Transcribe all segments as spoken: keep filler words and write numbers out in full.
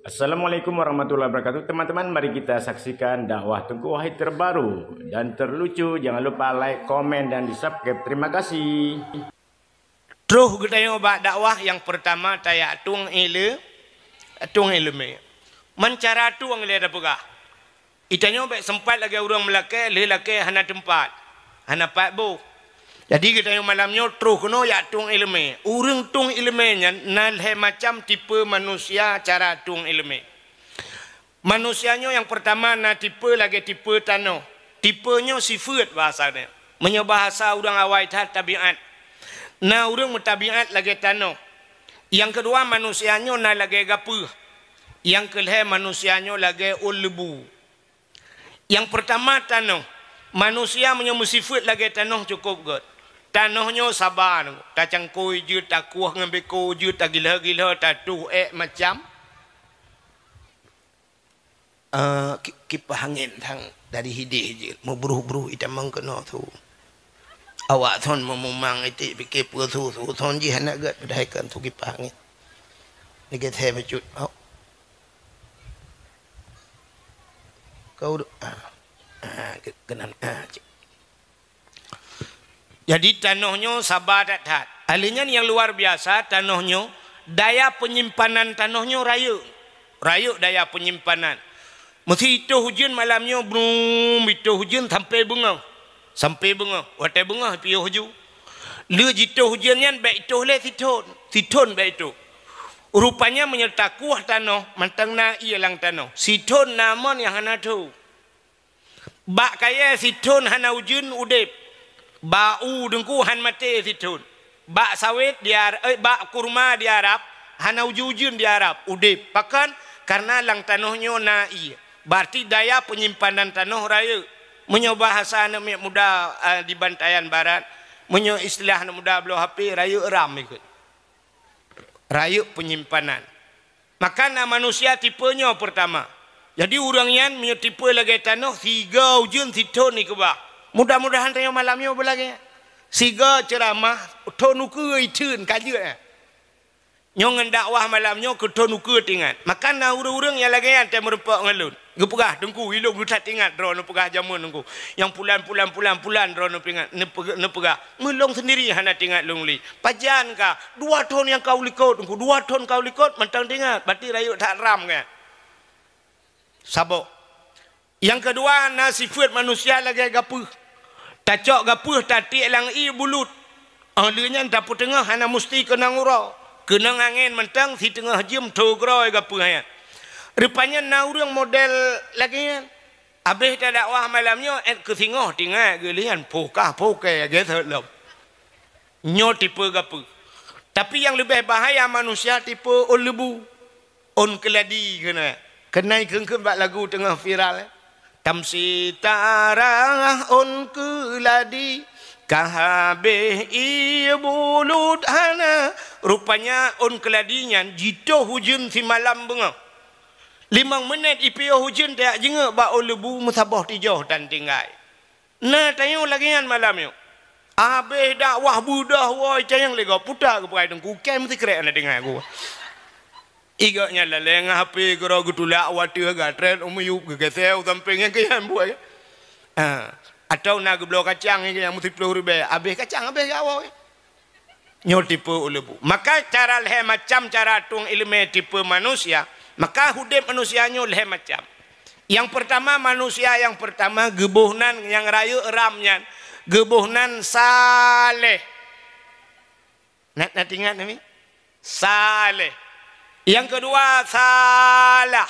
Assalamualaikum warahmatullahi wabarakatuh. Teman-teman, mari kita saksikan dakwah Teungku Wahid terbaru dan terlucu. Jangan lupa like, komen, dan di-subscribe. Terima kasih. Troh geutanyoe bak dakwah nyang peurtama tajak tueng ile-, tueng ileumé. Man cara tueng lé tapeugah. Itanyoe bék seumpat lagée ureuëng meulakée, lheueh lakée hana teumpat, hana pat boh. Jadi geutanyoe malam nyoe troh keunoe jak tueng ileumé. Ureuëng tueng ileumé nyan na lhée macam tipe manusia cara tueng ileumé. Manusia nyoe nyang peurtama na tipe lagée tipe tanoh. Tipe nyoe sifeuet bahasa nyoe. Meunyoe bahasa ureuëng awai that tabiat. Na ureuëng meutabiat lagée tanoh. Nyang keudua manusia nyoe na lagée gapeuh. Nyang keulhée manusia nyoe lagée ôn leubu. Nyang peurtama tanoh. Manusia meunyoe meusifeuet lagée tanoh cukôp gét. Tanoh nyoe saba, tacangkôi jeuet, takueh ngon beko jeuet, tagilhö-gilhö, tatuh ék macam. Eh, ki-, kipah angén thang dari hideh jeuet, meubruh-bruh itamong keunoe su. Awak thon meumumang iték pike peue su, su thon jih hana gét padahai kan su kipah angén. Lagée thée bacut. Au. Kau du-, ah, ah, ke-, keunan, ah, cik. Jadi tanoh nyoe saba that-that. Ahli nyan nyang luar biasa tanoh nyoe, daya peunyimpanan tanoh nyoe rayeuk. Rayeuk daya peunyimpanan. Meusi itoh ujeuen malam nyoe, brum, itoh ujeuen sampoe beungoh. Sampoe beungoh. Watée beungoh piôh ju. Lheueh jitoh ujeuen nyan bék itoh lé sithon. Sithon bék itoh. Rupanya meunyoe takueh tanoh, mantong na ié lam tanoh. Sithon na mon nyang hana tho. Bak kayée sithon hana ujeuen udeb. Bak u deungku han maté sithon. Bak sawét di Ar-, eh, bak kurma di Arab hana ujeuen-ujeuen di Arab udeb. Pakon? Karena lam tanoh nyoe na ié. Berarti daya peunyimpanan tanoh rayeuk. Meunyoe bahasa aneuk miet muda, eh, di Bantayan Barat, meunyoe istilah aneuk muda bloe HP, rayeuk ram ikot. Rayeuk peunyimpanan. Maka na manusia tipe nyoe peurtama. Jadi ureuëng nyan meunyoe tipe lagée tanoh, siga ujeuen sithon ikeubah. Mudah-mudahan tanyoe malam nyoe beulagée nyan. Siga ceuramah thon ukeue itheun ka jeuet, eh. Nyoe ngon dakwah malam nyoe keu thon ukeue teuingat. Maka na ureuëng-ureuëng nyang lagée nyan teumeureumpok ngon lôn. Geupeugah, "Teungku, ilôn geutat ingat droe neupeugah jameun Teungku. Nyang pulan, pulan, pulan, pulan droe neupeuingat, neupeugah, neupeugah. Meulôn seundiri hana teuingat lôn lé. Pajan ka? Dua thon nyang ka u likot Teungku, dua thon ka u likot mantong teuingat." Berarti rayeuk that ram kan? Saboh. Nyang keudua na sifeuet manusia lagée gapeuh. Tacok gapeuh tatiek lam ié bulut. Óh lheueh nyan tapeuteungoh hana musti keunong uroe. Keunong angén mantong siteungoh jeuem tho groe gapeuh nyan. Rupanya na ureuëng model lagée nyan. Abéh tadakwah malam nyoe, ék keu singoh teuingat geulian, pokah-pokai geuseuet lom. Nyoe tipe gapeuh. Tapi nyang leubeh bahaya manusia tipe ôn leubu, ôn keuladi keunoe. Keunai kheun-kheun bak lagu teungoh viral, eh. Tamsi tarah ôn keuladi, ka habéh ié bulut hana. Rupanya ôn keuladi nyan jitoh ujeuen simalam beungoh. Limong meunét ipiôh ujeuen tajak jingeuk bak ôn leubu meusaboh tijoh tan tinggai. Na tanyoe lagée nyan malam nyoe. Abéh dakwah beudoh woe cayang lé gob puta geupeugah Teungku, kém sikrek na deungoe geuh. Igok nyan lalée ngon HP keudroe geutulak u ateueh gatrét u miyueb geugeusée u sampéng nyang keuyan buet. Ha, atau na geubloe kacang nyang meusiplôh ribée, abéh kacang abéh jak woe. Nyoe tipe ôn leubu. Maka cara lhée macam cara tueng iéleumé tipe manusia, maka udeb manusia nyoe lhée macam. Nyang peurtama, manusia nyang peurtama geuboh nan nyang rayeuk ram nyan, geuboh nan saleh. Na, na teuingat nami? Saleh. Nyang keudua salah.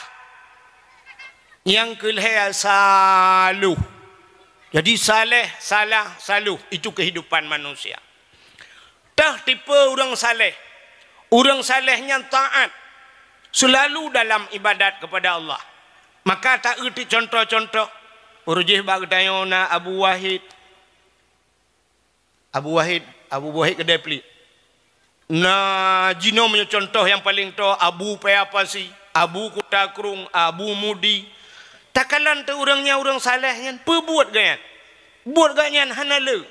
Nyang keulhée saluh. Jadi saleh, salah, saluh, itu kehidupan manusia. Teuh tipe ureuëng saleh. Ureuëng saleh nyan taát, seulalu dalam ibadat kepada Allah. Maka taeuti contoh-contoh. Urujih bak geutanyoe na Abu Wahid. Abu Wahid, Abu Wahid Keudée Pliek. Na jinoe meunyoe contoh nyang paleng toe, Abu Paya Pasi, Abu Kuta Krueng, Abu Mudi. Takalon teuh ureuëng nyan ureuëng saleh nyan, peue buet gobnyan? Buet gobnyan hana le.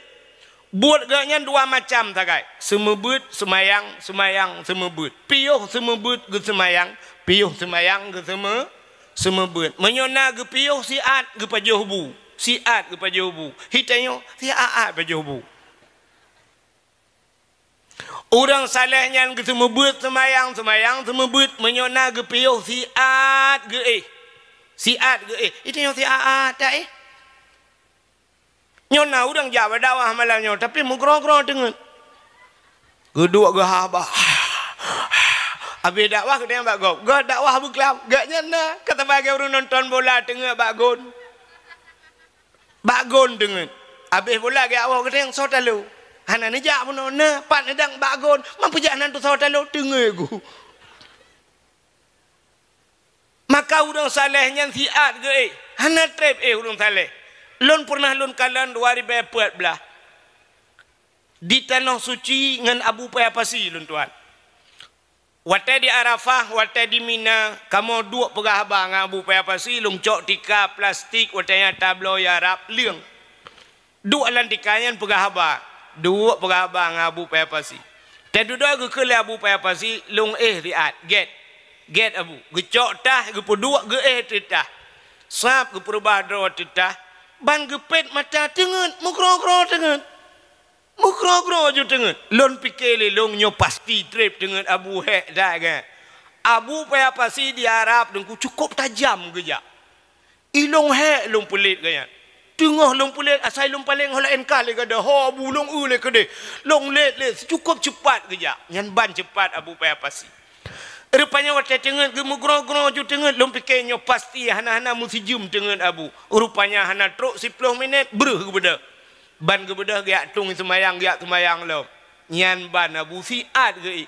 Buet gobnyan dua macam sagai, seumeubeuet, seumayang, seumayang, seumeubeuet. Piôh seumeubeuet geuseumayang, Piôh seumayang geuseume-, seumeubeuet. Meunyoe na geupiôh siat geupajoh bu, siat geupajoh bu. Hitanyoe siat-at pajoh bu. Ureuëng saleh nyan geuseumeubeuet seumayang, seumayang seumeubeuet, meunyoe na geupiôh siat geuéh. Siat geuéh. Hitanyoe siat-at taéh. Nyoe na ureuëng jak bak dakwah malam nyoe, tapi meugroe-groe teungeut. Geuduek geuhaba. Abéh dakwah geutanyong bak gob, "Gob dakwah beuklam?" Gobnyan na, ka sabagai ureuëng nonton bola teungeut bak gon. Bak gon teungeut. Abéh bola geuwoe geutanyong soe talo. Hana neujak bunoe na, pat neudang bak gon, man peujak nan tu soe talo teungeut gu. Maka ureuëng saleh nyan siat geuéh, hana treb éh ureuëng saleh. Lôn peureunah lôn kalon dua ribèe peuet blaih di Tanoh Suci ngon Abu Paya Pasi lôn tuan. Watèe di Arafah, watèe di Mina, kamoe duek peugah haba ngon Abu Paya Pasi, lôn cok tika plastik watèe nyan tabloe Arab leueng. Duek lam tika nyan peugah haba, duek peugah haba ngon Abu Paya Pasi. Teududoe geukheun lé Abu Paya Pasi, lôn éh siat, gét. Gét Abu. Geucok tah, geupeuduek geuéh teuh tah. Sab geupeureubah droe teuh tah, ban geupét mata teungeut, meugroe-groe teungeut. Meugroe-groe ju teungeut. Lôn pike lé lôn nyoe pasti treb teungeut Abu hék that gét. Abu Paya Pasi di Arab teungku cukôp tajam geujak. Ilôn hék lôn peulet gobnyan. Teungoh lôn peulet, asai lôn paleng ho laén ka lé gada, ho Abu lôn eu lé keudeh. Lôn let lé, cukôp ceupat geujak. Nyan ban ceupat Abu Paya Pasi. Rupanya watèe teungeut geumeugroe-groe ju teungeut, lôn pike nyoe pasti hana-hana meusijeuem teungeut Abu. Rupanya hana trok siploh minét, breuh geubeudôh. Ban geubeudôh geujak tueng seumayang, geujak seumayang lom. Nyan ban Abu siat geuéh.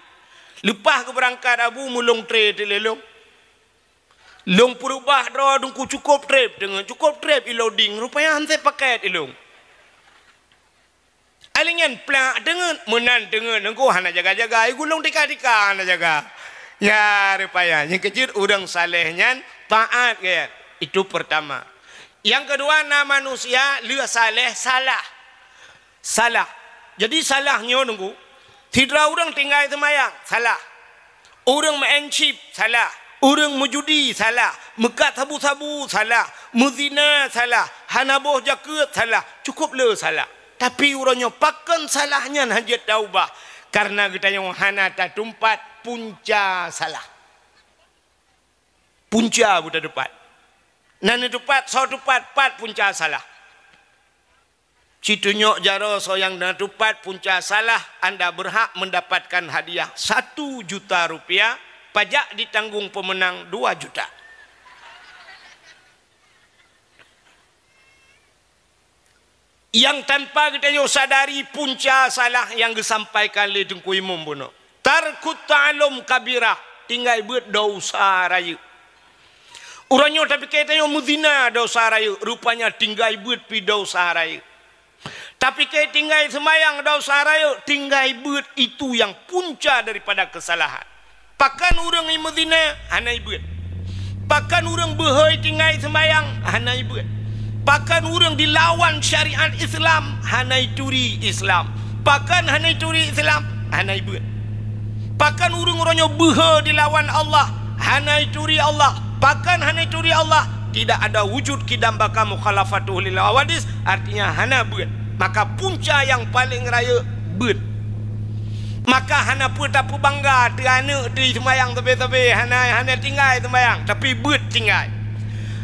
Leupah geubeurangkat Abu meulông tré teuh lé lôn. Lôn peureubah droe teungku cukôp treb teungeut, cukôp treb ilôn ding, rupanya han sép pakét ilôn. Alinyan plak teungeut, meunan teungeut teungku hana jaga-jaga, igulong tika-tika hana jaga. Ya, rupanya nyang keujeuet ureuëng saleh nyan taat gét. Itu pertama. Nyang keudua na manusia lheueh saleh salah. Salah. Jadi salah nyoe teungku, sidroe ureuëng tinggai seumayang, salah. Ureuëng meu'en chip, salah. Ureuëng meujudi, salah. Meukat sabu-sabu, salah. Meuzina, salah. Hana boh jakeuet, salah. Cukôp le salah. Tapi uroe nyoe pakon salah nyan han jeuet taubah? Kareuna geutanyoe hana tatumpat punca salah. Punca beutateupat. Na neuteupat, soe teupat, pat punca salah. Situnyok jaroe soe nyang na teupat punca salah, anda berhak mendapatkan hadiah satu juta rupiah, pajak ditanggung pemenang dua juta. Nyang tanpa geutanyoe sadari punca salah nyang geusampaikan lé Teungku Imum bunoe. Tarkut ta'allum kabirah, tinggai beuet desya rayeuk. Uroe nyoe tapike tanyoe meuzina desya rayeuk, rupanya tinggai beuet pi desya rayeuk. Tapike tinggai seumayang desya rayeuk, tinggai beuet itu nyang punca daripada keusalahan. Pakon ureuëng meuzina hana ibeuet? Pakon ureuëng beuhôi tinggai seumayang hana ibeuet? Pakon ureuëng dilawan syariat Islam hana ituri Islam? Pakon hana ituri Islam hana ibeuet? Pakon ureuëng uroe nyoe beuhe dilawan Allah hana ituri Allah? Pakon hana ituri Allah? Tidak ada wujud qidam baqa mukhalafatuhu lil hawadis, artinya hana beuet. Maka punca nyang paleng rayeuk beuet. Maka hana peue tapeubangga teu aneuëk teu seumayang sabe-sabe, hana, hana tinggai seumayang, tapi beuet tinggai.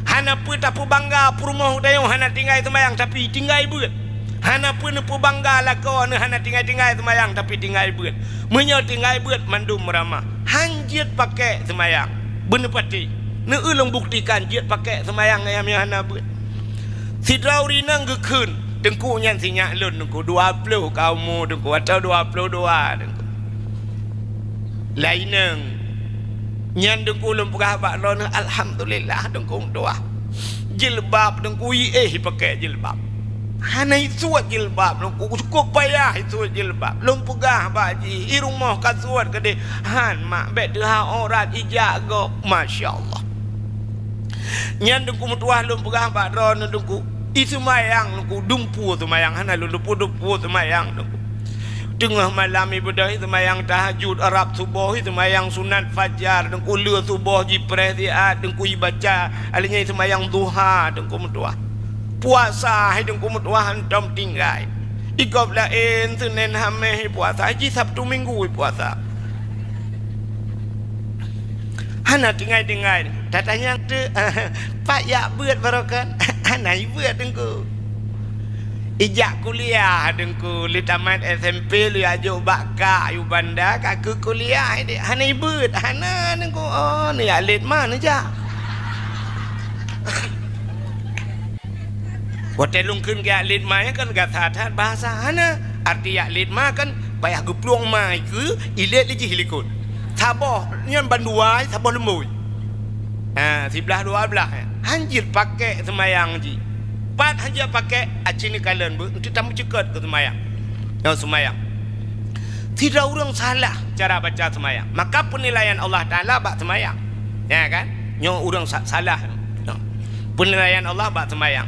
Hana peue tapeubangga peurumoh tanyoe hana tinggai seumayang, tapi tinggai beuet. Hana peue neupeubangga lakoe neuh hana tinggai-tinggai seumayang, tapi tinggai beuet. Meunyoe tinggai beuet mandum meuramah, han jeuet pakek seumayang. Beuneupatéh, neueu lôn buktikan jeuet pakek seumayang nyang hana beuet. Sidroe ureuëng inong geukheun, "Teungku nyan sinyak lôn, Teungku, dua ploh ka umu Teungku, atau dua ploh dua Teungku." Laineng. Nyan Teungku lôn peugah bak droeneuh, "Alhamdulillah Teungku meutuah. Jilbab Teungku iéh ipakè jilbab. Hana isuet jilbab Teungku, cukôp payah isuet jilbab. Lôn peugah bak jih, i rumoh ka suet keudeh, han mak bèk teuha aurat ijak gob." Masya Allah. Nyan Teungku meutuah lôn peugah bak droeneuh Teungku, i seumayang Teungku, dumpeue seumayang, hana lôn dumpeue-dumpeue seumayang Teungku. Teungoh malam ié beudôh seumayang tahajud, rab suboh seumayang sunat fajar, teungku lheueh suboh jipreh siat, teungku ibaca, akhé nyan seumayang duha, teungku meutuwah. Puasa hai teungku meutuwah hantom tinggai. Di gob laén Senin Haméh puasa, jih Sabtu Minggu puasa. Hana tinggai-tinggai. Tatanyong teuk, pat jak beuet barokon? Hana ibeuet teungku. Ijak kuliah teungku, lé tamat S M P lé ajok bak kak yu banda ka keu kuliah deh. Hana ibeuet, hana teungku. Oh, neujak lét ma neujak. Watée lôn kheun geujak lét ma nyan kan gata that bahasa hana. Arti jak lét ma kan payah geuplueng ma ikeue ilét lé jih likot. Saboh nyan bandua saboh lumbôi. Ha, siblaih dua blaih, eh. Hanjeuet pakék seumayang jih. Pat hanjeuet pakék, aci neukalon beuh, eunteuk tameucukot keu seumayang. Nyoe seumayang. Sidroe ureuëng salah cara baca seumayang, maka peunilaian Allah Taala bak seumayang. Ya kan? Nyoe ureuëng sa-, salah. Nyoe. Peunilaian Allah bak seumayang.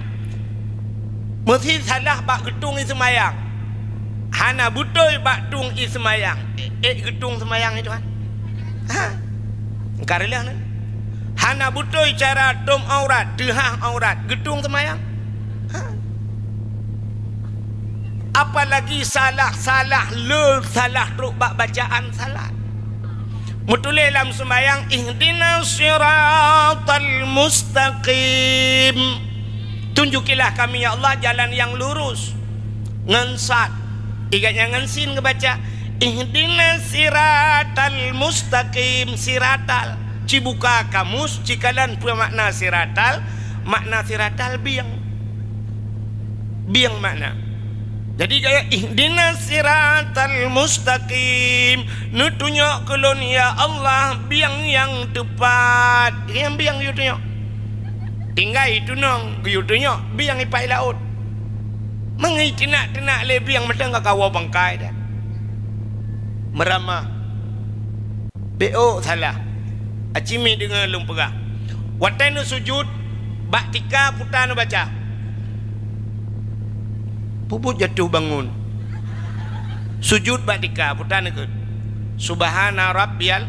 Meusi salah bak geutueng ié seumayang. Hana beutôi bak tueng ié seumayang. Eh, eh, geutueng seumayang itu kan? Ha? Engka reulah ni. Hana beutôi cara tom aurat, teuhah aurat, geutueng seumayang. Ha? Apalagi salah-salah le salah trok bak bacaan salat. Meutuléh lam seumayang, "Ihdinas siratal mustaqim." Tunjukilah kami, ya Allah, jalan yang lurus. Ngon sad. Ingat nyang ngon sin geubaca, "Ihdinas siratal mustaqim." Siratal. Ci buka kamus, ci kalon peue makna siratal. Makna siratal bieng. Bieng makna. Jadi, gaya, "Ihdinas siratal mustaqim." Neutunyok keu lôn, ya Allah, bieng nyang teupat. Nyang bieng geuyue tunyok. Tinggai tunong geuyue tunyok, bieng ipai laôt. Meungitindak-tindak lé bieng meuteung ka kawoe bangkai dah. Meuramah. Bék ôk salah. Aci mi deungoe lôn peugah. Watée neusujut, bak tika puta neubaca. Peubuet jatoh bangon. Sujut bak tika, puta neukheun, "Subhana rabbiyal."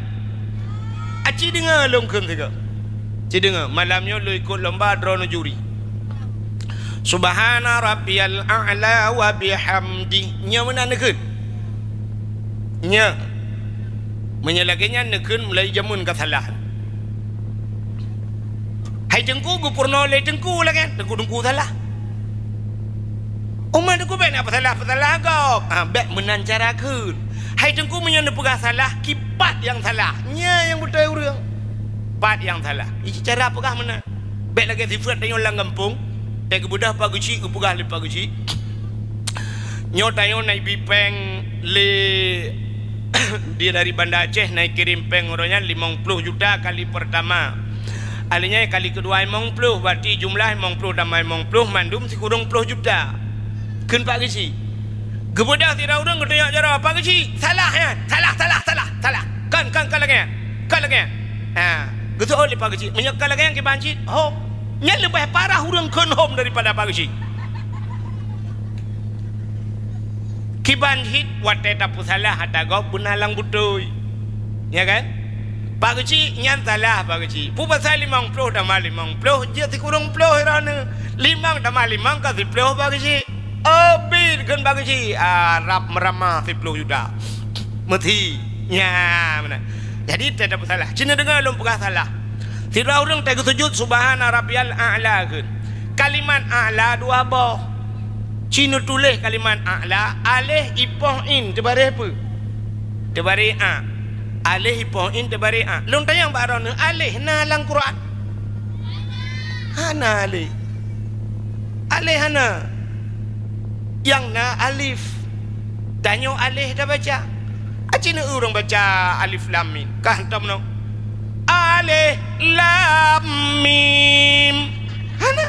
Aci deungoe lôn kheun sigoe. Ci deungoe, malam nyoe lôn ikot lomba droeneuh juri. "Subhana rabbiyal a'la wa bihamdi." Nyoe meunan neukheun. Nyoe. Meunyoe lagée nyan neukheun mulai jameun ka salah. Hai teungku geupeurunoe lé teungku lagée nyan, teungku-teungku salah. Umat teungku bék na peusalah-peusalah gob. Ha, bék meunan cara kheun. Hai teungku meunyoe neupeugah salah, kipat nyang salah. Nyan nyang beutôi ureuëng. Pat nyang salah. Ici cara peugah meunan. Bék lagée sifeuet tanyoe lam gampông, teugeubeudoh Pak Geuchik, geupeugah lé Pak Geuchik, "Nyoe tanyoe na ibi péng lé di dari Banda Aceh, na ikirém péng uroe nyan limong ploh juta kali peurtama. Akhé nyan kali keudua limong ploh, berarti jumlah limong ploh tamah limong ploh, mandum sikureueng ploh juta." Kheun Pak Geuchik. Geubeudoh sidroe ureuëng geutunyok jaroe, "Pak Geuchik, salah nyan! Salah, salah, salah, salah! Kon, kon, kon lagée nyan! Kon lagée nyan!" Ha, geuseuôt lé Pak Geuchik, "Meunyoe kon lagée nyan kiban cit, hom." Nyan leubeh parah ureuëng kheun hom daripada Pak Geuchik. Kiban cit watée tapeusalah ata gob beuna lam beutôi. Ya kan? Pak Geuchik nyan salah Pak Geuchik. Peue pasai limong ploh tamah limong ploh, jeuet sikureueng ploh droeneuh. Limong tamah limong ka siploh Pak Geuchik. Oh, bit kheun Pak Geuchik, ah, rab meuramah siploh juta. Meuthi. Nya, meunan. Jadi, teuh tapeusalah. Ci neudeungoe lôn peugah salah. Sidroe ureuëng teuh geusujut, "Subhana rabbiyal a'la," kheun. Kalimat a'la dua boh. Ci neutuléh kalimat a'la, aléh ipoh in teubareh peue? Teubareh a. Aléh ipoh in teubareh a. Lôn tanyong bak droeneuh, aléh na lam Quran? Hana aléh. Aléh hana. Nyang na alif. Tanyoe aléh tabaca. Aci na ureuëng baca alif lam mim. Ka hantom nyoe. Alif lam mim. Hana.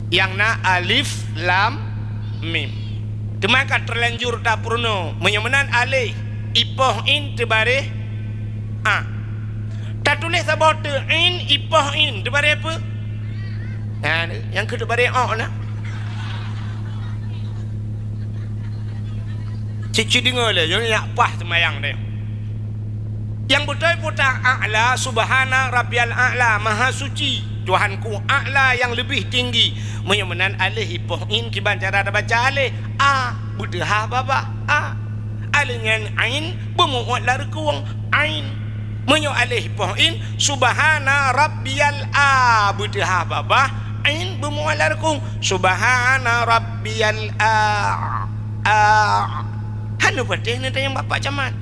Nyang na alif lam mim. Teuma ka teulanjur tapeurunoe. Meunyoe meunan aléh, ipoh in teubareh a. Tatuléh saboh teuk in, ipoh in teubareh peue? Nah, nyang keu teubareh o na. Cit-cit deungoe lé, nyoe nyak paih seumayang teuh. Nyang beutôi peue ta A'la, Subhana Rabbiyal A'la, Maha Suci, Tuhanku A'la yang lebih tinggi. Meunyoe meunan aléh ipoh in kiban cara tabaca aléh, a, beuteuhah babah, a. Aléh nyan ain, beumu'ot lam reukung, ain. Meunyoe aléh ipoh in, Subhana Rabbiyal A, beuteuhah babah, ain beumu'ot lam reukung, Subhana Rabbiyal A, A. Hana patéh neutanyong bak Pak Camat.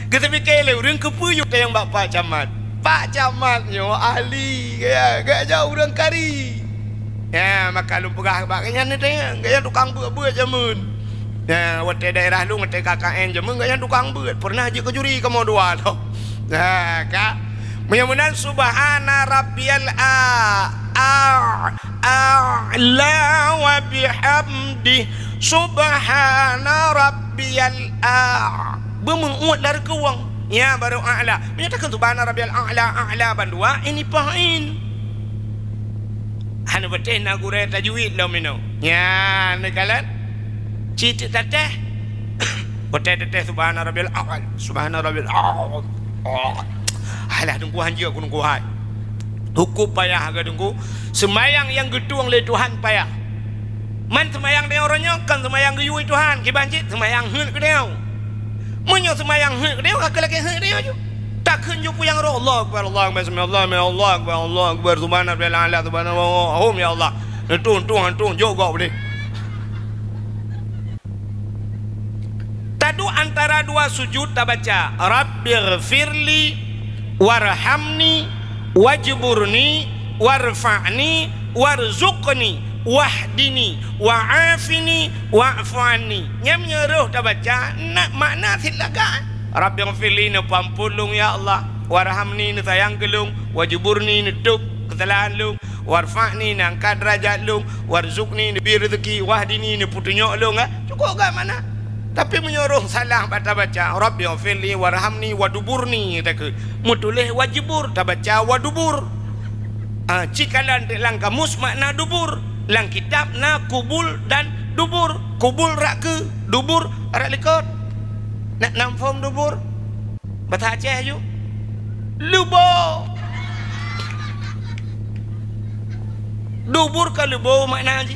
Geuteupiké lé ureuëng keupeue yue tanyong bak Pak Camat. Pak Camat nyoe ahli, ya, geuh jak ureuëng kari. Ya, maka lôn peugah bak geuhnyan neutanyong, geuhnyan tukang beuet-beuet jameun. Ya, watée daerah lôn, watée K K N jameun, geuhnyan tukang beuet. Pernah jeuet keu juri kamoe dua lom. Nah, ka. Meunyoe meunan, Subhana Rabbiyal A, A, A'la wa bihamdih, Subhana Rabbiyal A. Beumu'ot lam reukung, nyan baru A'la. Meunyoe takheun Subhana Rabbiyal A'la, A'la bandua, ini pahin. Hana patéh na gurée tajwid lom inoe. Nyan, neukalon. Cit tatéh. Watée tatéh Subhana Rabbiyal A'la, Subhana Rabbiyal A'la. Alah, Teungku, hanjeuet ku Teungku hai. Hukôm payah keu Teungku. Seumayang nyang geutueng lé Tuhan payah. Man seumayang tanyoe uroe nyoe kon seumayang geuyue Tuhan, kiban cit seumayang heuet keu tanyoe. Meunyoe seumayang heuet keu tanyoe, ka lakée heuet keu tanyoe ju. Takheun ju peue nyang roh, Allahu Akbar, Allahu Akbar, sami Allahu liman, Allahu Akbar, Allahu Akbar, Subhana Rabbiyal A'la, Subhanallah, hom ya Allah. Neutueng, tueng, tueng, jok gob deh. Taduek antara dua sujud tabaca, Rabbighfirli warhamni wajburni warfa'ni warzuqni wahdini wa'afini wa'fu anni. Nyan meunyoe roh tabaca, na makna cit lagak. Rabbighfirli, neupeuamphon lôn ya Allah, warhamni, neusayang keu lôn, wajburni, neutôb keusalahan lôn, warfa'ni, neuangkat deurajat lôn, warzuqni, neubri reuzeuki, wahdini, neupeutunyok lôn, eh? Cukôp gét makna. Tapi meunyoe roh salah bak tabaca, Rabbighfirli warhamni waduburni, takheun. Meutuléh wajibur, tabaca wadubur. Ah, cikalon lam kamus makna dubur. Lam kitab na kubul dan dubur. Kubul rot keue, dubur rot likot. Nak nam phom dubur? Basa Aceh ju. Leubo. Dubur ka leubo makna jih.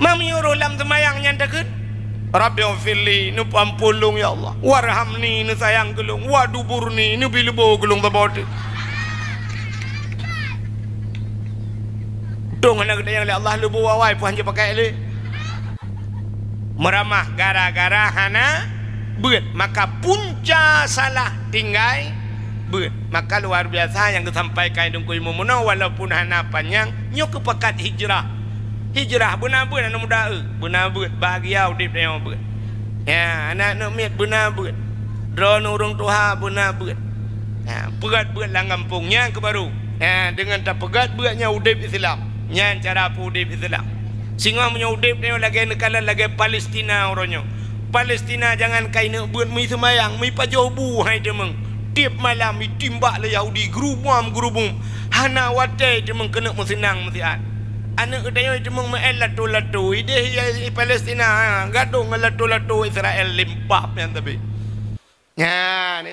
Meunyoe roh lam seumayang nyan takheun, Rabbighfirli, neupeuamphon lôn ya Allah. Warhamni, neusayang keu lôn. Waduburni, neubri leubo keu lôn saboh teuk. Dong hana geutanyong lé Allah leubo awai peue han jipakai lé. Meuramah gara-gara hana beuet, maka punca salah tinggai beuet. Maka luar biasa nyang geusampaikan Teungku Imum meunoe, walaupun hana panyang, nyoe keupakat hijrah. Hijrah beuna beuet aneuk muda, eh, beuna beuet, bahagia udeb tanyoe beuet. Ya, aneuk-aneuk miet beuna beuet. Droeneuh ureuëng tuha beuna beuet. Ha, peugét beuet lam gampông nyan keuh baru. Ha, deungon tapeugét beuet nyan udeb Islam. Nyan cara peuudeb Islam. Singoh meunyoe udeb nyoe lagée neukalon lagée Palestina uroe nyoe. Palestina jangankai neuk beuet meuseumayang, meupajoh bu hai teumeung. Tieb malam itimbak lé Yahudi, geurubom-geurubom. Hana watée teumeung keuneuk meuseunang meusiat. Aneuk geutanyoe teumeung meu-én lato-lato, ideh i Palestina, ha, gadôh ngon lato-lato Israel limpah nyan tapi. Nyan,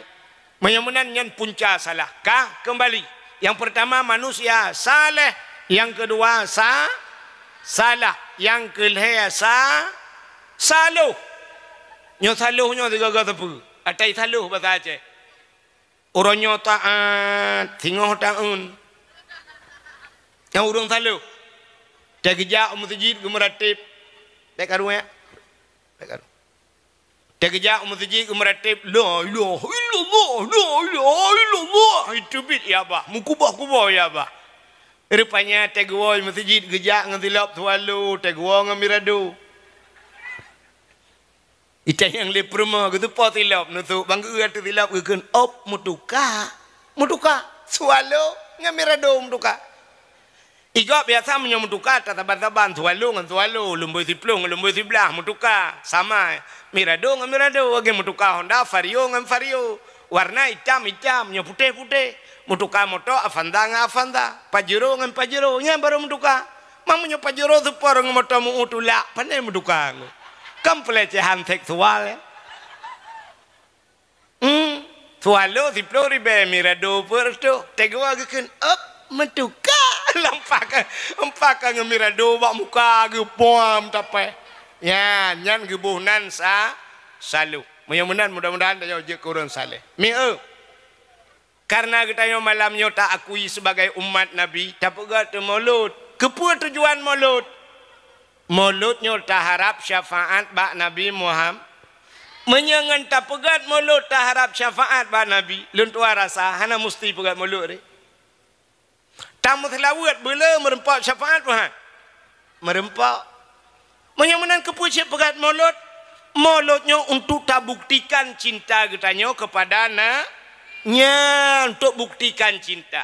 meunyoe meunan nyan punca salah. Ka keumbali. Nyang peurtama manusia saleh, nyang keudua sa-, salah, nyang keulhée sa-, saloh. Nyoe saloh nyoe sigaga sapeue? Atai saloh basa Aceh. Uroe nyoe taát, singoh taeun. Nyang ureuëng saloh. Teugeujak u meuseujid geumeurateb. Bék karu ya. Bék karu. Teugeujak u meuseujid geumeurateb, "La ilaha illallah, la ilaha illallah." Iteubiet ya bah, meukuboh-kuboh ya bah. Rupanya teuguwoe meuseujid geujak ngon silop swallow, teuguwoe ngon mirado. Itanyong lé peurumoh, geuteupeue silop, neusok bang geu ateueh silop geukheun, "Op, meutuka." Meutuka swallow ngon mirado meutuka. Igob biasa meunyoe meutuka tasaban-saban, swallow ngon swallow, lumboi siploh ngon lumboi siblaih meutuka, sama mirado ngon mirado, lagée meutuka Honda Vario ngon Vario, warna itam-itam, nyoe putéh-putéh, meutuka moto Avanza ngon Avanza, Pajero ngon Pajero, nyan baru meutuka. Meunyoe Pajero Sport ngon moto meu-eu tulak, pandai meutuka. Kan pelecehan seksual, ya. Hmm. Swallow siplôh ribèe, Mirado peuet reutôh. Teuma geukheun, "Op, meutuka." Lampak ka, lampak ka ngon Mirado bak muka geuh, puam tapai. Nyan, nyan geuboh nan sa-, salôh. Meunyoe meunan, mudah-mudahan tanyoe jeuet keu ureueng saleh. Meu-eu. Karena geutanyoe malam nyoe ta-akui sebagai umat Nabi, tapeugöt teuh Maulud. Keupeue tujuan Maulud? Maulud nyoe taharab syafaat bak Nabi Muham-, Meunyoe ngon tapeugöt Maulud taharab syafaat bak Nabi, lôn tuan rasa hana musti peugöt Maulud deh. Tameuseulaweuet beu le meureumpok syafaat, bukan? Meureumpok. Meunyoe meunan, keupeue cit peugöt Maulud? Maulud nyoe untuk tabuktikan cinta geutanyoe keupada na-, nyan, untuk buktikan cinta.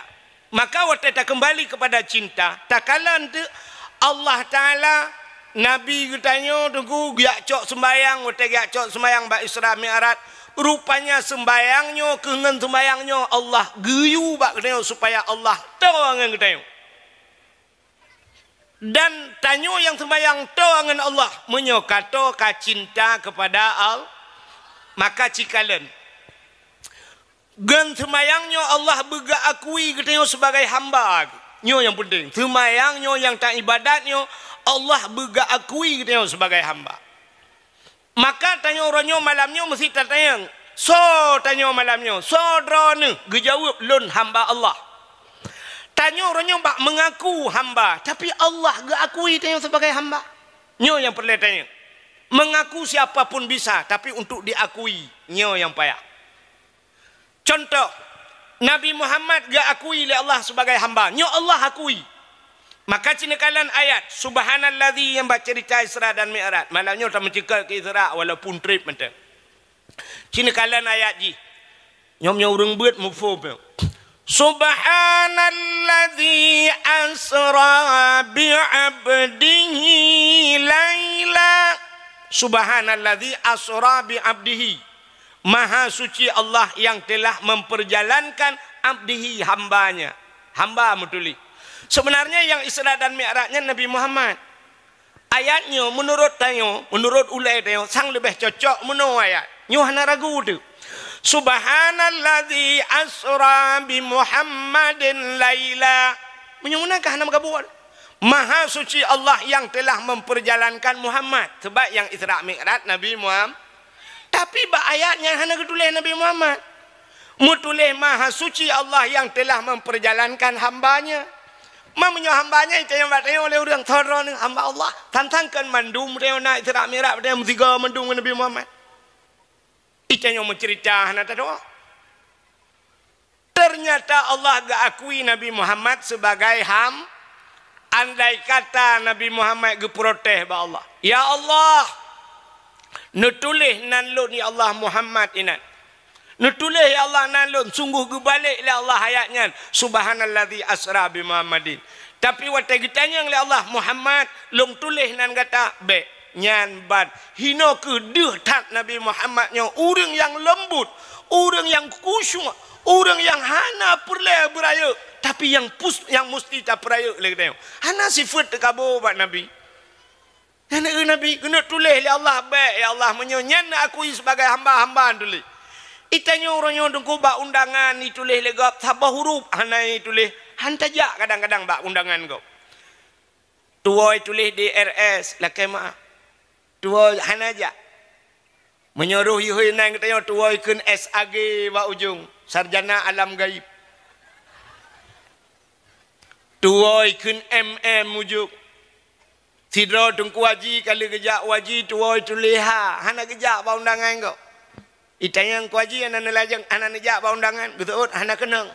Maka watèe takeumbali keupada cinta, takalon teuk Allah Taala, Nabi geutanyoe teungku geujak cok seumbayang, watèe geujak cok seumbayang bak Isra Mi'raj, rupanya seumbayang nyoe keu ngon seumbayang nyoe Allah geuyue bak geutanyoe supaya Allah toe ngon geutanyoe. Dan tanyoe nyang seumbayang toe ngon Allah, meunyoe ka toe ka cinta keupada Allah, maka cikalon. Ngon seumayang nyoe Allah beugeuakui geutanyoe sibagai hamba. Nyoe nyang peunteng. Seumayang nyoe nyang taibadat nyoe Allah beugeuakui geutanyoe sibagai hamba. Maka tanyoe uroe nyoe malam nyoe meusti tatanyong, soe tanyoe malam nyoe? Soe droeneuh? Geujaweueb, "Lôn hamba Allah." Tanyoe uroe nyoe bak meungaku hamba, tapi Allah geuakui tanyoe sibagai hamba. Nyoe nyang peureulèe tanyoe. Meungaku siapa pun bisa, tapi untuk diakui, nyoe nyang payah. Contoh, Nabi Muhammad geuakui lé Allah sibagai hamba. Nyoe Allah akui. Maka ci neukalon ayat, "Subhanalladzi," nyang bak ceurita Isra dan Mi'raj. Malam nyoe tameuceukeut keu Isra walaupun trép mantong. Ci neukalon ayat jih. Nyoe meunyoe ureueng beuet muphom nyoe. "Subhanalladzi asra bi 'abdihi laila." Subhanalladzi asra bi 'abdihi. Maha suci Allah yang telah memperjalankan abdihi, hambanya. Hamba meutuléh. Sebenarnya yang Isra dan Mi'raj nyan Nabi Muhammad. Ayat nyoe meunurot tanyoe, meunurot ulèe tanyoe, sang leubeh cocok meunoe ayat. Nyoe hana ragu teuh. "Subhanalladzi asra bi Muhammadin laila." Meunyoe meunan ka hana meugabuk. Maha suci Allah yang telah memperjalankan Muhammad. Sebab nyang Isra Mi'raj Nabi Muhammad. Tapi bak ayat nyan hana geutuléh Nabi Muhammad. Meutuléh Maha Suci Allah yang telah memperjalankan hamba-Nya. Ma meunyoe hamba-Nya, itanyong bak tanyoe lé ureueng, "Soe droeneuh?" "Hamba Allah." Sang-sang kon mandum tanyoe na Isra Mi'raj, tanyoe meusigoe mandum ngon Nabi Muhammad. Itanyong meuceurita hana tadoa. Ternyata Allah geuakui Nabi Muhammad sebagai ham-, andai kata Nabi Muhammad geuprotes bak Allah, "Ya Allah, neutuléh nan lôn, ya Allah, Muhammad inan. Neutuléh, ya Allah, nan lôn," sungguh geubalek lé Allah ayat nyan, "Subhanalladzi asra bi Muhammadin." Tapi watèe geutanyong lé Allah, "Muhammad, lôn tuléh nan gata?" "Bèk." Nyan ban. Hinoe kheueh deuh that Nabi Muhammad nyoe, ureueng nyang leumbut, ureueng nyang khusyuk, ureueng nyang hana peureulèe beurayeuk, tapi nyang pus-, nyang musti tapeurayeuk lé geutanyoe. Hana sifeuet teukabô bak Nabi. Nyan, eh, Nabi, keuneuk tuléh lé Allah, "Bèk, ya Allah, meunyoe nyan neuakui sibagai hamba, hamba neutuléh." Itanyoe uroe nyoe teungku bak undangan ituléh lé gob saboh huruf hana ituléh, han tajak kadang-kadang bak undangan gob. Tuwoe tuléh D R S, lakèe meu'ah. Tuwoe hana jak. Meunyoe roh ihôi nan geutanyoe tuwoe kheun S A G bak ujong, sarjana alam gaib. Tuwoe kheun M M ujong. Sidroe Teungku Haji ka lheueh geujak u haji tuwoe tuléh H, hana geujak bak undangan gob. Itanyong Teungku Haji hana neulajeng, hana neujak bak undangan, geuseuôt hana keunong.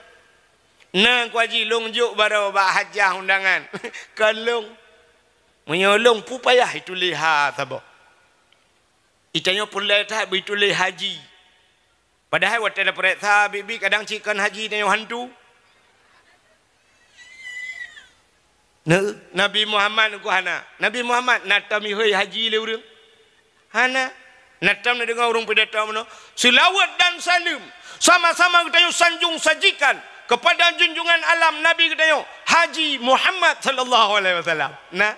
Na Teungku Haji lôn jok baroe bak hajah undangan. Kon lôn. Meunyoe lôn peue payah ituléh H saboh. Itanyoe peureulèe that beuituléh haji. Padahai watèe tapeuriksa biet-biet kadang cit kon haji tanyoe hantu. Nah, Nabi Muhammad nyan hana. Nabi Muhammad na tom ihôi haji lé ureueng? Hana. Na tom neudeungoe ureueng pidato meunoe, "Seulaweuet dan saleuem sama-sama geutanyoe sanjong sajikan Kepada junjungan alam Nabi geutanyoe, Haji Muhammad sallallahu alaihi wasallam. Nah,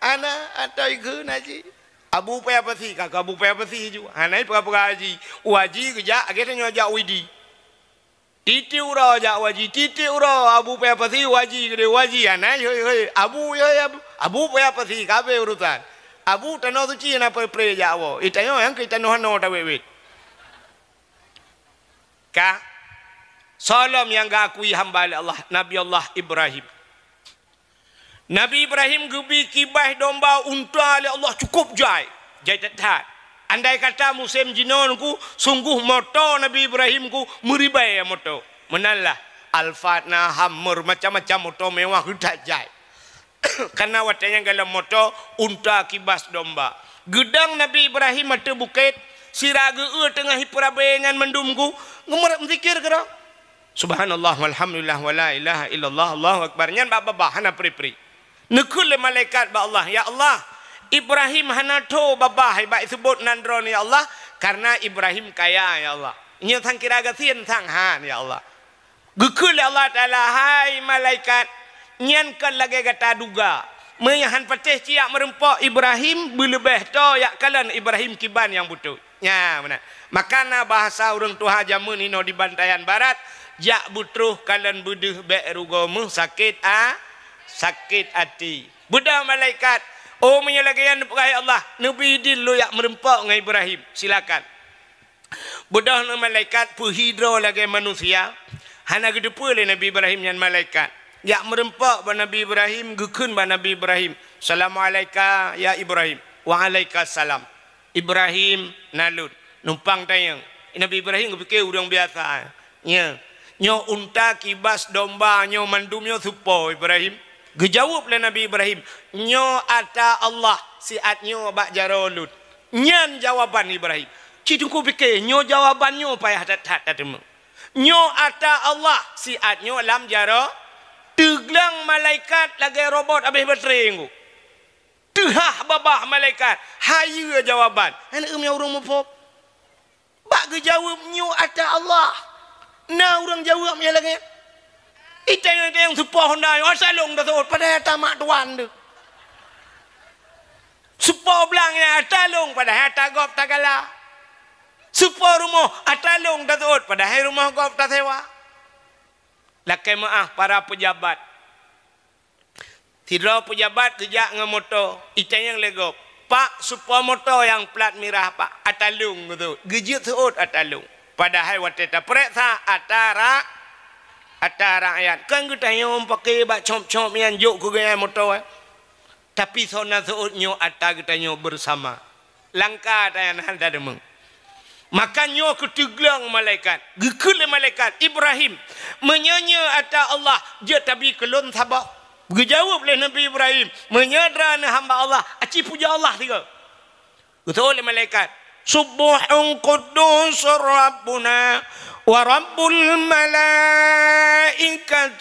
ana atau ikheun haji. Abu Paya Pasi, ka Abu Paya Pasi ju. Hana peugah-peugah haji. Haji geujak, lagèe tanyoe jak widi. Tiep-tiep uroe jak haji, tiep-tiep uroe Abu Paya Pasi haji, keudeh haji. Hana, hoi, hoi. Abu, hoi, Abu. Abu Paya Pasi, ka habéh urusan. Abu Tanoh Suci na pre-pre jak woe. Eh, tanyoe nyang keu tanoh hano tawét-wét. Ka, soe lom nyang geuakui hamba lé Allah, Nabi Allah Ibrahim. Nabi Ibrahim geubi kibas domba unta lé Allah cukôp jai, jai that-that. Andai kata musém jinoe nyoe, sunggoh moto Nabi Ibrahim nyoe meuribèe moto. Meunan lah, Alphard na, Hummer, macam-macam moto mewah that jai. Karena watèe nyan galom moto, unta kibas domba. Geudong Nabi Ibrahim ateueh bukét, sira geu-eu teungoh ipeurabé nyan mandum nyoe, geumeurat meuzikir keudroe. Subhanallah walhamdulillah wala ilaha illallah, Allahu akbar. Nyan bak babah hana pri-pri. Neukheun lé malaikat bak Allah, "Ya Allah, Ibrahim hana tho babah bak iseubut nan droeneuh, ya Allah, karena Ibrahim kaya, ya Allah. Nyoe sang kira gasien sang han, ya Allah." Geukheun lé Allah Taala, "Hai malaikat, nyan kon lagèe gata duga. Meunyoe han patéh cit jak meureumpok Ibrahim, beuleubèh tho jak kalon Ibrahim kiban nyang beutôi." Nya, meunan. Maka na bahasa ureueng tuha jameun inoe di Bantayan Barat, jak beutroh kalon beudeuh bèk rugoe meuh sakét a-, sakét até. Beudôh malaikat, "Oh, meunyoe lagèe nyan neupeugah, ya Allah, neubi idin lôn jak meureumpok ngon Ibrahim. Silakan." Beudôh na malaikat peuhi droe lagèe manusia, hana geuteupeue lé Nabi Ibrahim nyan malaikat. Jak meureumpok bak Nabi Ibrahim, geukheun bak Nabi Ibrahim, "Salamualaika ya Ibrahim." "Waalaikumsalam." "Ibrahim, na lôn." Numpang tanyong. Nabi Ibrahim geupike ureueng biasa. Nya, nyoe unta kibas domba nyoe mandum nyoe soe po Ibrahim? Geujaweueb lé Nabi Ibrahim, "Nyoe ata Allah siat nyoe bak jaroe lôn." Nyan jawaban Ibrahim. Cit teungku pike, nyoe jawaban nyoe payah that-that tateumé. Nyoe ata Allah siat nyoe lam jaroe, teugleng malaikat lagèe robot habéh baterai nyoe. Teuhah babah malaikat, hayeue jawaban. Hana ureueng muphom. Bak geujaweueb nyoe ata Allah. Na ureueng jaweueb nyang lagèe nyan. Itanyong-tanyong soe po honda nyoe, ata lôn taseuôt, padahai ata mak tuan teuh. Soe po blang nyan, ata lôn, padahai ata gob tagala. Soe po rumoh, ata lôn taseuôt, padahai rumoh gob tasewa. Lakèe meu'ah para peujabat. Sidroe peujabat geujak ngon moto, itanyong lé gob, "Pak, soe po moto nyang plat mirah, Pak?" "Ata lôn," geuteuôt. Geujeuet seuôt ata lôn. Padahai watèe tapareksa, ata ra-, ata rakyat. Kan geutanyong paké bak cop-cop nyan jok keu geuhnyan moto, eh. Tapi soe na seuôt nyoe ata geutanyoe beusama. Langka tanyan hana deungoe. Maka nyoe keu teugleng malaikat. Geukheun lé malaikat, "Ibrahim, meunyoe nyoe ata Allah, jeuet tabi keu lôn saboh." Geujaweueb lé Nabi Ibrahim, "Meunyoe droeneuh hamba Allah, aci pujoe Allah sigoe." Geuteuôt lé malaikat, "Subbuhun quddusur Rabbuna wa Rabbul malaikatu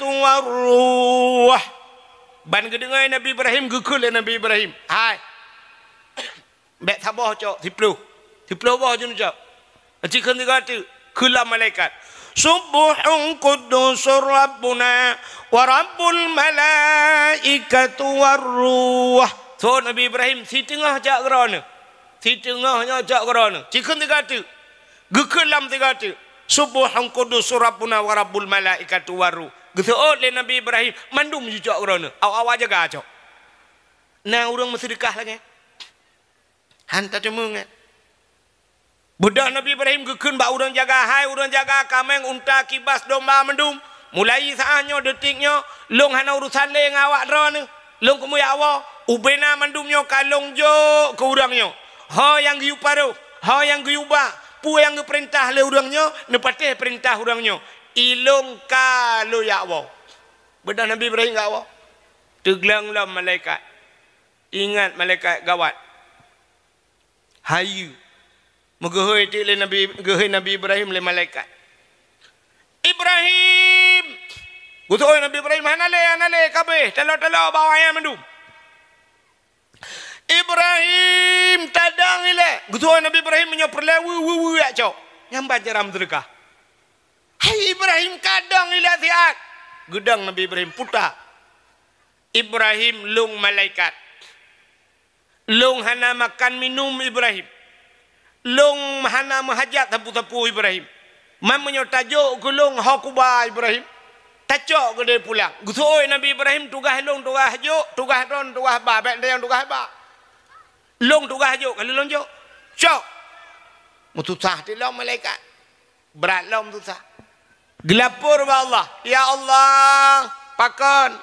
war ruh." Ban geudeungoe Nabi Ibrahim, geukheun lé Nabi Ibrahim, "Hai, bèk saboh cok, siploh. Siploh boh jeuet neucok." Aci kheun sigoe teuk, kheun lom malaikat, "Subbuhun quddusur Rabbuna wa Rabbul malaikatu war ruh." Seuôt Nabi Ibrahim, siteungoh cok keu droeneuh. Siteungoh nyoe cok keu droeneuh. Ci kheun sigoe teuk. Geukheun lom sigoe teuk. "Subbuhun quddusur Rabbuna wa Rabbul malaikatu war ruh." Geuseuôt lé Nabi Ibrahim, mandum jicok keu droeneuh. Awak-awak jaga cok. Na ureueng meuseudeukah lagèe nyan? Han tateumé nyan. Beudôh Nabi Ibrahim geukheun bak ureueng jaga, "Hai ureueng jaga kaméng, unta, kibas, domba mandum, mulai saát nyoe, detik nyoe, lôn hana urosan lé ngon awak droeneuh. Lôn keumeung jak woe. Ubena mandum nyoe ka lôn jok keu ureueng nyoe. Ho nyang geuyue paroh, ho nyang geuyue ba, peue nyang geupeurintah lé ureueng nyoe, neupatéh peurintah ureueng nyoe. Ilôn ka lôn jak woe." Beudôh Nabi Ibrahim jak woe, teugleng lom malaikat. Ingat malaikat gawat. Hayeue. Meugeuhôi teuk lé Nabi, geuhôi Nabi Ibrahim lé malaikat. "Ibrahim!" Geuseuôt Nabi Ibrahim, "Hana lé, hana lé, ka abéh, talo-talo bak awak nyan mandum." "Ibrahim, tadong ilèe!" Geuseuôt Nabi Ibrahim, "Meunyoe peureulèe, weu, weu, weu, jak cok." Nyan ban cara meuseudeukah. "Hai Ibrahim, kadong ilée siat!" Geudong Nabi Ibrahim, puta. "Ibrahim, lôn malaikat. Lôn hana makan minum Ibrahim. Lôn hana meuhajat sapeue-sapeue Ibrahim. Man meunyoe tajok keu lôn ho kuba Ibrahim, tacok keudeh pulang." Geuseuôt Nabi Ibrahim, "Tugaih lôn tugaih jok, tugaih droen tugaih ba, bék tanyong tugaih ba. Lôn tugaih jok, ka lheueh lôn jok." Cok! Meususah teuk lom malaikat. Brat lom susah. Geulapor bak Allah, "Ya Allah, pakon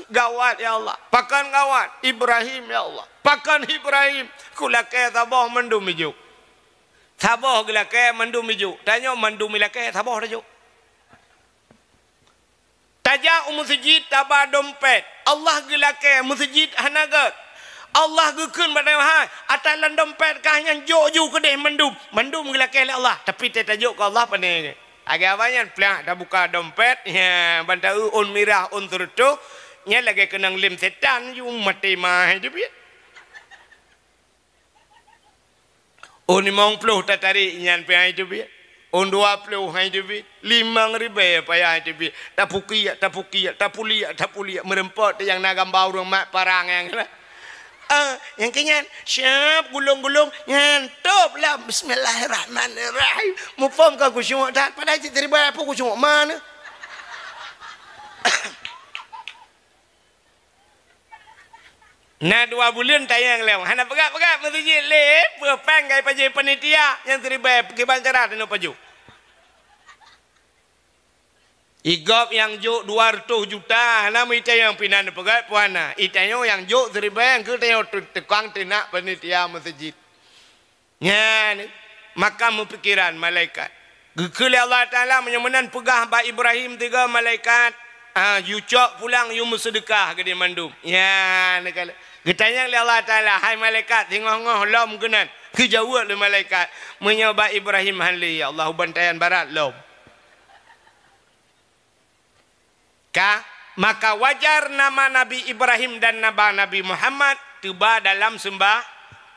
gawat ya Allah, pakon gawat Ibrahim ya Allah, pakon Ibrahim, kulakée saboh mandum ijok." Saboh geulakée mandum ijok, tanyoe mandum ilakée saboh tajok. Tajak u meuseujid taba dompet, Allah geulakée meuseujid hana gét. Allah geukheun bak tanyoe, "Hai, ata lam dompet kah nyan jok ju keudeh mandum." Mandum geulakée lé Allah, tapi teuh tajok keu Allah pane. Lagée awak nyan plak tabuka dompet, ya, ban taeu ôn mirah, ôn seureutôh, nyan lagée keunong lem setan ju maté ma hai teubiet. Ôn limong ploh tatarek nyan pih hai teubiet. Ôn dua ploh hai teubiet. Limong ribée payah hai teubiet. Tapukiek, tapukiek, tapuliek, tapuliek. Meureumpok teuh nyang na gamba ureuëng mat parang nyan. Ah, nyang keu nyan, siap gulong-gulong, nyan top lah. Bismillahirrahmanirrahim. Muphom ka khusyuk that, padahai cit siribée pun khusyuk mana. Na dua buleuen tanyong lom, hana peugah-peugah meuseujid lé, peue péng ka ipajoh panitia, nyang siribée kiban cara teunoe pajoh. Igop nyang jok dua reutôh juta, hana meuitanyong pih na neupeugah peue hana. Itanyong nyang jok siribée, nyang keu tanyong tu-, tukang teunak panitia meuseujid. Nyan, maka meupikiran malaikat. Geukheun lé Allah Taala, meunyoe meunan peugah bak Ibrahim tiga malaikat, ah, "Yu cok pulang, yu meuseudeukah keudeh mandum." Nyan, geutanyong lé Allah Taala, "Hai malaikat, singoh-ngoh lom keunan?" Geujaweueb lé malaikat, "Meunyoe bak Ibrahim hán lé, ya Allah, u bantaian barat lom." Ka, maka wajar nama Nabi Ibrahim dan nama Nabi Muhammad teuba dalam seumbah,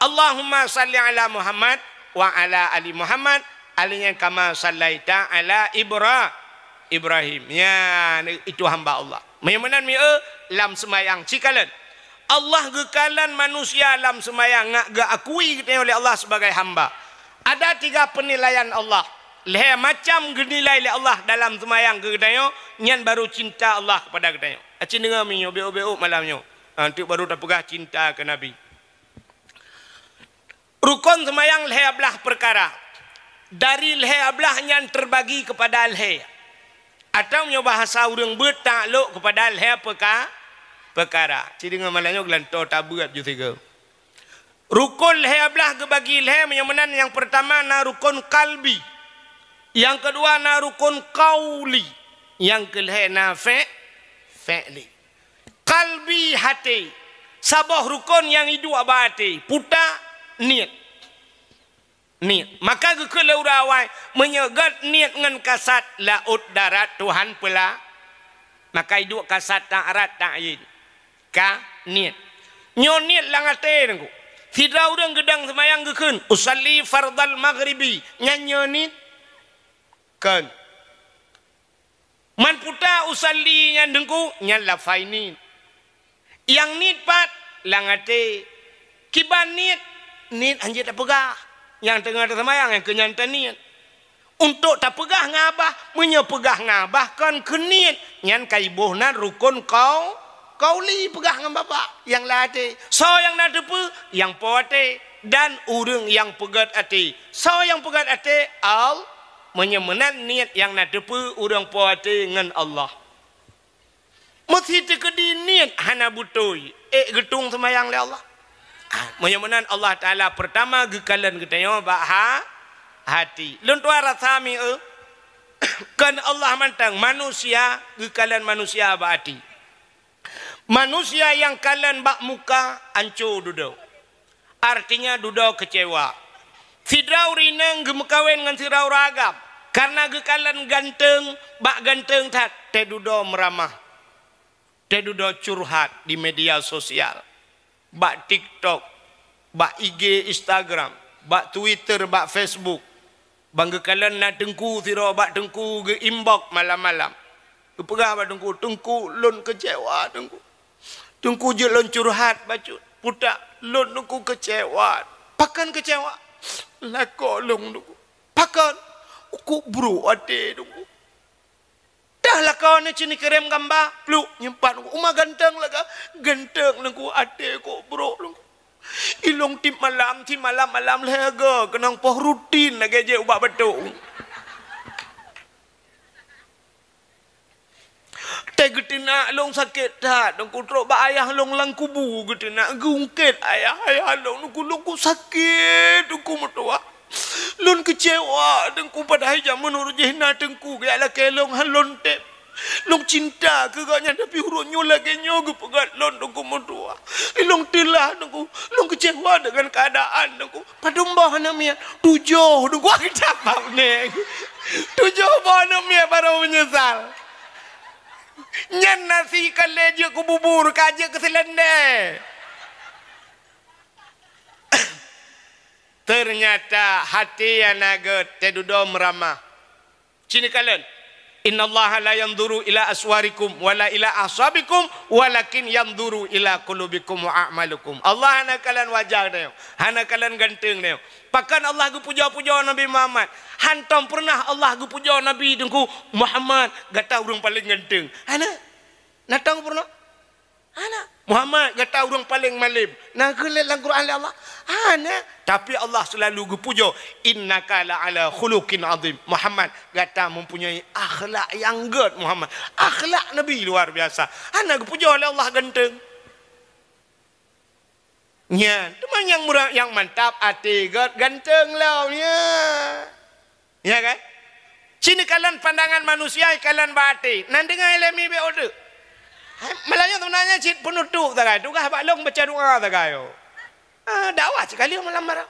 "Allahumma salli ala Muhammad wa ala ali Muhammad, ali nyan kama sallaita ala Ibra-, Ibrahim." Ya, itu hamba Allah. Meunyoe meunan mieu lam seumayang cikalon. Allah geukalon manusia lam seumayang ngat geuakui geutanyoe lé Allah sebagai hamba. Ada tiga penilaian Allah. Lhée macam geunilai lé Allah dalam seumayang keu geutanyoe, nyan baru cinta Allah kepada geutanyoe. Aci deungoe meunyoe bék-bék malam nyoe. Ha, teuk baru tapeugah cinta keu Nabi. Rukon seumayang lhée blaih peukara. Dari lhée blaih nyan terbagi kepada lhée. Atawa meunyoe bahasa ureuëng beuet taklok kepada lhée peuka-, peukara. Ci deungoe malam nyoe geulantoe tabeuet ju sigoe. Rukon lhée blaih geubagi lhée, meunyoe meunan nyang peurtama na rukon kalbi, nyang keudua na rukon kauli, nyang keulhée na fe-, fe'li. Kalbi haté, saboh rukon nyang iduek bak até, puta niet. Niet. Maka geukheun lé ureuëng awai, meunyoe gét niet ngon kasat laôt darat Tuhan peula, maka iduek kasat ta arat ta ayin. Ka niet. Nyoe niet lam até nangku. Sidroe ureuëng geudong seumayang geukheun, "Usalli fardal maghribi." Nyan nyoe niet? Kon. Man puta usalli nyan deungku, nyan lafai niet. Nyang niet pat lam até. Kiban niet, niet hanjeuet tapeugah. Nyang teungoh taseumayang nyang keu nyan taniet. Untuk tapeugah ngon babah, meunyoe peugah ngon babah kon keu niet, nyan ka iboh nan rukon kau-, kauli peugah ngon babah nyang lam até. Soe nyang na teupeue? Nyang po até. Dan ureuëng nyang peugét até. Soe nyang peugét até? Al-, meunyoe meunan niet nyang na teupeue ureuëng po até ngon Allah. Meusi teukeudi niet hana beutôi, ék geutueng seumayang lé Allah. Ah, meunyoe meunan Allah Taala peurtama geukalon geutanyoe bak ha-, hati. Lôn tuan rasa mieu, kon Allah mantong, manusia geukalon manusia bak hati. Manusia nyang kalon bak muka anco dudoe. Artinya dudoe keucewa. Sidroe ureuëng inong geumeukawen ngon sidroe ureuëng agam, kareuna geukalon ganteueng, bak ganteueng that, teududoe meuramah, teududoe curhat di media sosial, bak TikTok, bak I G, Instagram, bak Twitter, bak Facebook. Ban geukalon na teungku sidroe bak teungku geu-inbox malam-malam. Geupeugah bak teungku, "Teungku, lôn keucewa, teungku. Teungku, jeuet lôn curhat bacut. Putak, lôn teungku keucewa." "Pakon keucewa?" "Lakoe lôn, teungku." "Pakon?" "Kok brok até, teungku." Dah lakoe nyoe cit neukirém gamba, pluk, nyimpan u uma ganteng lagak. Ganteng lôn ku, até kok brok lôn ku. Ilôn tiep malam, tiep malam-malam lhèe go, keunong poh rutin lagèe jeuet ubak batok. Teuh geuteunak lôn sakét that, lôn ku trok bak ayah lôn lam kubu geuteunak, geungkét ayah, ayah lôn, lôn ku, lôn ku sakét, lôn ku meutuwah. Lôn keucewa teungku, padahai jameun uroe jih na teungku geujak lakèe lôn han lôn tém. Lôn cinta keu gobnyan, tapi uroe nyoe lagèe nyoe geupeugah lôn teungku meutuwah. Lôn teulah teungku, lôn keucewa deungon keuadaan teungku. Padum boh aneuk miet? Tujoh teungku. Wah, geucabab neng. Tujoh boh aneuk miet barô meunyeusal. Nyan nasi ka lé jeuet keu bubur, ka jeuet keu seulendé. Teunyata haté nyang na gèt teududoe meuramah. Cit neukalon, "Innallaha la yanzuru ila aswarikum wala ila ahsabikum, walakin yanzuru ila qulubikum wa a'malikum." Allah hana kalon wajah tanyoe, hana kalon ganteng tanyoe. Pakon Allah geupujoe-pujoe Nabi Muhammad? Hantom peureunah Allah geupujoe Nabi teungku, "Muhammad, gata ureueng paleng ganteng." Hana. Na tom peureunah? Hana. "Muhammad, gata ureueng paleng malem." Na geulét lam Quran lé Allah? Hana. Tapi Allah seulalu geupujoe, "Innaka la ala khuluqin azim." "Muhammad, gata mempunyai akhlak nyang gèt, Muhammad." Akhlak Nabi luar biasa. Hana geupujoe lé Allah ganteng. Nyan, teuma nyang murah, nyang mantap até gèt ganteng lom, ya. Ya kan? Cit neukalon pandangan manusia, ikalon bak até. Nan deungoe lé mi bèk udeuek. Hai, meulayeue seubeunanya cit peunutup sagai. Tugaih bak lôn baca doa sagai, oh. Ah, dakwah sikali malam barô.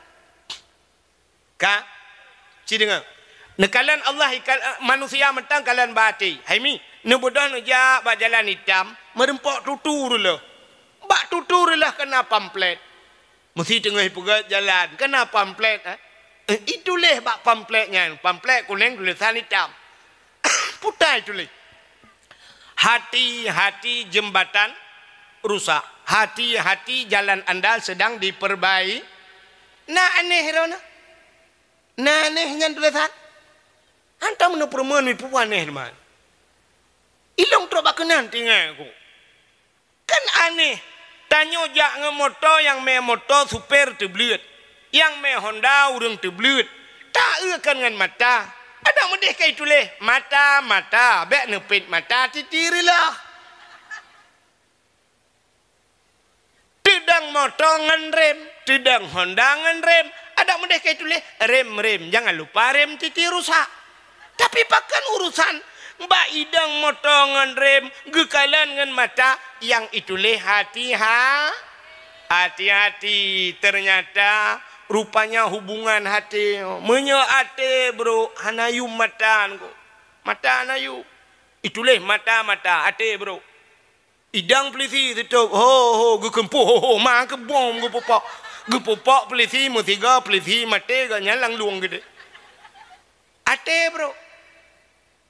Ka? Cit deungoe. Neukalon Allah ikal-, manusia mantong kalon bak até. Hai mi, neubeudôh neujak bak jalan itam, meureumpok tutu reuloh. Bak tutu reuloh ka na pamflet. Meusi teungoh ipeugèt jalan, ka na pamflet, eh? Eh, ituléh bak pamflet nyan, pamflet kunéng tulésan itam. Putai tuléh, "Hati-hati jembatan rusak, hati-hati jalan Anda sedang diperbai-." Na aneh droeneuh? Na aneh nyan tulésan? Hantom neupeureumeun mipeue aneh teuma. Ilôn trok bak keunan tinggai ku. Kan aneh, tanyoe jak ngon moto, nyang mè moto supèr teubleuet, nyang mè Honda ureueng teubleuet, taeu kon ngon mata. Adak meudeh ka ituléh, "Mata, mata, bèk neupét mata titi reuloh." Teudong moto ngon rem, teudong Honda ngon rem, adak meudeh ka ituléh, "Rem, rem, jangan lupa rem titi rusak." Tapi pakon urusan bak idong moto ngon rem geukalon ngon mata nyang ituléh hati-ha-, hati-hati. Ternyata rupanya hubungan até. Meunyoe até brok hana yum mata ngon. Mata hana yum. Ituléh mata-mata, até brok. Idong peulisi sitôb, ho, ho, geukeumpôh, ho, ho, ma keubom geupupok. Geupupok peulisi, meusigoe peulisi maté, gobnyan lam lueng geude. Até brok.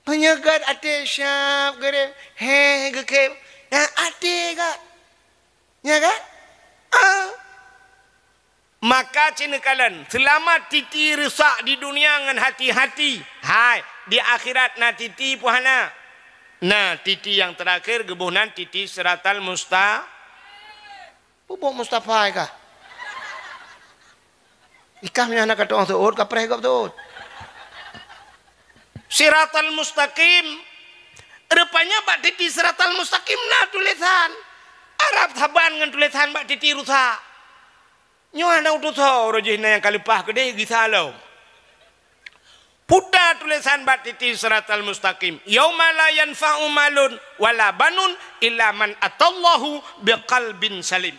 Meunyoe gèt até syab geurem, heh geukhem, na até gèt. Nya kan? Ah. Maka cit neukalon, seulamat titi rusak di dunia ngon hati-hati. Hai, di akhirat na titi peue hana? Na titi nyang teurakhir geuboh nan titi siratal musta-, Peubuet Mustafa kah? Ikah meunyoe hana ka tu'oh seuôt, ka preh gob seuôt. Siratal mustaqim. Rupanya bak titi siratal mustaqim na tulésan Arab saban ngon tulésan bak titi rusak. Nyoe hana utus ho, uroe jih na nyang ka leupah keudeh gisa lom. Puta tulésan bak titi siratal mustaqim. "Yauma la yanfa'u malun wala banun illa man atallahu biqalbin salim."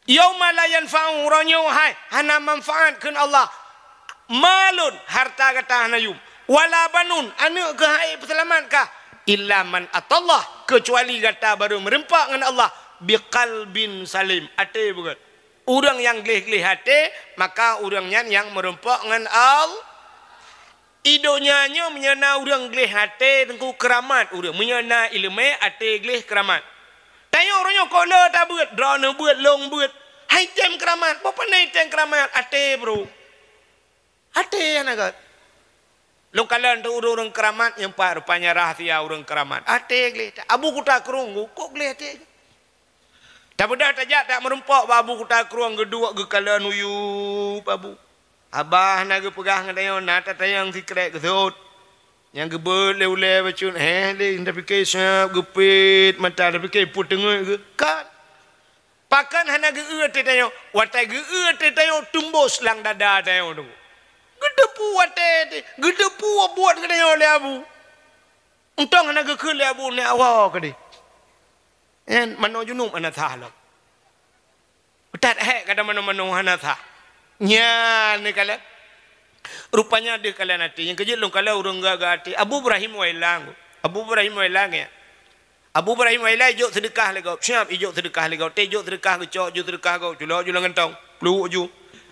"Yauma la yanfa'u," uroe nyoe hai, hana manfaat kheun Allah. "Malun," harta gata hana yum. "Wala banun," aneuk keuh hai peuseulamat kah. "Illa man atallah," keucuali gata barô meureumpok ngon Allah, "biqalbin salim," até beugèt. Ureueng nyang gleh-gleh até, maka ureueng nyan nyang meureumpok ngon Al-, Di donya nyoe meunyoe na ureuëng gleh até, teungku, keuramat ureuëng. Meunyoe na iéleumé, até gleh, keuramat. Tanyoe uroe nyoe kok le tabeuet, droeneuh beuet, lôn beuet. Hai tem keuramat, boh pane tem keuramat, até, bro. Até hana göt. Lôn kalon teuh ureuëng-ureuëng keuramat nyang pat rupanya rahsia ureuëng keuramat. Até gleh that. Abu Kuta Krueng, kok gleh até. Tabeudôh tajak, tak meurumpok bak Abu Kuta Krueng, geuduek geukalon uyueb Abu. Abah na geupeugah ngon tanyoe, na tatanyong sikrek geusot. Nyang geubeuet lé ulée bacut, heh, lé tapike siab, geupet mata, tapike peue teungeut geuh. Kan? Pakon hana geu-eu até tanyoe? Watée geu-eu até tanyoe, tumbôh lam dada tanyoe tu. Geuteupeue até, geuteupeue buet geutanyoe lé Abu. Untông hana geukheun lé Abu, nyak woe keudeh. Nyan manoe junub hana sah lom. That hék kata manoe-manoe hana sah. Nyan neukalon. Rupanya deuh kalon até. Nyang keujeuet lôn kalon ureuëng gagah até. Abu Ibrahim Wailang. Abu Ibrahim Wailang, ya. Abu Ibrahim Wailang ijok seudeukah lé gob. Siab ijok seudeukah lé gob. Teuh ijok seudeukah geucok ju seudeukah gob. Culok ju lam gantong. Pluek ju.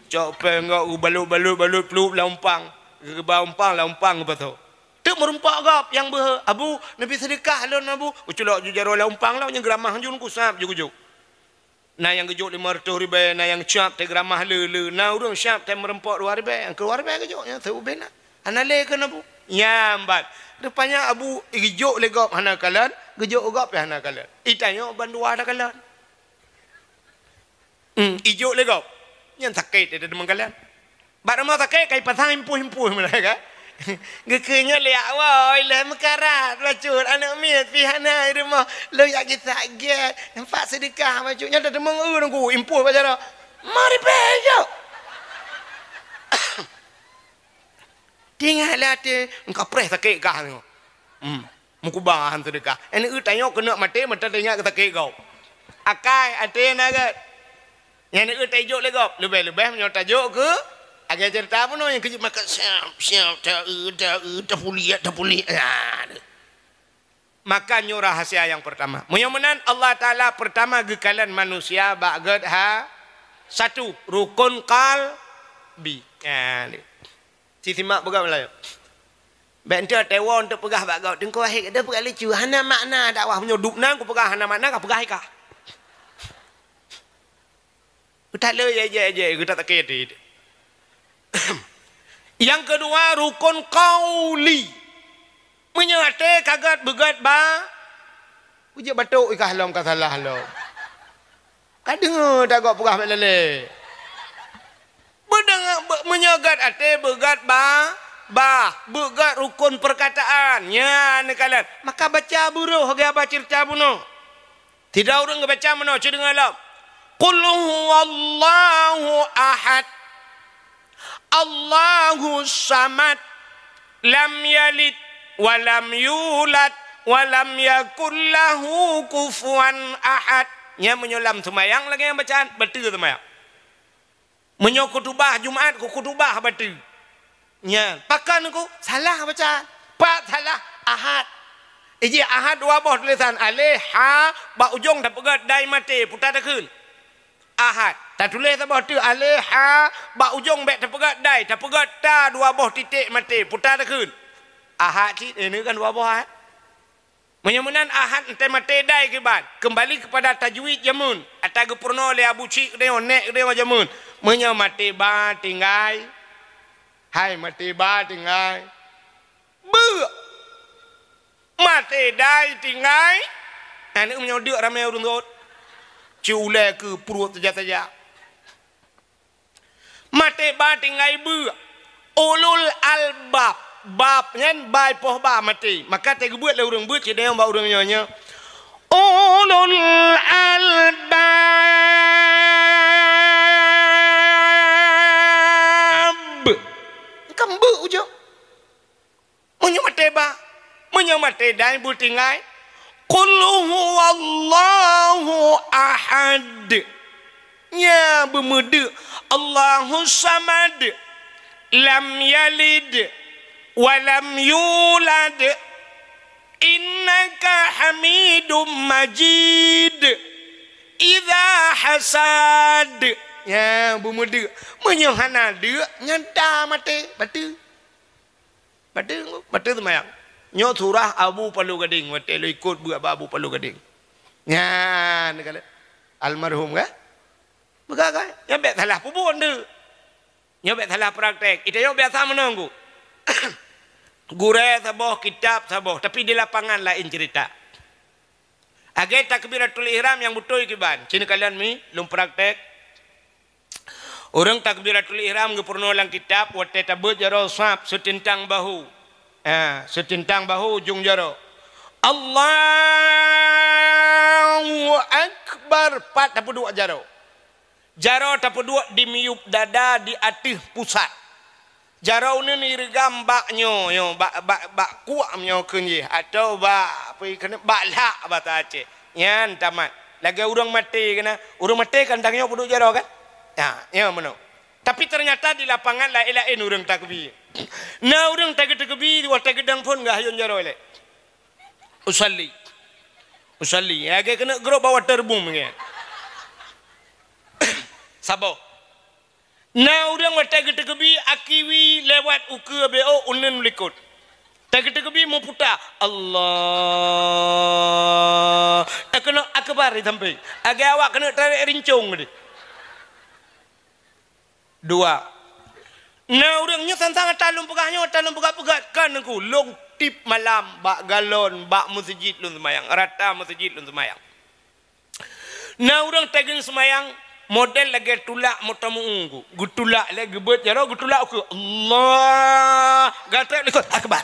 Cok péng gob, balot-balot-balot, pluek lam umpang. Geuba umpang, lam umpang geupasoe. Teuk meurumpok gob nyang beuhe, "Abu, neubi seudeukah lôn, Abu." Uculok ju jaroe lam umpang lom, nyang geuramah ju, kusab ju geujok. Na nyang geujok limong reutôh ribée, na nyang siab teuh geuramah le-le, na ureuëng siab teuh meurumpok dua ribée, nyang keudua ribée geujok, nyang siubena. Hana lé kheun Abu. Nyan ban. Rupanya Abu geujok lé gob hana kalon, geujok gob pih hana kalon. Itanyoe bandua takalon. Hmm, ijok lé gob. Nyan sakét, dia deungon kalon. Bak rumoh sakét, kai pasang impôh-impôh mulai kan. Geukheun nyoe lé awai, lé meukarat, bacut, aneuk miet, pih hana i rumoh, lôn jak gisa gét, nampak seudeukah bacut, nyan teumeung eu nunggu, impôh bak jaroe. Mari pih jok. Tinggai lé até, engka preh sakét kah nyoe. Hmm. Meukuba han seudeukah. Aneuk eu tanyoe keuneuk maté, meuta teuingat keu sakét gob. Akai até na gét. Nyan aneuk eu tajok lé gob. Leubeh-leubeh meunyoe tajok keu, lagée ceurita bunoe nyang keujeuet maka siab, siab, ta-eu, ta-eu, tapuliek, tapuliek. Ah, deuh. Maka nyoe rahsia nyang peurtama. Meunyoe meunan Allah Taala peurtama geukalon manusia bak gét ha satu, rukun qalbi. Ah, deuh. Ci simak peugah Meulayu. Bék enteuk teuwoe enteuk peugah bak gob, "Teungku Wahid, gata peugah lucu, hana makna dakwah." Meunyoe dubna kupeugah hana makna, kapeugah ikah. Geutaleueh jai-jai, geuta sakét até. Nyang keudua, rukun qauli. Meunyoe até ka gét beugét ba, peujeuet batok ikah lom ka salah lom. Ka deungoe dak gob peugah bék lalée. Beudeungoe, be-, meunyoe gét até beugét ba, bah, beugét rukun peurkataan, nyan neukalon. Maka baca beuroh lagée haba ceurita bunoe. Sidroe ureuëng geubaca meunoe, ci deungoe lom. Qul huwallahu ahad. Allahus samad. Lam yalid wa lam yulad wa lam yakul lahu kufuwan ahad. Nyan meunyoe lam seumayang lagée nyang bacaan, bateue seumayang. Meunyoe khutubah Jumat, keu khutubah bateue. Nyan, pakon ku salah baca. Pat salah, ahad. Iji ahad dua boh tulésan, aleh, ha, bak ujong tapeugét dai maté, puta takheun. Ahad. Tatuléh saboh teuk aleh, ha, bak ujong bék tapeugét dai, tapeugét ta dua boh titék maté, puta takheun. Ahad cit, eh, ini kan dua boh ahad. Meunyoe meunan ahad enteuk maté dai kiban, keumbali keupada tajwid jameun, ata geupeurunoe lé Abu Chik geutanyoe, nek geutanyoe jameun. Meunyoe maté ba tinggai, hai maté ba tinggai, beuk. Maté dai tinggai, aneuk meunyoe deuk ramé ureuëng rot. Ci ulée keu pruet saja-saja. Maté ba tinggai beuk. Ulul albab. Bab nyan bai poh ba maté. Maka teugeubeuet lé ureuëng beuet, ci dayong bak ureuëng nyoe nyoe. Ulul albab. Kan beuk ujong. Meunyoe maté ba, meunyoe maté dai beutinggai, "Qul huwallahu ahad." Nya beumeudeuk, "Allahus samad, lam yalid wa lam yulad, innaka hamidum majid." Idza hasad. Nya beumeudeuk. Meunyoe hana deuk, nyan ta maté, bateue. Bateue, bateue seumayang. Nyoe surah Abu Palu Gading, watée lôn ikot beuet bak Abu Palu Gading. Nyan, kata almarhum kan? Peugah kan? Nyan bék salah peubuet tu. Nyoe bék salah praktek. Ita nyoe biasa meunoe, Gurée saboh, kitab saboh, tapi di lapangan laén cerita. Lagée takbiratul ihram nyang beutôi kiban. Ci neukalon mi, lôn praktek. Ureuëng takbiratul ihram geupeurunoe lam kitab, watée tabeuet jaroe sab, seutintang bahu. Ha, seutintang bahu ujong jaroe. Allahu Akbar, pat tapeuduek jaroe. Jaroe tapeuduek di miyueb dada di ateueh pusat. Jaroe uneuen ireugam bak nyoe, nyoe, bak, bak, bak kuak nyoe kheun jih, atawa bak, apa keuneuk, bak lhak basa Aceh. Nyan tamat. Lagée ureuëng maté keunan. Ureuëng maté kan tanyoe peuduek jaroe kan? Ha, nyoe meunoe. Tapi ternyata di lapangan laén-laén ureuëng takbir. Na ureuëng tageu-, teugeubri, watée geudong phon geuhayôn jaroe lé. Usalli. Usalli. Lagée keuneuk grob bak waterboom nyan. Saboh. Na ureuëng watée geuteugeubri akiwi lewat ukeue B O uneuen likot. Teugeuteugeubri meuputa, Allah. Eh, keuneuk akbar di sampéng. Lagée awak keuneuk tarek rincong tadi. Dua. Na ureuëng nyoe sang-sang ata lôn peugah nyoe, ata lôn peugah-peugah kan Teungku, lôn tieb malam bak galon, bak meuseujid lôn seumayang, rata meuseujid lôn seumayang. Na ureuëng tageun seumayang model lagée tulak moto meu-ueng, geutulak lé geubeuet jaroe, geutulak ukeue, Allah, gatrek likot, akbar.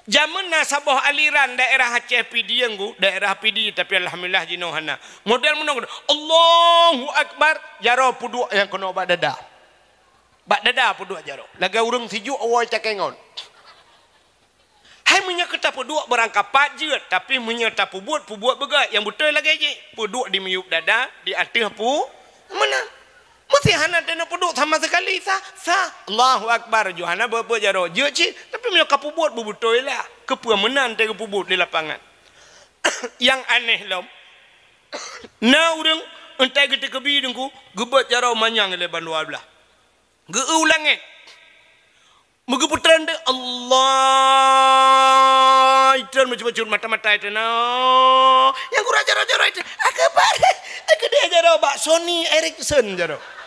Jameun na saboh aliran daerah Aceh Pidie, Teungku, daerah Pidie, tapi alhamdulillah jinoe hana. Model meunoe, Allahu Akbar, jaroe peuduek nyang keunoe bak dada. Bak dada peuduek jaroe. Lagée ureuëng sijuek awai cakée ngon. Hai meunyoe keu tapeuduek beurangkapat jeuet, tapi meunyoe tapeubuet, peubuet beugét, nyang beutôi lagée jih. Peuduek di miyueb dada, di ateueh pu-, meunan. Meusé hana teuneuk peuduek sama sekali, sah, sah. Allahu Akbar, ju hana beuet-beuet jaroe. Jeuet cit, tapi meunyoe ka peubuet beubeutôi lah. Keupeue meunan teuh geupeubuet di lapangan? Nyang aneh lom, na ureuëng entai geuteukeubri Teungku, geubeuet jaroe manyang lé bandua blaih. Geu-eu u langét. Meugeupeutrön deuek, Allah, itron meucut-meucut mata-mata itron. Nyang gura jaroe-jaroe itron. Akbar. Keudeh jaroe bak Sony Ericsson jaroe.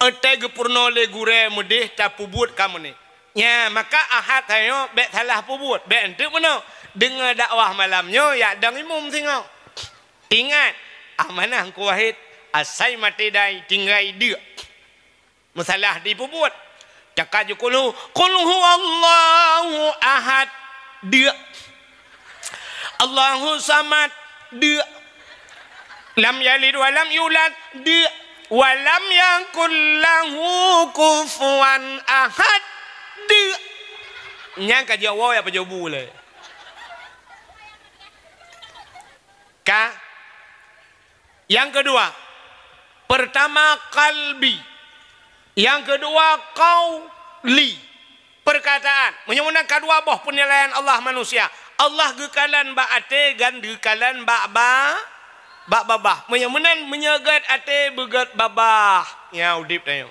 Entai geupeurunoe lé gurée meudeh tapeubuet kamoe nyoe. Nya, maka Ahad tanyoe bék salah peubuet, bék enteuk meunoe. Deungoe dakwah malam nyoe, yak dong imum singoh. Ingat, amanah Teungku Wahid, asai maté dai tinggai deuk. Meusalah dipeubuet. Cakap ju kulhu, "Qul huwallahu ahad." Deuk. "Allahu samad." Deuk. "Lam yalid wa lam yulad." Deuk. "Wa lam yakul lahu kufuwan ahad." Deuk. Nyang ka jaweueb ya pajobu lé. Ka. Nyang keudua, pertama qalbi. Nyang keudua qauli. Perkataan. Meunyoe meunan ka dua boh peunilaian Allah manusia. Allah geukalon bak até dan geukalon bak ba-, bak babah. Meunyoe meunan, meunyoe gét até beugét babah. Nya udeb tanyoe.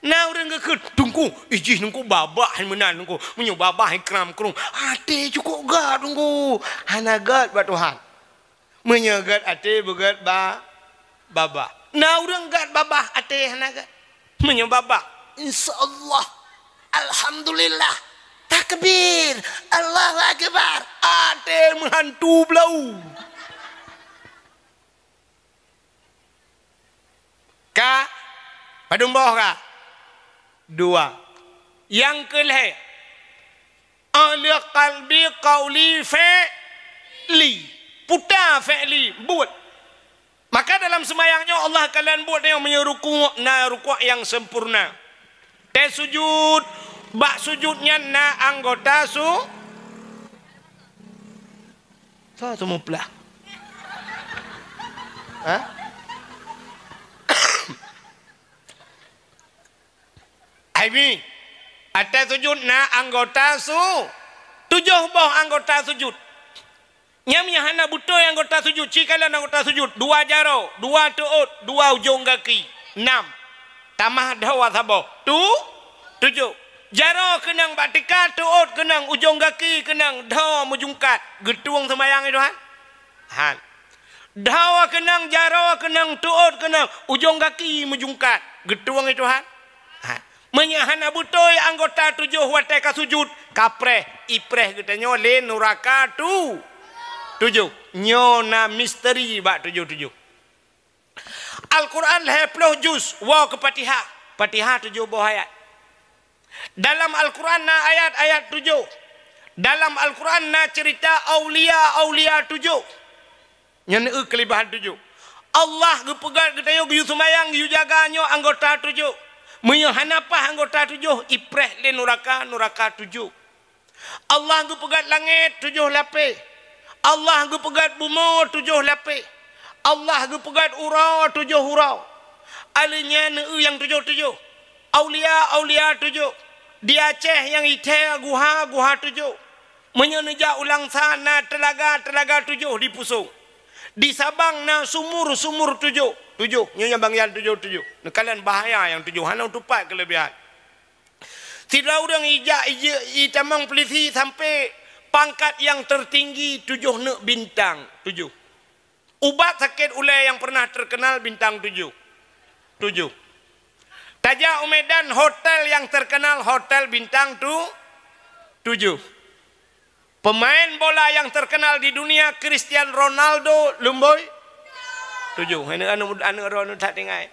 Na ureuëng geukheun, "Teungku, ijih Teungku babah hai meunan Teungku. Meunyoe babah hai kram krueng, até cukôp gét Teungku. Hana gét bak Tuhan." Meunyoe gét até beugét ba-, babah. Na ureuëng gét babah até hana gét. Meunyoe babah, insya Allah, alhamdulillah, takbir, Allahu akbar, até meuhantu blau. Ka? Padum boh ka? Dua. Nyang keu lhée, ahli qalbi qauli fi'li. Puta fi'li, buet. Maka dalam seumayang nyoe Allah kalon buet nyoe meunyoe rukuk na rukuk nyang sempurna. Tée sujud, bak sujud nyan na anggota su-, Sa seumuplah. Ha? Hai mi, ateueh sujud na anggota su-, tujoh boh anggota sujud. Nyan meunyo hana beutôi anggota sujud, ci kalon anggota sujud, dua jaroe, dua teuôt, dua ujong gaki, nam. Tamah dhoe saboh, tu, tujoh. Jaroe keunong bak tika, teuôt keunong, ujong gaki keunong, dhoe meujungkat. Geutueng seumayang i Tuhan? Han. Dhoe keunong, jaroe keunong, teuôt keunong, ujong gaki meujungkat. Geutueng i Tuhan? Han. Meunyo hana beutôi anggota tujoh watée ka sujud, ka preh, ipreh geutanyoe lé nuraka tu-, tujoh. Nyoe na misteri bak tujoh-tujoh. Al-Quran lhée ploh juz, woe keu Fatihah. Fatihah tujoh boh ayat. Dalam Al-Quran na ayat-ayat tujoh. Dalam Al-Quran na ceurita aulia-aulia tujoh. Nyan eu keulebihan tujoh. Allah geupeugét geutanyoe geuyue seumayang, geuyue jaga nyoe anggota tujoh. Meunyoe hana paih anggota tujoh, ipreh lé nuraka, nuraka tujoh. Allah geupeugét langét tujoh lapéh. Allah geupeugét bumoe tujoh lapéh. Allah geupeugét uroe tujoh uroe. Aleuh nyan eu nyang tujoh-tujoh. Aulia-aulia tujoh. Di Aceh nyang ithée guha-guha tujoh. Meunyoe neujak u Langsa na teulaga-teulaga tujoh di Pusong. Di Sabang na sumur-sumur tujoh. Tujoh, nyoe nyang bangian tujoh-tujoh. Neukalon bahaya nyang tujoh, hana tupat keulebihan. Sidroe ureuëng ijak ije-, itamong peulisi sampai pangkat nyang tertinggi tujoh neuk bintang, tujoh. Ubat sakét ulée nyang pernah terkenal bintang tujoh. Tujoh. Tajak u Medan, hotel nyang terkenal hotel bintang tu-, tujoh. Pemain bola nyang terkenal di dunia, Cristiano Ronaldo, lumboi? Tujoh. Aneuk, aneuk, aneuk droe nyoe that tinggai.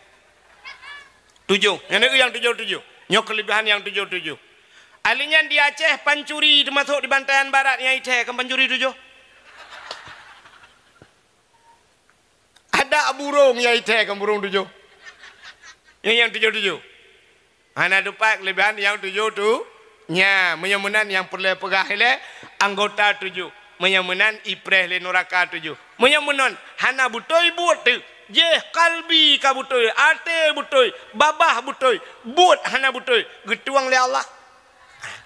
Tujoh. Aneuk nyang tujoh-tujoh. Nyoe keulebihan nyang tujoh-tujoh. Aleuh nyan di Aceh, pancuri teumasok di Bantayan Barat nyang ithée, kan pancuri tujoh? Ada burung nyang ithée, kan burung tujoh? Nyang, nyang tujoh-tujoh. Hana tupat keulebihan nyang tujoh tu. Nya, meunyoe meunan nyang peureulée peugah ilée anggota tujoh. Meunyoe meunan ipreh lé nuraka tujoh. Meunyoe meunan hana beutôi buet teuk. Jéh kalbi ka beutôi, até beutôi, babah beutôi, buet hana beutôi, geutueng lé Allah.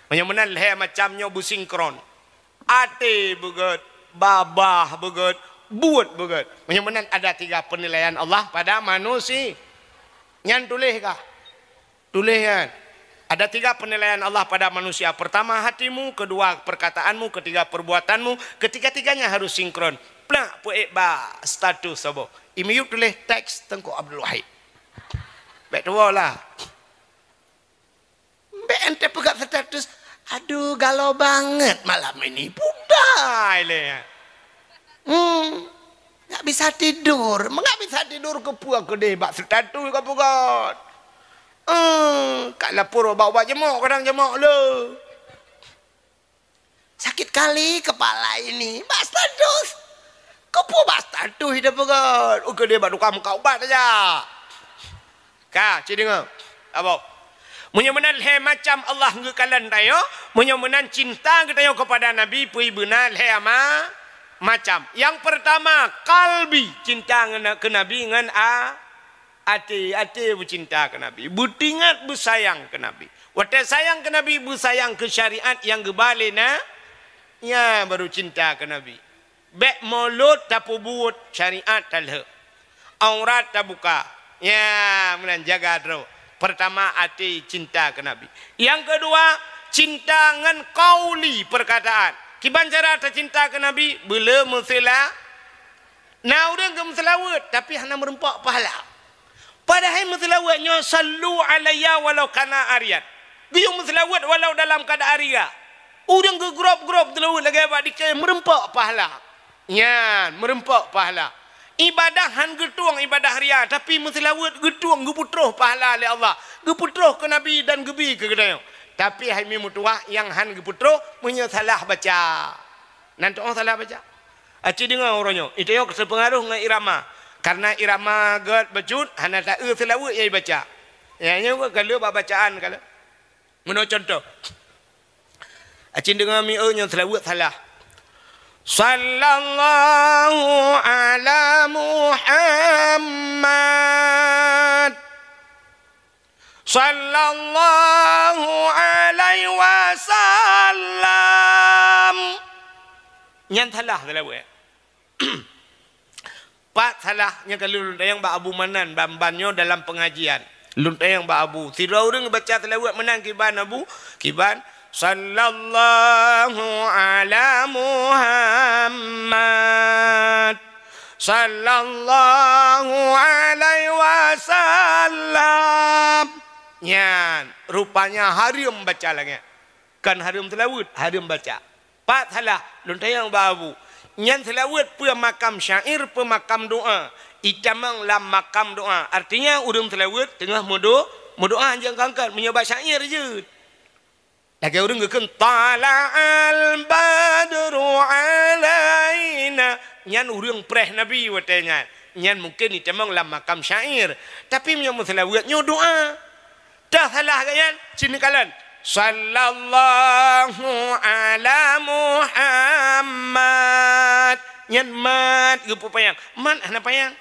Meunyoe meunan lhée macam nyoe beusinkron. Até beugét, babah beugét, buet beugét. Meunyoe meunan ada tiga penilaian Allah pada manusia. Nyan tuléh kah? Tuléh nyan. Ada tiga penilaian Allah pada manusia. Pertama hatimu, kedua perkataanmu, ketiga perbuatanmu. Ketiga-tiganya harus sinkron. Plak peuék bak status saboh. I miyueb tuléh teks Teungku Abdul Wahid. Bék tuwoe lah. Bék ente peugah status, "Aduh, galau banget malam ini." Pudai lé. Hmm. Nggak bisa tidur. Nggak bisa tidur keupeue keudeh bak status ka peugah. Hmm, ka lapor bak ubat jemok, kadang jemok le. Sakit kali kepala ini. Bak status. Keupeue bak status ida peugah? Ukeue dia bak tukang meukat ubat saja. Ka, ci deungoe. Abah. Meunyoe meunan lhée macam Allah geukalon tanyoe, meunyoe meunan cinta geutanyoe kepada Nabi peue beuna lhée ama-, macam. Yang pertama, kalbi, cinta ngon, keu Nabi ngon a-, até, até beucinta keu Nabi, beutingat beusayang keu Nabi. Watée sayang keu Nabi, beusayang keu syariat nyang geuba lé na, nyan baru cinta keu Nabi. Bék mulôt tapeubuet, syariat talheueh. Aurat tabuka. Nyan meunan jaga droe. Pertama, até cinta keu Nabi. Yang kedua, cinta ngon kauli, perkataan. Kiban cara tacinta keu Nabi, beule meusila-, Na ureuëng geumeuseulaweuet, tapi hana meurumpok pahala. Padahai meuseulaweuet nyoe, "Sallu alayya walau kana aryan." Geuyue meuseulaweuet walau dalam keuadaan ria. Ureuëng geugrop-grop seulaweuet lagée bak dikée meurumpok pahala. Nyan, meurumpok pahala. Ibadah han geutueng ibadah ria, tapi meuseulaweuet geutueng, geupeutroh pahala lé Allah. Geupeutroh keu Nabi dan geubi keu geutanyoe. Tapi hai mi meutuwah nyang han geupeutroh meunyoe salah baca. Nan tuoh salah baca. Aci deungoe uroe nyoe, itayok teupeungaruh ngon irama. Karena irama gét bacut, hana taeu seulaweuet nyang ibaca. Nyang nyoe ka lheueh bak bacaan ka lheueh. Meunoe contoh. Aci deungoe mieu nyoe seulaweuet salah. Sallallahu ala Muhammad. Sallallahu alaihi wasallam. Nyan salah seulaweuet. Pat salah nyang ka lheueh lôn tanyong bak Abu Manan ban-ban nyoe dalam pengajian. Lôn tanyong bak Abu, sidroe ureuëng baca seulaweuet meunan kiban Abu, kiban, "Sallallahu ala Muhammad, sallallahu alaihi wasallam." Nyan, rupanya hareuem baca lagée nyan. Kon hareuem seulaweuet, hareuem baca. Pat salah, lôn tanyong bak Abu. Nyan seulaweuet peue makam syair, peue makam doa? Itamong lam makam doa. Artinya, ureuëng seulaweuet teungoh meudo-, meudoa nyang kangkat meunyoe bak syair jeuet. Lagée ureuëng geukheun, "Tala'al badru alaina." Nyan ureuëng preh Nabi watée nyan. Nyan mungken itamong lam makam syair. Tapi meunyoe meuseulaweuet nyoe doa. Teuh salah geuh nyan, sinoe kalon. "Sallallahu ala Muhammad." Nyan mat geupeupanyang. Mat hana panyang.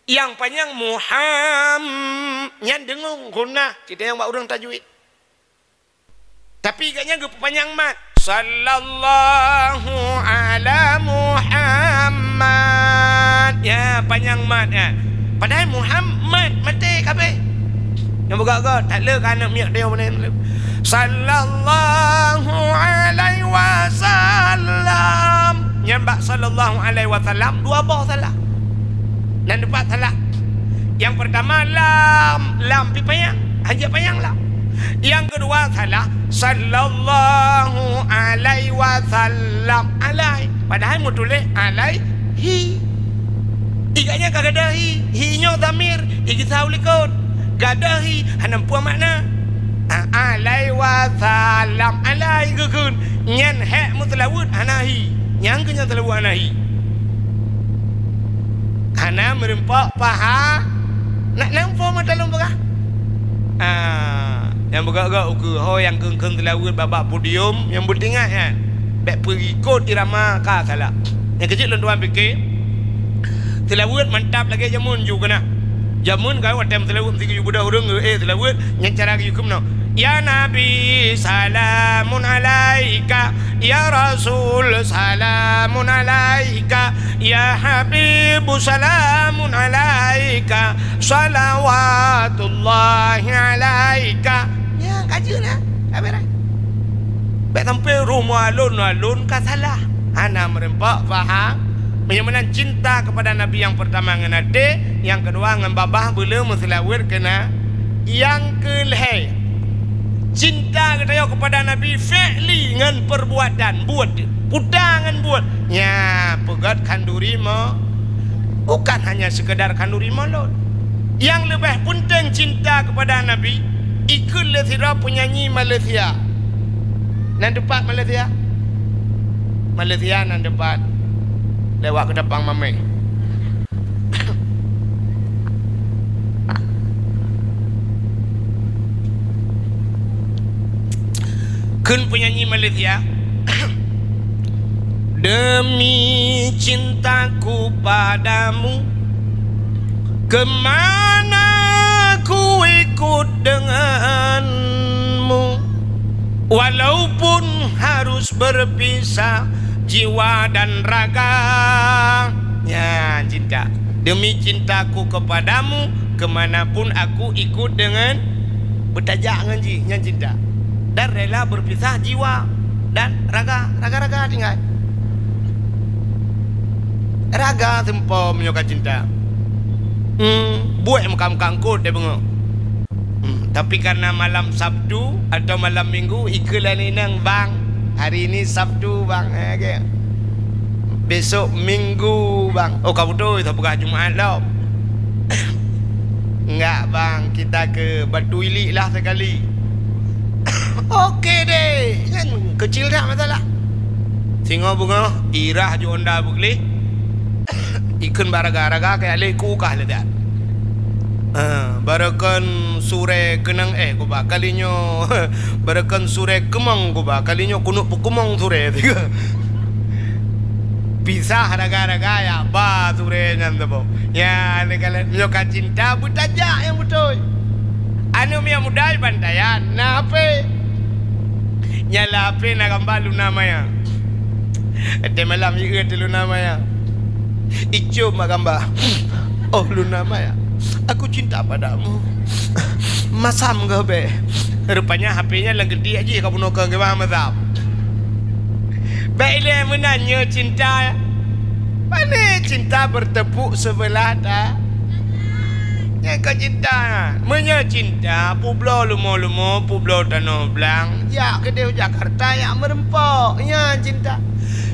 Nyang panyang Muham-, nyan deungon ghunah, cit nyang bak ureuëng tajwid. Tapi gobnyan geupeupanyang mat. "Sallallahu ala Muhammad." Ya, panyang mat, ya. Padahai Muhammad maté kabeh. Nyang beugöt-göt, that le ka aneuk miet dia. "Sallallahu alaihi wasallam." Nyan bak sallallahu alaihi wasallam, dua boh salah. Nan dipat salah. Nyang peurtama lam, lam pih panyang, hanjeuet panyang lam. Nyang keudua salah, sallallahu alaihi wasallam, alai. Padahai meutuléh alaihi. Iga nyan ka gadôh hi, hi nyoe dhamir, igisa u likot. Gadôh hi, hana peue makna. A-, alaihi wasallam, alai geukheun. Nyan hék meuseulaweuet hana hi. Nyang keu nyan seulaweuet hana hi. Hana meureumpok paha. Nak nampo mata lôn peugah. Ah, nyang beugöt-göt ukeue ho nyang kheun-kheun seulaweuet bak-bak podium, nyang beutingat nyan. Bék peuikot irama ka salah. Nyang keuh cit lôn tuan pike, seulaweuet mantap lagée jameun ju keunan. Jameun ka watée meuseulaweuet meusigeue ju beudôh ureuëng, eh, seulaweuet, nyan cara geuyue keunoe. Ya Nabi, salamun alaika. Ya Rasul, salamun alaika. Ya Habibu, salamun alaika. Salawatullahi alaika. Nyan ka jeuet na, ka beres. Bék sampoe roh meualon-alon ka salah. Hana meureumpok paham. Meunyoe meunan cinta keupada Nabi nyang peurtama ngon até, nyang keudua ngon babah beuleu meuseulaweuet keu na-, nyang keu lhée. Cinta geutanyoe keupada Nabi fi'li ngon peurbuatan, buet, puta ngon buet. Nya, peugét khanduri mo-, bukan hanya sekedar khanduri mulod. Nyang leubeh peunteng cinta keupada Nabi, ikheun lé sidroe peunyanyi Malaysia. Nan teupat Malaysia? Malaysia nan teupat lewat Ketapang Mameh. Kheun peunyanyi Malaysia, "Demi cintaku padamu, kemana ku ikut denganmu, walaupun harus berpisah jiwa dan raga." Nyan cinta. "Demi cintaku kepadamu, kemanapun aku ikut dengan," beutajak ngon jih, nyan cinta. "Dan rela berpisah jiwa dan raga." Raga-raga tinggai. Raga seumpom nyoe ka cinta. Hmm, buet meukamkang kot deh beungoh. Hmm, tapi karena malam Sabtu atau malam Minggu, ikheun lé inong, "Bang, hari ini Sabtu, Bang." Eh, oke. "Besok Minggu, Bang." "Oh, ka beutôi, tapeugah Jumat lom." "Enggak, Bang, kita ke Batu Ilik lah sekali." Oke deh, nyan kecil dah masalah. Singoh beungoh, irah ju honda beugleh. Ikheun bak raga-raga keu alek ku kah leudak. Ah, barokon surée keunong eh kuba kali nyoe. Barokon surée keumong kuba kali nyoe kunok peukeumong surée tiga. Pisah raga-raga ya ba surée nyan teubo. Ya, ni kalau nyoe ka cinta beutajak nyang beutôi. Anu miak muda bantaian na H P. Nyala H P na gambar Luna Maya. Ete malam ieu teu Luna Maya. Icom bak gamba. Oh, Luna Maya, aku cinta padamu. Masam keuh bèk. Rupanya H P nyan lam geudiek jih ka bunoe keu geuba masam. Bèk ilèe meunan nyoe cinta. Pane cinta bertepuk sebelah ta-, nyan keuh cinta. Meunyoe cinta, peubloe lumo-lumo, peubloe tanoh blang, jak keudéh u Jakarta, jak meureumpok. Nyan cinta.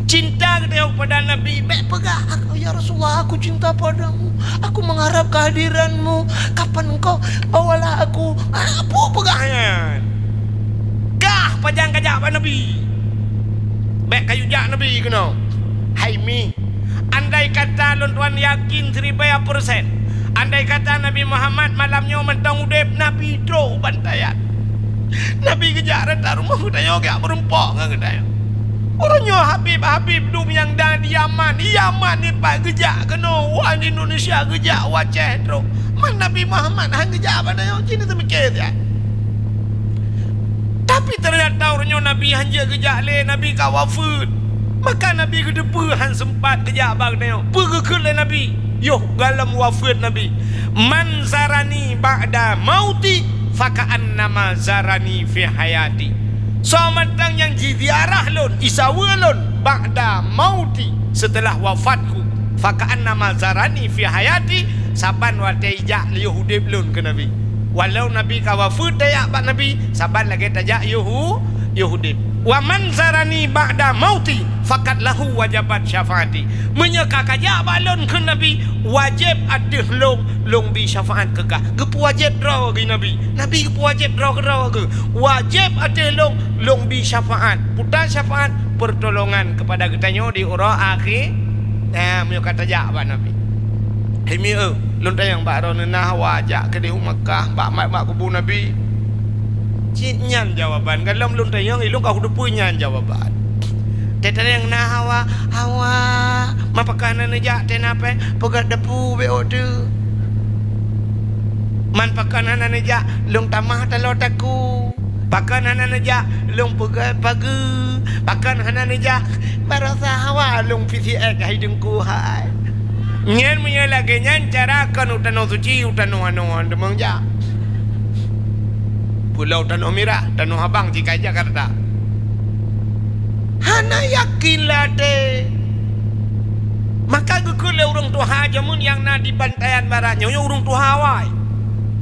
Cinta geutanyoe keupada Nabi, bèk peugah, "Ya Rasulullah, aku cinta padamu. Aku mengharap kehadiranmu. Kapan engkau bawalah aku?" Ah, peue peugah nyan? Kah pajan kajak bak Nabi? Bèk kayue jak Nabi keunoe. Hai mi, andai kata lôn tuan yakin siribèe persen, andai kata Nabi Muhammad malam nyoe mantong udép, Nabi trok bantaian. Nabi geujak rata rumoh geutanyoe, geujak meureumpok ngon geutanyoe. Uroe nyoe Habib-habib dum nyang na di Yaman, Yaman nyoe pat geujak keunoe, wan Indonesia geujak, u Aceh trok. Man Nabi Muhammad han geujak bak tanyoe, cit neuseumiké siat. Tapi teunyata uroe nyoe Nabi han jeuet geujak lé, Nabi ka wafeuet. Maka Nabi geuteupeue han seumpat geujak bak tanyoe. Peue geukheun lé Nabi? Yoh gohlom wafeuet Nabi, "Man zarani ba'da mauti, faka'annama zarani fi hayati." Soe mantong nyang jiziarah lôn, jisaweue lôn, ba'da mauti, seuteulah wafatku, faka'annama zarani fi hayati, saban watèe jak yoh udép lôn keu Nabi. Walau Nabi ka wafeuet tajak bak Nabi, saban lagèe tajak yoh u-, yoh udép. "Wa man zarani ba'da mauti, faqad lahu wajabat syafaati." Meunyoe ka kajak bak lôn kheun Nabi, wajéb ateueh lôn, lôn bi syafaat keu kah. Geupeu wajéb droe geuh Nabi. Nabi geupeu wajéb droe keudroe geuh. Wajéb ateueh lôn, lôn bi syafaat. Peue syafaat? Pertolongan keupada geutanyoe di uroe akhé. Nah, meunyoe ka tajak bak Nabi. Hai mi, eh, lôn tanyong bak droeneuh, na hawa jak keudéh u Makkah, bak mat bak kubu Nabi? Cit nyan jawaban. Gohlom lôn tanyong, ilôn ka kuteupeue nyan jawaban. Teuh tanyong na hawa, hawa. Man pakon hana neujak teuh na pèng, peugöt depu bèk ôk teuh. Man pakon hana neujak, lôn tamah taloe takue. Pakon hana neujak, lôn peugöt pageue. Pakon hana neujak, baroesa hawa lôn P C X hai Teungku hai. Nyan meunyoe lagèe nyan cara kon u Tanoh Suci, u tanoh anoe han teumeung jak. Pulo Tanoh Mirah, Tanoh Abang cit ka Jakarta. Hana yakin lé até. Maka geukheun lé ureueng tuha jameun nyang na di Bantaian Barat nyoe, nyoe ureueng tuha awai.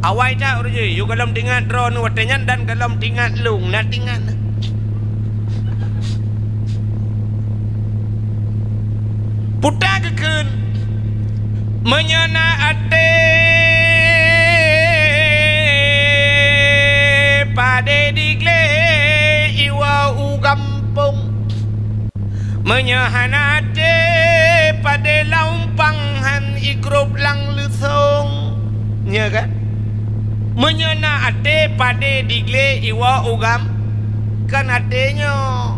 Awai that ureueng nyoe, yôh gohlom teuingat droeneuh watèe nyan dan gohlom teuingat lôn, na teuingat. Peue geukheun, meunyoe na até padé di glé iwoe u gampông. Meunyoe hana até padé lam umpang han igrôp lam leusông. Nyo kan? Meunyoe na até padé di glé iwoe u gam-, kan até nyoe.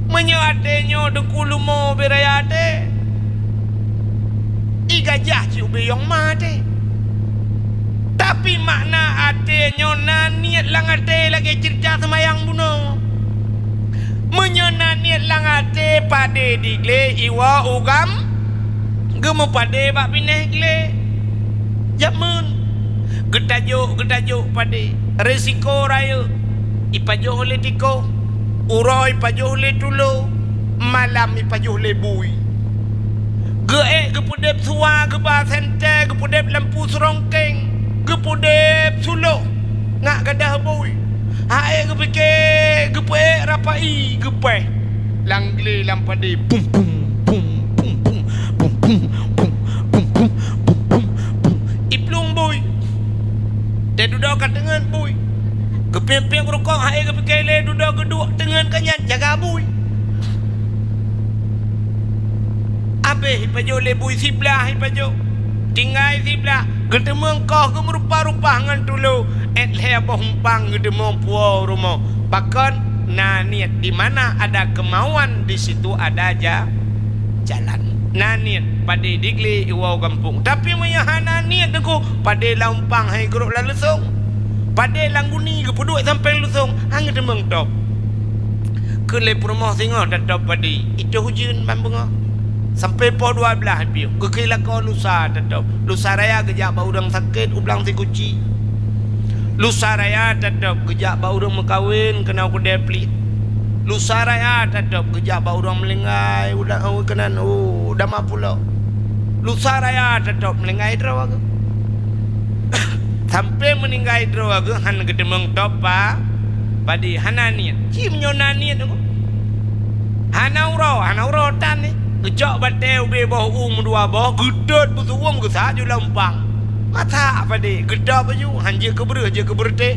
Meunyoe até nyoe Teungku leumo beu raya até, i gajah cit ubé yong ma até. Tapi makna até nyoe na niet lam até lagèe ceurita seumayang bunoe. Meunyoe na niet lam até padé di glé iwoe u gam-, geumeupadé bak binéh glé. Jameun geutajok, geutajok padé, risiko rayeuk, ipajoh lé tikoh, uroe ipajoh lé tulo, malam ipajoh lé bui. Geuék geupeudép suwa, geuba sentée, geupeudép lampu seurongkeng, geupeudép suloh, ngat gadah bui. Hai geupike, geupeuék rapai, geupéh lam glé lam padé. Bum, bum, bum. Iplueng bui. Teududoe ka teungeut bui. Geupiep-piep rukok, hai geupike lé dudoe geuduek teungeut keu nyan jaga bui. Abéh ipajoh lé bui siblah ipajoh. Tinggai siblah, geuteumeung koh geumeurupa-rupa ngon tulo, ék lhée boh umpang geuteumeung puwoe rumoh. Pakon? Na niet, di mana ada kemauan, di situ ada ja-, jalan. Na niet, padé di glé iwoe gampông. Tapi meunyoe hana niet Teungku, padé lam umpang hai grok lam leusông. Padé lam guni geupeuduek sampéng leusông, han geuteumeung top. Keu lé peurumoh singoh tatop padé, itoh ujeuen ban beungoh. Sampai poh dua blaih piôh, geukheun lakoe lusa tatôb. Lusa raya geujak bak ureuëng sakét u Blang Sikuci. Lusa raya tatôb geujak bak ureuëng meukawen keunoe keudée pliek. Lusa raya tatôb geujak bak ureuëng meulinggai u da-, u keunan u Dama Pulo. Lusa raya tatôb meulinggai droe geuh. Sampai meuninggai droe geuh hana geuteumeung tôb pa-, padé, hana niet. Ci meunyoe na niet geuh. Hana uroe, hana uroe tan ni. Geucok batée ubé boh u meudua boh, geutot beusuwöm geusa ju lam umpang. Masak padé, geutôb baju, han jeuet keu breueh, jeuet keu beureutéh.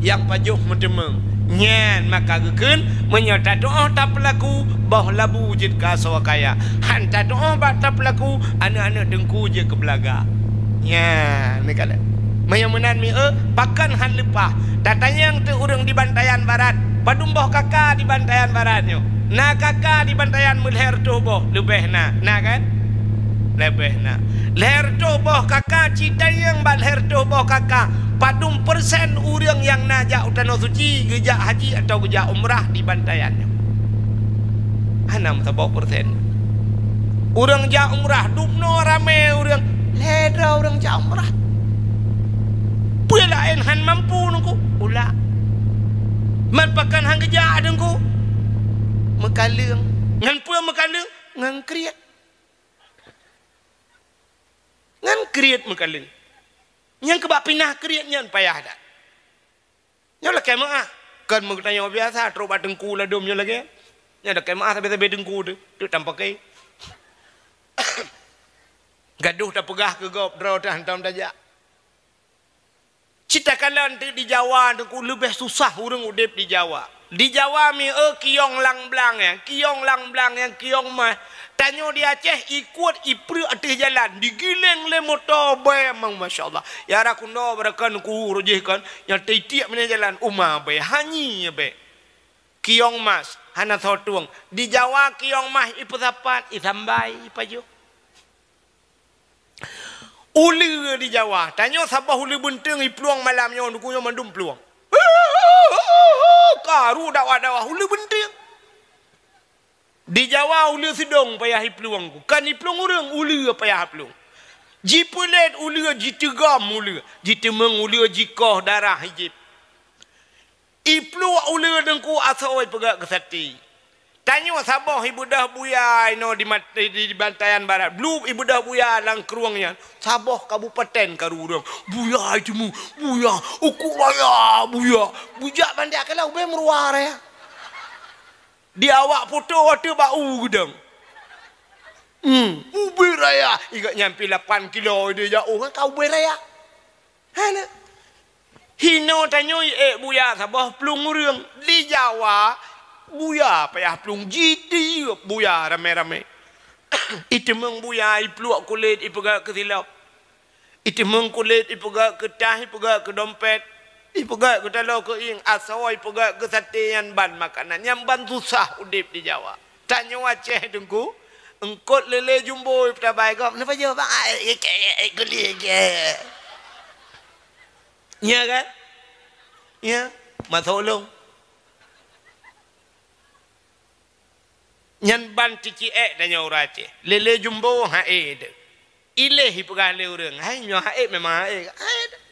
Nyang pajoh meuteumeung. Nyan maka geukheun, meunyoe tatuoh tapeulaku, boh labu jeuet keu asoe kaya. Han tatuoh bak tapeulaku, aneuëk-aneuëk teungku jeuet keu beulaga. Nyan, neukalon. Meunyoe meunan mi, eh, pakon han leupah. Tatanyong teuk ureuëng di Bantayan Barat, padum boh kaka di Bantayan Barat nyoe? Na kaka di Bantayan meulhée reutôh boh, leubeh na, na kan? Leubeh na. Lhée reutôh boh kaka, ci tanyong bak lhée reutôh boh kaka, padum persen ureuëng nyang na jak u Tanoh Suci geujak haji atawa geujak umrah di Bantayan nyoe? Hana meusaboh persen. Ureuëng jak umrah, dubnoe ramé ureuëng, lhée droe ureuëng jak umrah. Peue laén han mampu nungku, ulak. Man pakon han geujak teungku? Meukaleueng. Ngon peue meukaleueng? Ngon kriet. Ngon kriet meukaleueng. Nyang keubak pinah kriet nyan payah that. Nyoe lakée meuáh. Kon meugeutanyoe biasa, trok bak teungku ladom nyoe lagée. Nyoe lakée meuáh sabe-sabe teungku teuh, teuk tampakée. Gadoh tapeugah keu gob, droe teuh hantom tajak. Cit takalon teuk di Jawa teungku leubeh susah ureuëng udeb di Jawa. Di Jawa mi, eh, kiyong lam blang nyan, kiyong lam blang nyan, kiyong mah. Tanyoe di Aceh, ikuet ipreuk ateueh jalan, digiléng lé moto bée mang, masya Allah. Ya rakundo barakan ku rojih kan, nyang teitiek meunan jalan, uma bée, hanyi bée. Kiyong mas, hana soe tueng. Di Jawa kiyong mas ipeusapat, isambai, ipajoh. Uleue di Jawa, tanyoe saboh uleue beunteueng iplueng malam nyoe, teungku, nyoe mandum plueng. Karu dakwah-dakwah uleue beunteueng. Di Jawa uleue seudong payah iplueng, kon iplueng ureuëng, uleue payah iplueng. Jipeulét uleue, jiteugom uleue, jiteumeung uleue, jikoh darah ijép. Ipluek uleue teungku asoe ipeugét keu saté. Tanyoe saboh ibeudôh buya inoe di mat-, di, di Bantayan Barat. Blub ibeudôh buya lam krueng nyan. Saboh kabupaten karu ureuëng. Buya iteumé, buya, uku raya, buya. Bujak bandia kala ubé meuruwa raya. Di awak poto ateueh bak u geudong. Hmm, ubé raya. Igat nyampe lapan kilo ide jak, oh, ka ubé raya. Hana. Hinoe tanyoe ék buya saboh plueng ureuëng. Di Jawa, buya payah plueng, jitiep buya ramé-ramé. Iteumeung buya, ipluek kulét, ipeugét keu silop. Iteumeung kulét, ipeugét keu tah, ipeugét keu dompet, ipeugét keu taloe keu ieng, asoe ipeugét keu saté, nyan ban makanan, nyan ban susah udeb di Jawa. Tanyoe Aceh teungku, eungkot lélé jumbo ipeusabai gob, neupajoh bang, ai, ai, ai, ai, guli, ai. Nya kan? Nya, masuk lôn. Nyan ban ticiek tanyoe ureuëng Aceh. Lélé jumbo haé teuh. Iléh ipeugah lé ureuëng, hai nyoe haé memang haé. Haé teuh.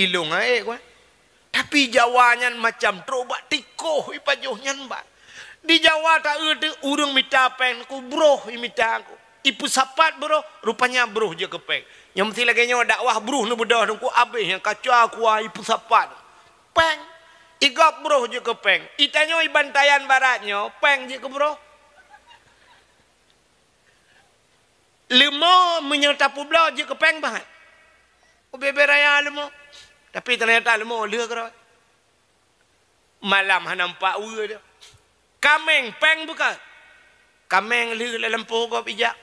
Ilong aé, kan? Tapi Jawa nyan macam trok bak tikoh ipajoh nyan ban. Di Jawa taeu teuh ureuëng mita péng ku broh imita ku. Ipeusapat broh, rupanya broh jeuet keu péng. Nyang meusti lagée nyoe dakwah broh neubeudôh teungku abéh nyang kaca kuah ipeusapat. Péng. Igab broh jeuet keu péng. Itanyoe i Bantayan Barat nyoe péng jeuet keu broh. Leumo meunyoe tapeubloe jeuet keu péng bahat. Ubé-bé raya leumo. Tapi teunyata leumo lheueh keudroe. Malam hana nampak weue dia. Kaméng péng beuka. Kaméng lheueh lam lampôh gob ijak.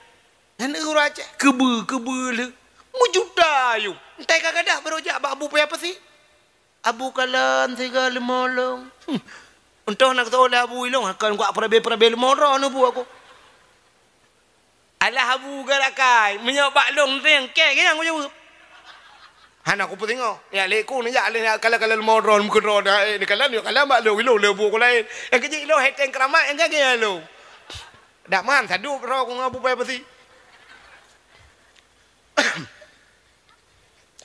Nyan ureuëng Aceh. Keubeu, keubeu lheueh. Meujuta ayong. Entai ka gadah barô jak bak Abu Paya Pasi. Abu kalon siga leumo lôn. Hmm. Untông na keutoe lé Abu ilong, akan kuak peurabe-peurabe leumo droe neubu aku. Alah Abu garakai, meunyoe bak lôn teueng kée, kée nyang kujaweueb. Hana kupeusingoh. Ya, lé ku neujak lé kalon-kalon leumo droe meukeudroe dah, eh, neukalon, neukalon bak lôn, ilong lé bu ku laén. Nyang keujeuet ilong heteng keuramat, nyang gagée lôn. Dak man sadup droe ku ngon Abu Paya Pasi.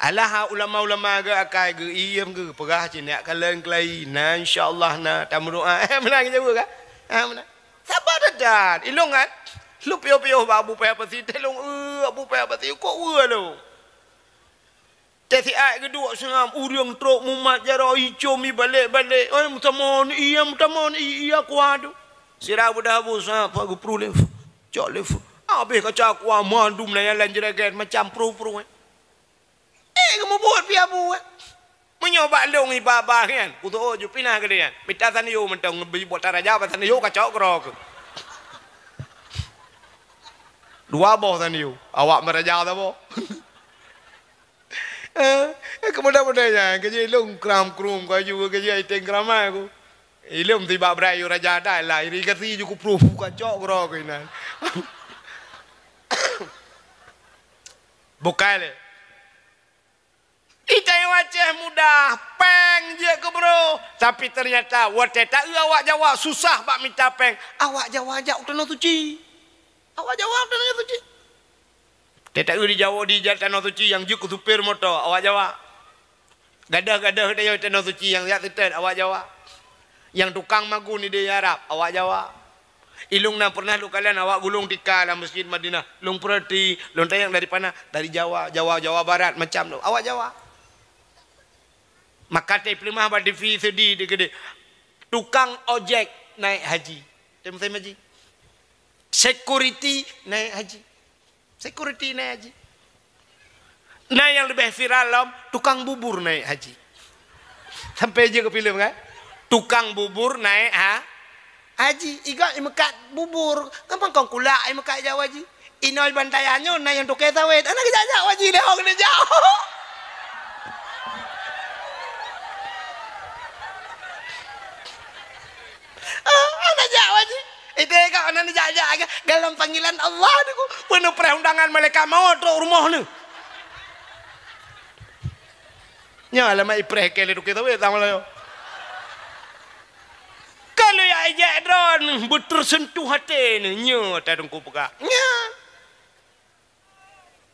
Alah ulama-ulama geu akai geu iem geu peugah cit nyak kaleng kelai. Na, insya Allah na tameudoa. Eh, meunan geujaweueb kan? Ha, meunan. Sabar that-that. Ilong kan? Lôn piôh-piôh bak Abu Paya Pasi, teuh lôn, eh, Abu Paya Pasi, kok weu lôn. Teuh siat geuduek seungab, ureueng trok mumat jaroe icom ibalek-balek. Eh, meutamong, iya meutamong, iya kuat tu. Sira beudah Abu Sa'ad, pak geupru lé. Cok lé. Habéh kaca kuah mandum na nyang lam jraget macam pruh-pruh, eh. Eh, geumubuet pih Abu, eh. Meunyoe bak lôn iba-ba nyan, kutoe ju pinah keudeh nyan. Mita sanyo mantong ngeubri buet taraja bak sanyo kacok keudroe keuh. Dua boh sanyo, awak meuraja saboh. Eh, eh, keumudah-mudah nyan, keujeuet lôn kram-krum, kaju keujeuet iteng kramai ku. Ilôn tibak brai yu raja dai lah, irigasi ju kupruh kacok keudroe keuh inan. Bukai lé. Itayong Aceh mudah, péng jeuet keu bro. Tapi teunyata watée taeu awak Jawa susah bak mita péng, awak Jawa jak u Tanoh Suci. Awak Jawa u Tanoh Suci. Watée taeu di Jawa, di Tanoh Suci nyang jeuet keu supir moto, awak Jawa. Gadôh-gadôh di Tanoh Suci nyang jak seutôt, awak Jawa. Nyang tukang magun di Arab, awak Jawa. Ilôn na pernah lôn kalon awak gulong tika lam Masjid Madinah. Lôn peurati, lôn tanyong dari pana? Dari Jawa, Jawa, Jawa Barat, macam tu. Awak Jawa. Maka teupeuleumoh bak T V seudi di keudeh. Tukang ojek naik haji. Teuh musém haji. Security naik haji. Security naik haji. Na nyang leubeh viral lom, tukang bubur naik haji. Sampai jeuet keu filem kan? Tukang bubur naik ha-, haji. Igoe imeukat bubur. Kan pangkong kulak imeukat jak haji. Inoi bantayan nyoe na nyang toke sawét. Hana geujak-jak haji lé, hong neujak. Ah, hana jak haji. Itu ka hana neujak-jak ke dalam panggilan Allah tu. Penuh perundangan malaikat maut trok rumoh ni. Nyoe alamat ipreh ke le tukang sawét sama layo. Kalau ya ijak drone betersentuh hati ni, nyoe ta dengku peugah. Nya.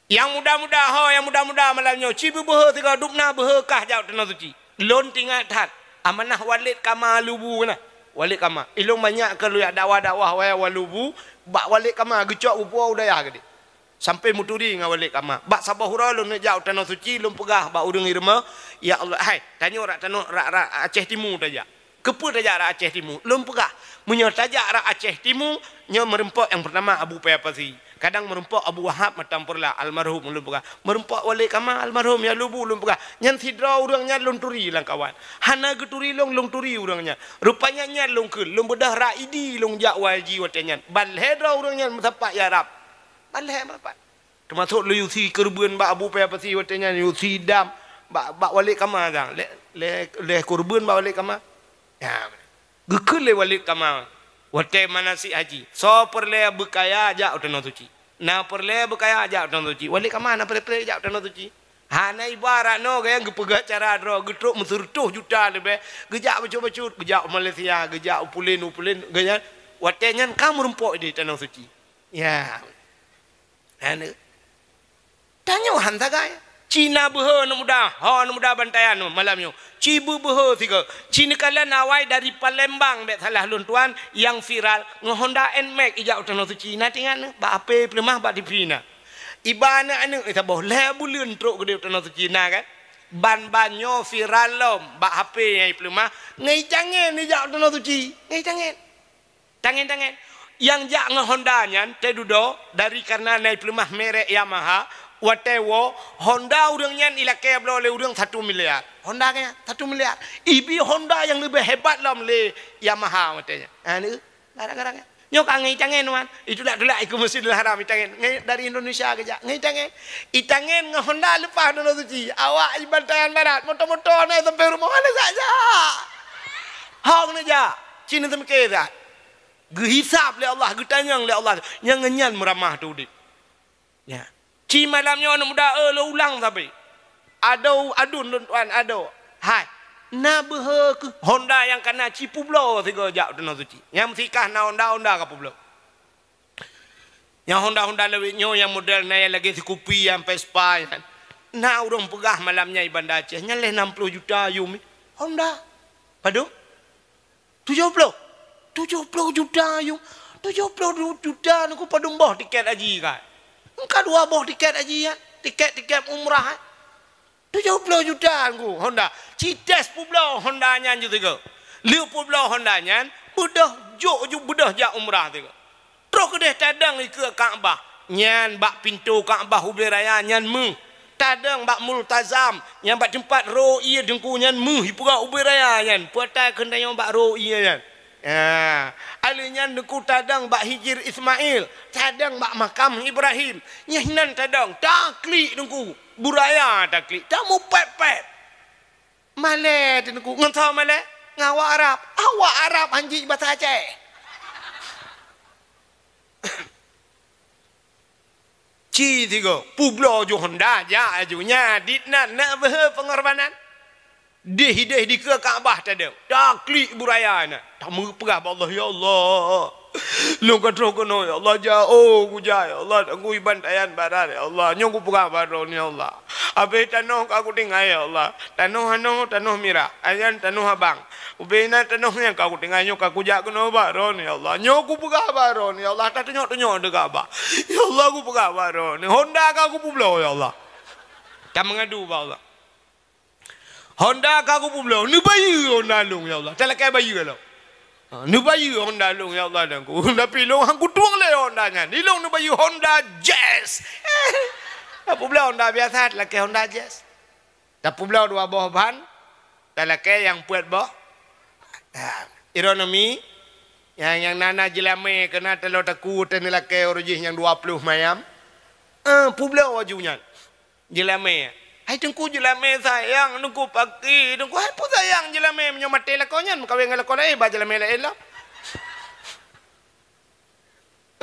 Nyang muda-muda, ho, nyang muda-muda malam nyoe, ci beubeuhe sigoe dubna beuhe kah jak u Tanoh Suci. Lôn teuingat that, amanah Walid Kama Lubu na. Walid Kama. Ilôn banyak keu lôn jak dakwah-dakwah wayah Walubu, bak Walid Kama geucok bupoe u dayah geude. Sampai meuturi ngon Walid Kama. Bak saboh uroe lôn jak u Tanoh Suci, lôn peugah bak ureuëng i rumoh, "Ya Allah, hai, tanyoe rak tanoh rak, rak Aceh Timu tajak." Keupeue tajak rak Aceh Timu? Lôn peugah, meunyoe tajak rak Aceh Timu, nyoe meurumpok nyang peurtama Abu Paya Pasi. Kadang meurumpok Abu Wahab Matang Peurla, almarhum, lôn peugah. Meurumpok Walid Kama, almarhum, ya Lubu, lôn peugah. Nyan sidroe ureuëng nyan lôn turi lam kawan. Hana geuturi lôn, lôn turi ureuëng nyan. Rupanya nyan lôn kheun, lôn beudôh rak Idi lôn jak haji watée nyan. Ban lhée droe ureuëng nyan meusapat ya Rab. Ban lhée meusapat. Teumasok lé Yusi Keureubeuen bak Abu Paya Pasi watée nyan, Yusi Dam bak, bak Walid Kama dang. Lé, lé, lé Keureubeuen bak Walid Kama. Ya. Geukheun lé Walid Kama watée manasik haji. Soe peureulée beukaya jak u Tanoh Suci. Na peureulée beukaya jak u Tanoh Suci. Walid Kama na peureulée jak u Tanoh Suci. Hana ibarat nyoe gaya geupeugah cara droe, geutrok meuseureutoh juta leubeh, geujak bacut-bacut, geujak u Malaysia, geujak u pulen, u pulen, gaya watée nyan ka meurumpok di Tanoh Suci. Ya. Hana. Tanyoe han sagai. Ci na beuhe aneuk muda, ho aneuk muda bantayan nyoe malam nyoe. Ci beubeuhe sigoe. Ci neukalon awai dari Palembang bék salah lôn tuan nyang viral ngon Honda Nmax ijak u Tanoh Suci. Na teuingat nyoe, bak H P peuleumah bak T V na. Iba aneuk-aneuk saboh lhée buleuen trok keudeh u Tanoh Suci na kan. Ban-ban nyoe viral lom bak H P nyang ipeuleumah ngon itangen ijak u Tanoh Suci. Ngon itangen. Tangen-tangen. Nyang jak ngon Honda nyan teududoe dari kareuna na ipeuleumah merek Yamaha, watée woe Honda ureuëng nyan ilakée bloe lé ureuëng satu miliar. Honda nyan satu miliar. Ibi Honda nyang leubeh hebat lom lé Yamaha watée nyan. Ha, ni, gara-gara nyan. Nyoe ka ngon itangen, wan. Itulak-tulak ikeue Masjidil Haram itangen. Ngon dari Indonesia geujak. Ngon itangen. Itangen ngon Honda leupah Tanoh Suci. Awak ibantayan barat. Moto-moto na sampai rumoh hana jak-jak. Hong neujak. Ci neuseumiké that. Geuhisab lé Allah, geutanyong lé Allah, nyang ngon nyan meuramah teu udeb. Ya. Ci malam nyoe aneuk muda, eh, lôn ulang sabe. Adoe aduen lôn tuan, adoe. Hai. Na beuhe keuh Honda nyang kana ci peubloe sigoe jak u Tanoh Suci. Nyang meusikah na Honda, Honda ka peubloe. Nyang Honda-Honda lawét nyoe nyang model na nyang lagèe sikupi nyang Vespa nyan. Na ureueng peugah malam nyan di Banda Aceh, nyan lhèe nam ploh juta yum. Honda. Padum? Tujoh ploh. Tujoh ploh juta yum. Tujoh ploh juta nyan padum boh tiket haji kan? Engka dua boh tiket haji kan? Tiket-tiket umrah kan? Tujoh ploh juta ngku Honda. Ci tès peubloe Honda nyan ju tiga. Lheuh peubloe Honda nyan, beudôh jok ju beudôh jak umrah tiga. Troh keudeh tadong dikeue Ka'bah. Nyan bak pintoe Ka'bah ubé raya nyan méuh. Tadong bak Multazam, nyan bak teumpat ro ié teungku nyan méuh ipeugah ubé raya nyan. Peue ata keuneuk tanyong bak ro ié nyan? Ha, alèh nyan teungku tadong bak Hijir Ismail, tadong bak makam Ibrahim. Nyan hinan tadong, taklik teungku. Buraya taklik, tamupèt-pèt. Malèe teungku, ngon soe malèe? Ngon awak Arab. Awak Arab hanjeuet basa Aceh. Ci tiga, peubloe ju Honda, jak aju. Nyan, dit nan, na beuhe peungorbanan. Deh-deh dikeue Ka'bah tadong. Taklik buraya nyan. Tameupeugah bak Allah, "Ya Allah, lôn ka troh keunoe, ya Allah, jak, oh, kujak, ya Allah, teungku iban tayan barat, ya Allah. Nyoe kupeugah bak droeneuh, ya Allah. Abéh tanoh ka kutinggai, ya Allah. Tanoh anoe, tanoh mirah. Ayan tanoh abang. Ubé na tanoh nyang ka kutinggai nyoe ka kujak keunoe bak droeneuh, ya Allah. Nyoe kupeugah bak droeneuh, ya Allah, tatunyok-tunyok di Ka'bah. Ya Allah, kupeugah bak droeneuh. Honda ka kupeubloe, ya Allah." Tameungadu bak Allah. Honda ka kupeubloe, neubayeue Honda lôn, ya Allah. Talakèe bayeue lom. Ha, neubayeue Honda lôn, ya Allah, dan ku. Tapi lôn han kutueng lé Honda nyan. Di lôn neubayeue Honda Jazz. Tapeubloe Honda biasa, talakèe Honda Jazz. Tapeubloe dua boh ban, talakèe nyang peuet boh. Ha, ironomi, nyang, nyang na-na jeulamé keunan taloe takue teuh neulakèe uroe jih nyang dua ploh mayam. Eh, peubloe aju nyan. Jeulamé. Hai teungku, jeulamé sayang teungku paki. Teungku, hai peue sayang jeulamé, meunyoe maté lakoe nyan meukawen ngon lakoe laén, ba jeulamé laén lom.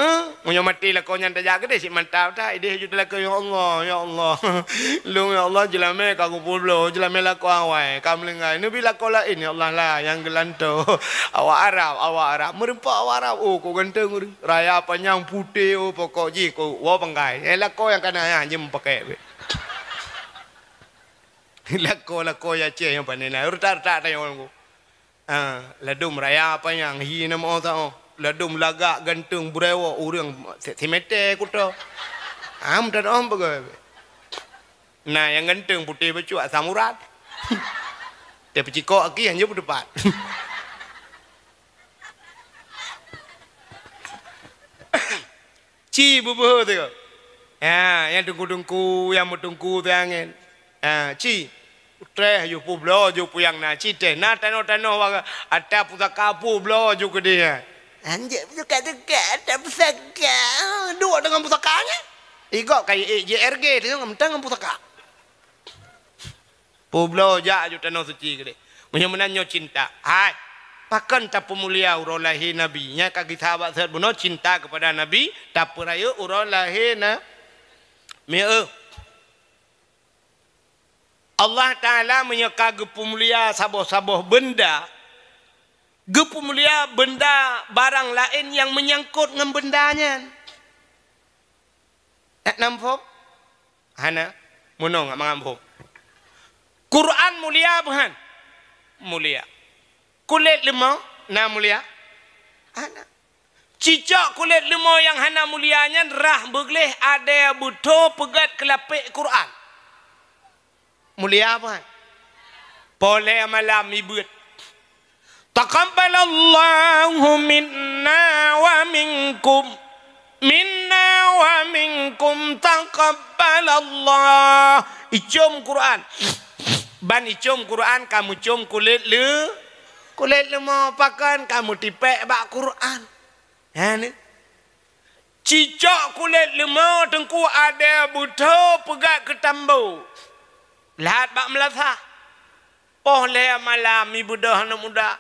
Eh, meunyoe maté lakoe nyan tajak keudeh cit mantap that, ideh ju teulakoe, "Ya Allah, ya Allah. Lôn ya Allah jeulamé ka kupeubloe, jeulamé lakoe awai, ka meulinggai. Neubi lakoe laén ya Allah lah nyang geulantoe." Awak Arab, awak Arab, meurumpok awak Arab. Oh, kok ganteng ureueng. Raya panyang putéh, oh, pokok jih kok woe panggai. Eh, lakoe nyang kana nyan jeuem pakèk bèk. Lakoe-lakoe Aceh nyang pane na, retak-retak tanyoe ngon. Ah, ladôm raya panyang hi na meu tao. Ladôm lagak ganteng beureuwoe ureueng si-, simeté kuto. Am tadom peugah. Na nyang ganteng putéh bacut asam urat. Teuh peucikok aki hana peuteupat. Ci beubeuhe teuh. Ha, nyang teungku-teungku, nyang meuteungku teuh angén. Ha, ci. Treh ju peubloe ju peue nyang na, ci teh. Na tanoh-tanoh wa-, ata pusaka peubloe ju keudeh. Anjek pusaka-saka, ata pusaka. Duek deungon pusaka nyan. Igok kai ék J R G teuh ngon pusaka. Peubloe jak aju tanoh suci keudeh. Meunyoe meunan nyoe cinta. Hai, pakon tapeumulia uroe lahé Nabi? Nyan ka geusahabat seuhat bunoe cinta keupada Nabi, tapeurayeuk uroe lahé na-, meu-, Allah Taala meunyoe ka geupeumulia saboh-saboh beunda, geupeumulia beunda barang laén nyang meunyangkot ngon beunda nyan. Dak na muphom? Hana. Meunong mangat muphom. Quran mulia peu han? Mulia. Kulét leumo na mulia? Hana. Cicok kulét leumo nyang hana mulia nyan rhah beugleh adèe beutho peugét keulapék Quran. Mulia peu han? Poh lhèe malam ibeuet. Taqabbalallahu minna wa minkum. Minna wa minkum taqabbalallah. Icom Quran. Ban icom Quran ka meucom kulét leu-, kulét leumo, pakon ka meutipék bak Quran. Ha, ni. Cicok kulét leumo teungku adèe beutho peugét keu tambo. Lhat bak meulasah. Poh lhèe malam ibeudôh aneuk muda.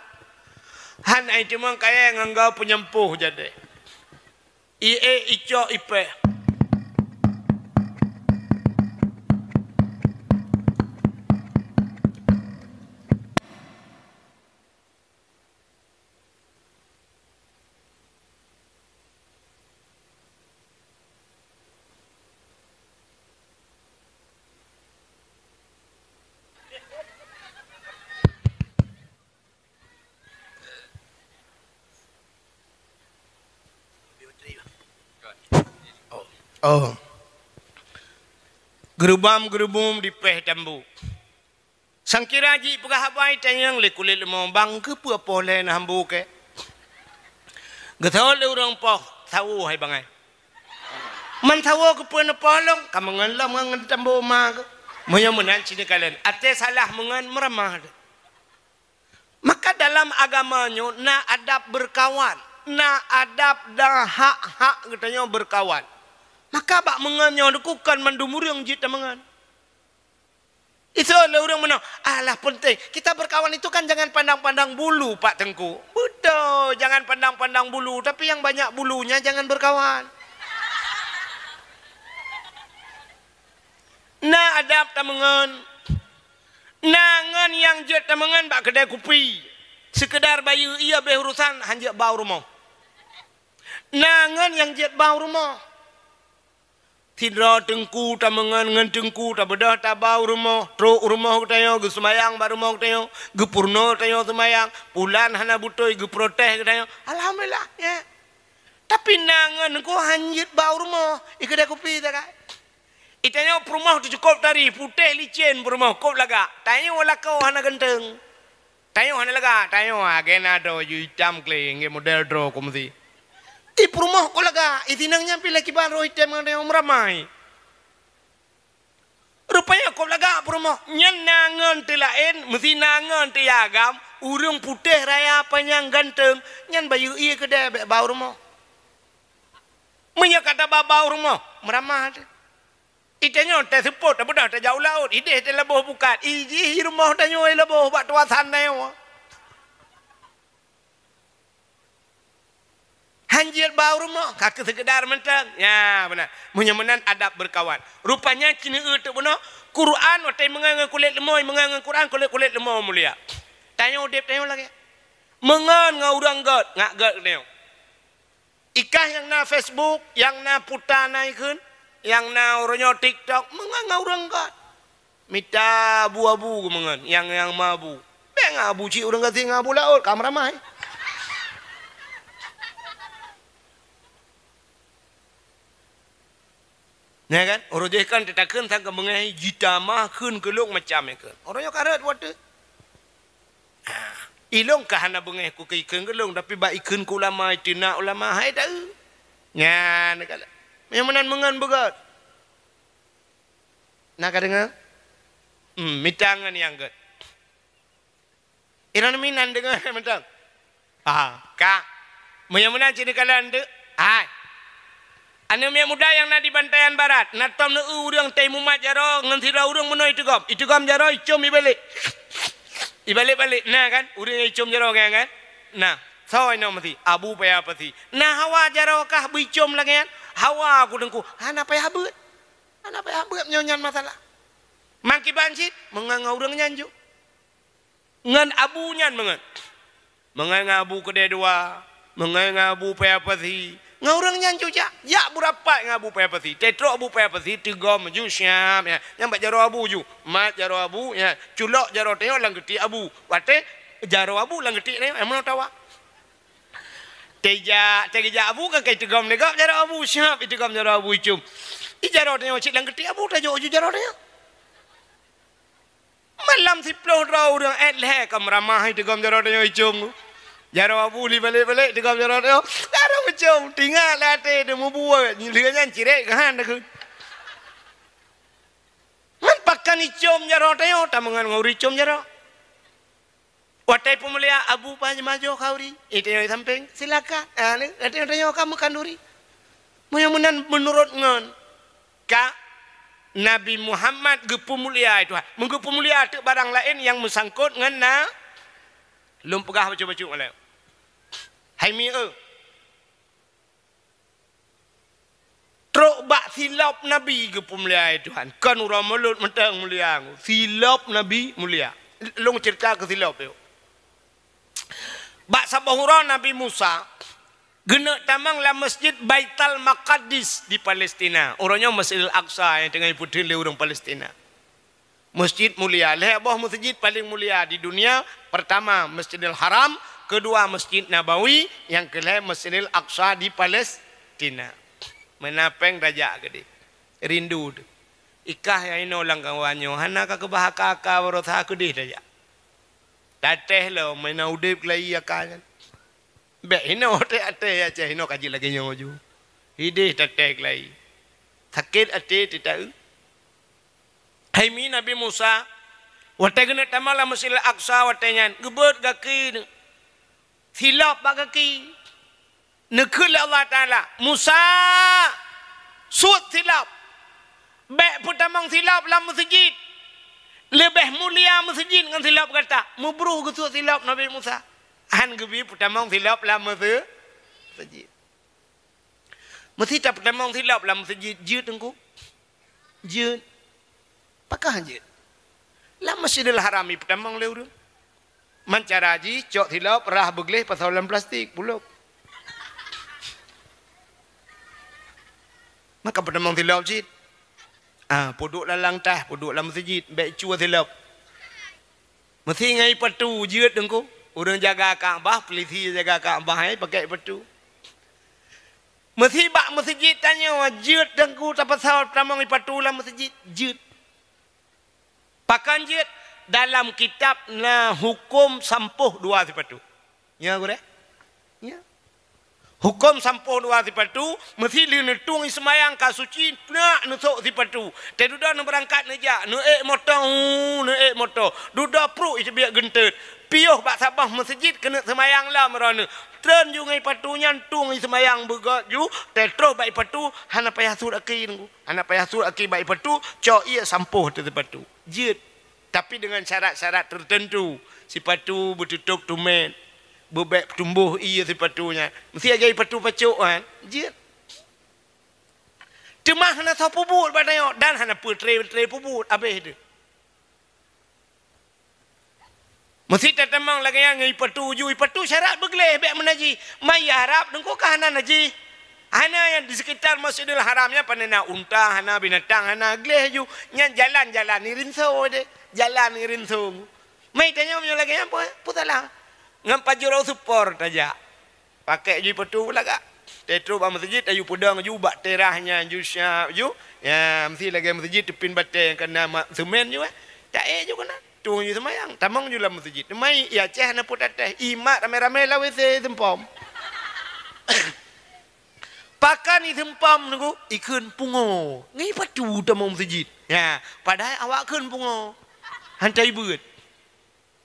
Han ai timang kayèe ngon gau peunyampôh jadèh. Ié icok ipèh. Oh. Geurubam-geurubum di péh tambu. Sangkira jipeugah haba itanyong lé kulét leumô, "Bang, keupeue poh lhée na hambo kée?" Geuseuôt lé ureuëng poh, "Sawo hai bangai." "Man sawo keupeue neupoh lôn?" "Ka meungon lom ngon tambu ma keuh." Meunyoe meunan cit neukalon, até salah meungon meuramah deh. Maka dalam agama nyoe na adab beurkawan, na adab dan hak-hak geutanyoe beurkawan. Maka bak meungon nyoe dikukon mandum ureuëng jeuet tameungon. Itu lé ureuëng meunoe, "Alah, penting. Kita berkawan itu kan jangan pandang-pandang bulu, Pak Teungku." Betul, jangan pandang-pandang bulu, tapi yang banyak bulunya jangan berkawan. Na adab tameungon. Na ngon nyang jeuet tameungon bak keudè kupi. Seukeudar bayeue ié béh urosan, hanjeuet ba u rumoh. Na ngon nyang jeuet ba u rumoh. Sidroe teungku tameungon ngon teungku tabeudôh taba u rumoh, trok u rumoh geutanyoe, geuseumayang bak rumoh geutanyoe, geupeurunoe geutanyoe seumayang, pulan hana beutôi geuprotes geutanyoe. Alhamdulillah, ya. Tapi na ngon teungku hanjeuet ba u rumoh, i keudè kupi sagai. Itanyoe peurumoh teucukôp tari, putéh licén peurumoh, kôb lagak. Tanyoe lakoe hana ganteng. Tanyoe hana lagak, tanyoe agena droe ju itam kléng, ngon model droe kumsi. Di peurumoh kôb lagak, itinang nyan pih lé kiban roh item ngon tanyoe meuramai. Rupanya kôb lagak peurumoh, nyan na ngon teulaén, meusi na ngon teuagam, ureuëng putéh raya panyang ganteng, nyan bayeue ié keudè bék ba u rumoh. Meunyoe ka taba ba u rumoh, meuramah teuh. Itanyoe teuseupôt, tabeudôh tajak u laôt, idéh teuleubôh bukat, ijih i rumoh tanyoe leubôh bak tuasan tanyoe. Hanjeuet ba u rumoh, ka keu seukeudar mantong. Ya, beuna. Meunyoe meunan adab beurkawan. Rupanya keuneuk teuk bunoe, Quran watée meungon ngon kulét leumô, meungon ngon Quran kulét-kulét leumô mulia. Tanyoe udeb tanyoe lagée. Meungon ngon ureuëng gét, ngak gét tanyoe. Ikah nyang na Facebook, nyang na puta na ikheun, nyang na uroe nyoe TikTok, meungon ngon ureuëng gét. Mita abu-abu geumeungon, nyang, nyang ma abu. Bék ngon abu cit ureuëng gasien ngon abu laôt, ka meuramai. Nyan kan? Uroe jih kan teutakheun sang keubeungéh jitama kheun keulong macam nyan kheun. Uroe nyoe ka rhot watée. Ah, ilong ka hana beungéh ku keu ikheun keulong, tapi bak ikheun keu ulama, iteunak ulama, hai taeu. Nyan kan. Nyang meunan meungon beugét. Na ka deungoe? Hmm, mita ngon nyang gét. Inan minan deungoe mantong. Ah, ka. Meunyoe meunan cit neukalon teuk. Hai. Aneuk miet muda nyang na di Bantayan Barat, na tom neu ureuëng tei mumat jaroe ngon sidroe ureuëng meunoe iteugom. Iteugom jaroe icom ibalek. Ibalek-balek. Na kan? Ureuëng nyang icom jaroe nyan kan? Na. Soe inoe meusi? Abu payah pasi. Na hawa jaroe kah beuicom lagée nyan? Hawa ku teungku. Hana payah beuet. Hana payah beuet meunyoe nyan masalah. Mangkiban cit, meungon ngon ureuëng nyan ju. Ngon abu nyan meungon. Meungon ngon abu keudée dua, meungon ngon abu payah pasi. Ngon ureuëng nyan ju jak, jak beurapat ngon abu payah pasi. Teutrok abu payah pasi, teugom ju siap, ya. Nyang bak jaroe abu ju. Mat jaroe abu, ya. Culok jaroe tanyoe lam geutiek abu. Watée jaroe abu lam geutiek tanyoe, eh, meunoe tawa. Teujak, teujak abu kan kai teugom lé gob jaroe abu, siap iteugom jaroe abu icom. I jaroe tanyoe cit lam geutiek abu tajok ju jaroe tanyoe. Malam siploh droe ureuëng ék lhée ka meuramah iteugom jaroe tanyoe icom. Jaroe abu li balek-balek iteugom jaroe tanyoe. Jaroe icom, tingat lé até teuh mubuet, lheueh nyan cirek keuhan takheun. Man pakan icom jaroe tanyoe, tameungon ngon ureuëng icom jaroe. Watée peumulia abu paih majoh khauri, itanyoe sampéng, silakan. Ah, ni, watée tanyoe ka meukanduri. Meunyoe meunan meunurot ngon ka Nabi Muhammad geupeumulia Tuhan. Meugeupumulia teuk barang laén nyang meusangkot ngon na lôn peugah bacut-bacut ngon lé. Hai mi eu. Trok bak silop Nabi geupeumulia Tuhan. Kon uroe mulod mantong mulia. Silop Nabi mulia. Lôn ceurita keu silop yuk. Bak saboh uroe Nabi Musa geuneuk tamong lam Masjid Baitul Maqdis di Palestina. Uroe nyoe Masjidil Aqsa nyang teungoh ipeutheun lé ureuëng Palestina. Masjid mulia. Lhée boh masjid paléng mulia di dunia. Pertama, Masjidil Haram. Kedua, Masjid Nabawi. Nyang keulhée, Masjidil Aqsa di Palestina. Meunan péng tajak keudeh. Rindu teuh. Ikah nyang inoe lam kawan nyoe hana ka keubah aka-aka baroesa keudeh tajak. Tatéh lom meunan udeb keulayi aka nyan. Bék inoe até-até Aceh inoe ka jeuet lagée nyoe ju. Hideh tatéh keulayi. Sakét até teuta-eu. Hai mi Nabi Musa, watée geuneuk tamong lam Masjidil Aqsa watée nyan, geubeuet gaki neuh. Silop bak gaki. Neukheun lé Allah Taala, "Musa, suet silop. Bék peutamong silop lam meuseujid. Leubeh mulia meuseujid ngon silop gata." Meubruh geusuet silop Nabi Musa. Han geubi peutamong silop lam meuse-, meuseujid. Meusita peutamong silop lam meuseujid jeuet teungku. Jeuet. Pakon jeuet? Lam Masjidil Haram ipeutamong lé ureuëng. Man cara jih cok silop rhah beugleh pasoe lam plastik, bulok. Maka peutamong silop cit. Ah, peuduek lam langtah, peuduek lam meuseujid, bék cue silop. Meusi ngai patu jeuet teungku. Ureuëng jaga Ka'bah, polisi jaga Ka'bah, eh, pakai patu. Meusi bak meuseujid tanyoe jeuet teungku tapasoe tamong ipatu lam meuseujid, jeuet. Pakon jeuet? Dalam kitab na huköm sampôh dua sipatu. Nya gurée? Nya. Huköm sampôh dua sipatu, meusi lheueh neutueng seumayang ka suci, nak neusok sipatu. Teududoe neubeurangkat neujak, neuék moto, hu, neuék moto. Dudoe pruek iteubiet geunteut. Piôh bak saboh meuseujid keuneuk seumayang lom droeneuh. Treun ju ngon ipatu nyan tueng seumayang beugét ju, teutroh bak ipatu hana payah sut aki teungku. Hana payah sut aki bak ipatu, cok ié sampôh ateueh sipatu. Jeuet. Tapi dengan syarat-syarat tertentu. Sipatu beututôp tumét, beubék tumboh ié sipatu nyan. Meusi lagée ipatu pacok kan, jeuet. Teuma hana soe peubuet bak tanyoe dan hana peutre-tre peubuet, abéh teuh. Meusi tatamong lagée nyan ngon ipatu ju, ipatu syarat beugleh bék meunajih. Maya Arab teungku ka hana najih. Hana nyang di sekitar Masjidil Haram nyan pane na unta, hana binatang, hana gleh ju. Nyan jalan-jalan irinso deh. Jalan irinso. Mai tanyoe meunyoe lagée nyan peue, peue salah? Ngon pajuro supor tajak. Pakai ju ipatu lagak. Teutroh bak meuseujid, aju peudong ju bak teras nyan ju siap ju. Ya, meusi lagée meuseujid teupin batée nyang kana ma-, seumén ju, eh. Taék ju keunan. Tueng ju seumayang, tamong ju lam meuseujid. Teuma i Aceh hana peue tatéh. Imat ramé-ramé lam WC seumpom. Pakon iseumpom teungku, ikheun pungo. Ngon ipatu tamong meuseujid. Ya, padahai awak kheun pungo. Hantai beuet.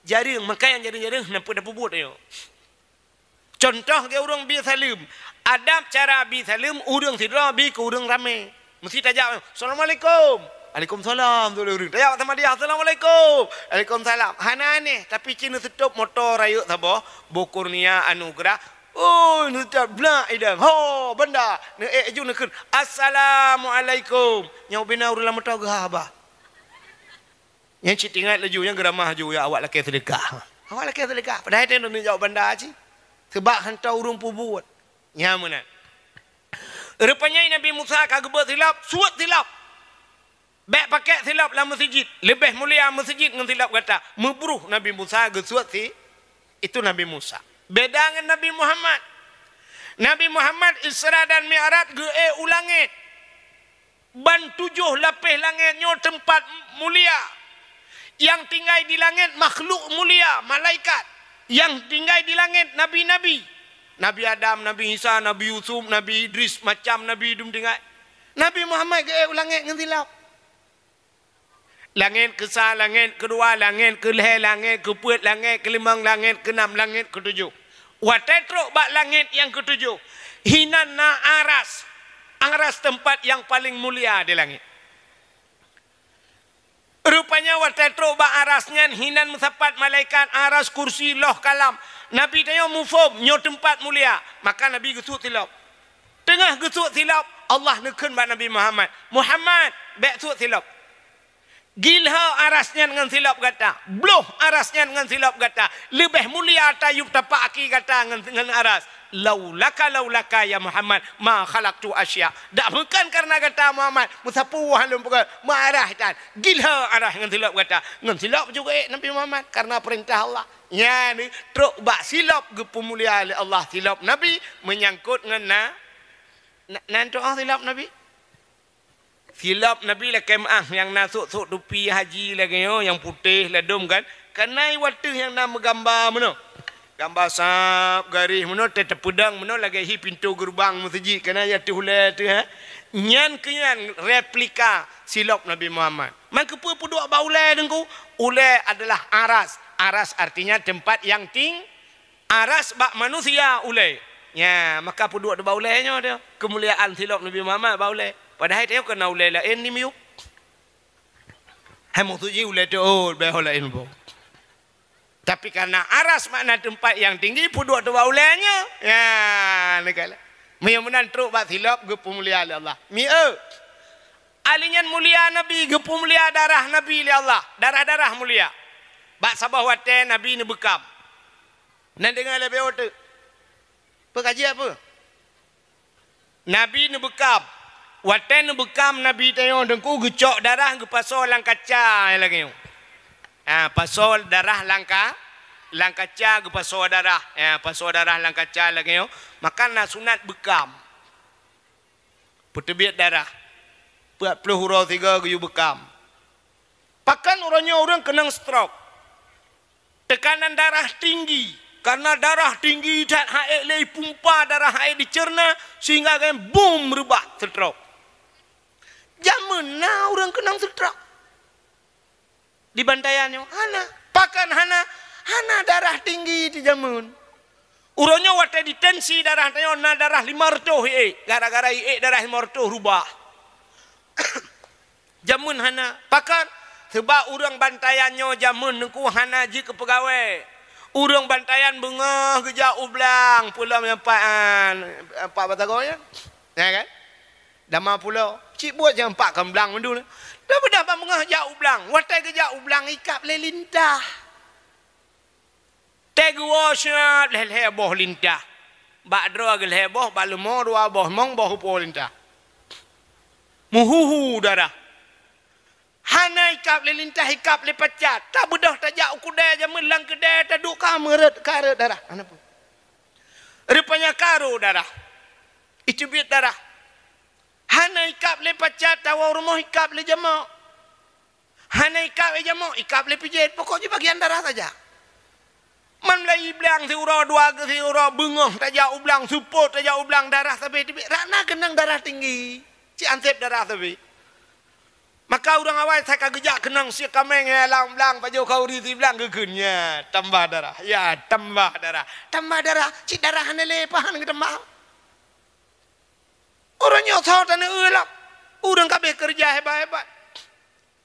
Jareueng, maka nyang jareueng-jareueng hana peue tapeubuet nyoe. Contoh lagée ureuëng bi saleuem. Adab cara bi saleuem ureuëng sidroe bi keu ureuëng ramé. Meusi tajak, "Assalamualaikum." "Waalaikumsalam," tu lé ureuëng. Tajak sama dia, "Assalamualaikum." "Waalaikumsalam." Hana aneh, tapi ci neuseutôb moto rayeuk saboh, boh Kurnia, Anugerah. Oi, neuseutôb blak idang. Ho, banda. Neuék ju neukheun, "Assalamualaikum." Nyoe bina ureuëng lam moto geuhaba. Nyan cit ingat laju, nyan geuramah laju, ya awak lakée seudeukah. Awak lakée seudeukah. Padahai teuh neujaweueb banda cit. Seubab hantom ureuëng peubuet. Nyan meunan. Rupanya Nabi Musa ka geubeuet silop, suet silop. Bék pakai silop lam meuseujid. Leubeh mulia meuseujid ngon silop gata. Meubruh Nabi Musa geusuet si, itu Nabi Musa. Beda ngon Nabi Muhammad. Nabi Muhammad Isra dan Mi'raj geuék u langét. Ban tujoh lapéh langét nyoe teumpat mulia. Nyang tinggai di langét makhluk mulia, malaikat. Nyang tinggai di langét nabi-nabi. Nabi Adam, Nabi Isa, Nabi Yusuf, Nabi Idris, macam nabi dum tinggai. Nabi Muhammad geuék u langét ngon silop. Langét keusa, langét keudua, langét keulhée, langét keupeuet, langét keulimong, langét keunam, langét keutujoh. Watée trok bak langét nyang keutujoh, hinan na aras. Aras teumpat nyang paleng mulia di langét. Rupanya watée trok bak aras nyan hinan meusapat malaikat, aras, kursi, loh, kalam. Nabi tanyoe muphom nyoe teumpat mulia, maka Nabi geusuet silop. Teungoh geusuet silop, Allah neukheun bak Nabi Muhammad, "Muhammad, bék suet silop. Gilho aras nyan ngon silop gata, bloh aras nyan ngon silop gata, leubeh mulia tayub tapak aki gata ngon, ngon aras. Laulaka, laulaka ya Muhammad, ma khalaqtu asya." Dak bukan karena gata Muhammad, meusapeue lôn peugah, meuaras tan. Gilho aras ngon silop gata. Ngon silop juga ék Nabi Muhammad karena perintah Allah. Nyan trok bak silop geupeumulia lé Allah, silop Nabi menyangkut ngon na-, Na, na neutu'oh silop Nabi? Silop Nabi lakée meu'ah nyang na sôk-sôk tupi haji lagée nyoe, nyang putéh ladôm kan. Kana i wateueh nyang na meugamba meunoe. Gamba sab garéh meunoe, teupeudong meunoe lagée hi pintoe geureubang meuseujid, kana i ateueh ulée teuh, ha. Nyan keuh nyan replika silop Nabi Muhammad. Man keupeue peuduek bak ulée Teungku? Ulée adalah aras. Aras artinya tempat yang ting-, Aras bak manusia ulée. Nya, maka peuduek bak ulée nyoe teuh. Keumuliaan silop Nabi Muhammad bak ulée. Padahai tanyoe keu na ulée laén di miyueb. Hai maksud jih ulée teuôt, bèk ho laén boh. Tapi karena aras makna tempat yang tinggi, peuduek teuh bak ulée nyoe. Nya, neukalon. Meunyoe meunan trok bak silop geupeumulia lé Allah. Mieu. Ali nyan mulia Nabi, geupeumulia darah Nabi lé Allah. Darah-darah mulia. Bak saboh watée Nabi neubeukam. Na deungoe lé beo teuk. Peue ka jeuet peue? Nabi neubeukam. Watée neubeukam Nabi tanyoe Teungku geucok darah geupasoe lam kaca lagée nyoe. Ha, pasoe darah lam ka-, lam kaca geupasoe darah. Ha, pasoe darah lam kaca lagée nyoe. Maka na sunat beukam. Peuteubiet darah. Peuet ploh uroe sigoe geuyue beukam. Pakon uroe nyoe ureuëng keunong stroke. Teukanan darah tinggi. Karena darah tinggi that han ék lé ipumpa darah han ék diceurna sehingga geuh bum reubah stroke. Jameun na ureuëng keunong stroke. Di bantayan nyoe hana. Pakon hana? Hana darah tinggi di jameun. Uroe nyoe watée ditensi darah tanyoe na darah lima reutôh iék. Gara-gara iék darah lima reutôh rubah. Jameun hana. Pakon? Sebab ureuëng bantayan nyoe jameun Teungku hana jeuet keu peugawée. Ureuëng bantayan beungoh geujak u blang, peulom nyang pat, ah, pat batagong nyan. Ya kan? Dama pulo, cit buet nyang pat kon blang mandum. Dah beudôh ban beungoh jak u blang. Watée geujak u blang ikab lé lintah. Tée geuwoe siat lhée-lhée boh lintah. Bak droe geulhée boh, bak leumo dua boh, limong boh rupoe lintah. Meuhu-hu darah. Hana ikab lé lintah, ikab lé pacat. Tabeudôh tajak u keudée jameun lam keudée taduek ka meureuet, ka reuet darah. Hana peue. Rupanya ka rô darah. Iteubiet darah. Hana ikab lé pacat, tawoe rumoh ikab lé jamok. Hana ikab lé jamok, ikab lé pijet. Pokok jih bagian darah saja. Man mulai blang siuroe dua siuroe beungoh tajak u blang, seupôt tajak u blang, darah sabe teubiet. Rana keunong darah tinggi. Cit anseb darah sabe. Maka ureuëng awai sa ka geujak keunong sie kaméng nyang lam blang, pajoh khauri siblang geukheun, ya, tambah darah. Ya, tambah darah. Tambah darah, cit darah hana lé, pahan geutambah. Ureuëng nyoe soe taneuk eu lom. Ureuëng ka abéh keureuja hebat-hebat.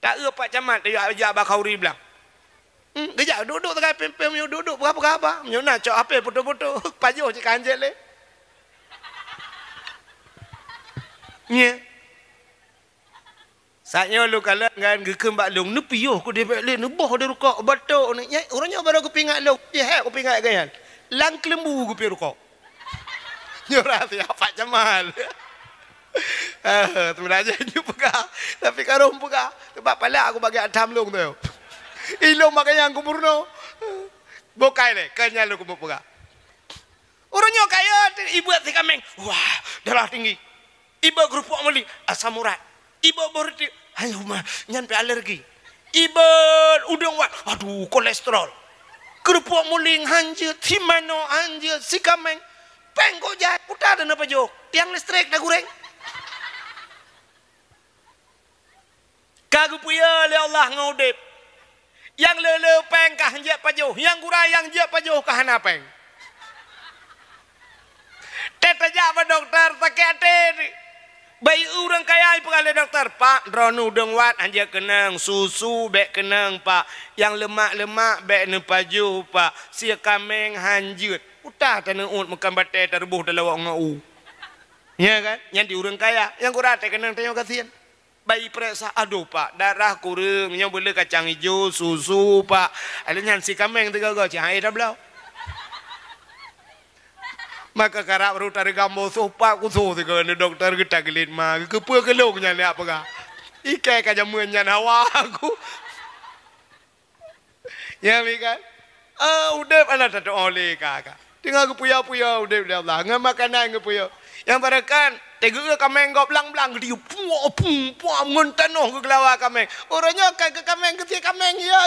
Ta eu Pak Camat tajak jak bak khauri blang. Hmm, geujak duek-duek sagai pém-pém nyoe duek-duek peugah-peugah haba. Nyoe na cok H P foto-foto. Pajoh cit ka hanjeuet lé. Nyoe. Saat nyoe lôn kalon ngon geukheun bak lôn, neupiôh ku dibek lé, neuboh di rukok, batok ni. Nyai, ureuëng nyoe baru geupingat lôn, jihek geupingat gaya. Lam keuleumbu geupiôh rukok. Nyoe rahsia Pak Jamal. Ah, sebenarnya nyoe peugah, tapi karong peugah. Sebab palak aku bagi atam lôn tu. Ilong bak nyang gubernur. Bukai lé, kan nyan lôn keumeung peugah. Ureuëng nyoe kaya, ibuet si kaméng. Wah, darah tinggi. Iba keurupuk meuliek, asam urat. Iba boh reuteuek, hai huma, nyan pih alergi. Iba udeueng wat, aduh, kolesterol. Keurupuk muling hanjeuet, si manoe hanjeuet, si kaméng. Péng kok jai, uta teuh neupajoh. Tiang listrik tagureng. Ka geupeue lé Allah ngon udeb. Nyang le-le péng ka hanjeuet pajoh, nyang gura nyang jeuet pajoh ka hana péng. Teuh tajak bak dokto sakét até. Bayi ureuëng kaya ipeugah lé dokto, "Pak, droeneuh udeueng wat hanjeuet keunong, susu bék keunong, Pak. Nyang leumak-leumak bék neupajoh, Pak. Sie kaméng hanjeuet." Uta taneuôt meukan batée tareuboh talawok ngon u. Ya kan? Nyan di ureuëng kaya, nyang gura teuh keunong tanyoe gasien. Bayi peuriksa, "Aduh, Pak, darah kureueng, nyoe beuleu kacang ijo, susu, Pak." Alèh nyan si kaméng teuga-ga, cit han éh tabloe. Maka karab rot tareugam boh soh, Pak, kusoh sigoe neu dokto geutageulet ma, keupeue keu lôn nyan jak peugah. Ikai ka jameun nyan hawa aku. Nyang mi kan? Ah, udeb hana tatu'oh lé ka, ka. Teungoh geupuya-puya udeb lé Allah. Ngon makanan geupuya. Nyang barakan, Teugeu kaméng gob blang-blang geutiyeue, puak, pum, puak, ngon tanoh geugeulawa kaméng. Uroe nyoe ka keu kaméng, geusie kaméng, ya.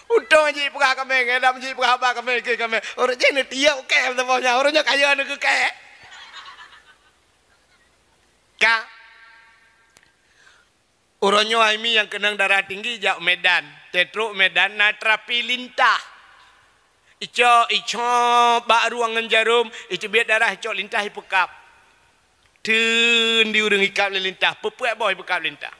Untông jih peugah kaméng, eh, dam jih peugah haba kaméng, keu kaméng. Uroe jih neutiyeuk kèe saboh nyan, uroe nyoe kaya neukeu kèe. Ka. Uroe nyoe hai mi nyang keunong darah tinggi jak Medan. Teutrok Medan na terapi lintah. Icok, icok bak rueng ngon jarom, icubit darah, icok lintah ipeukab. Teun di ureueng ikab lé lintah, peupuet boh ipeukab lintah.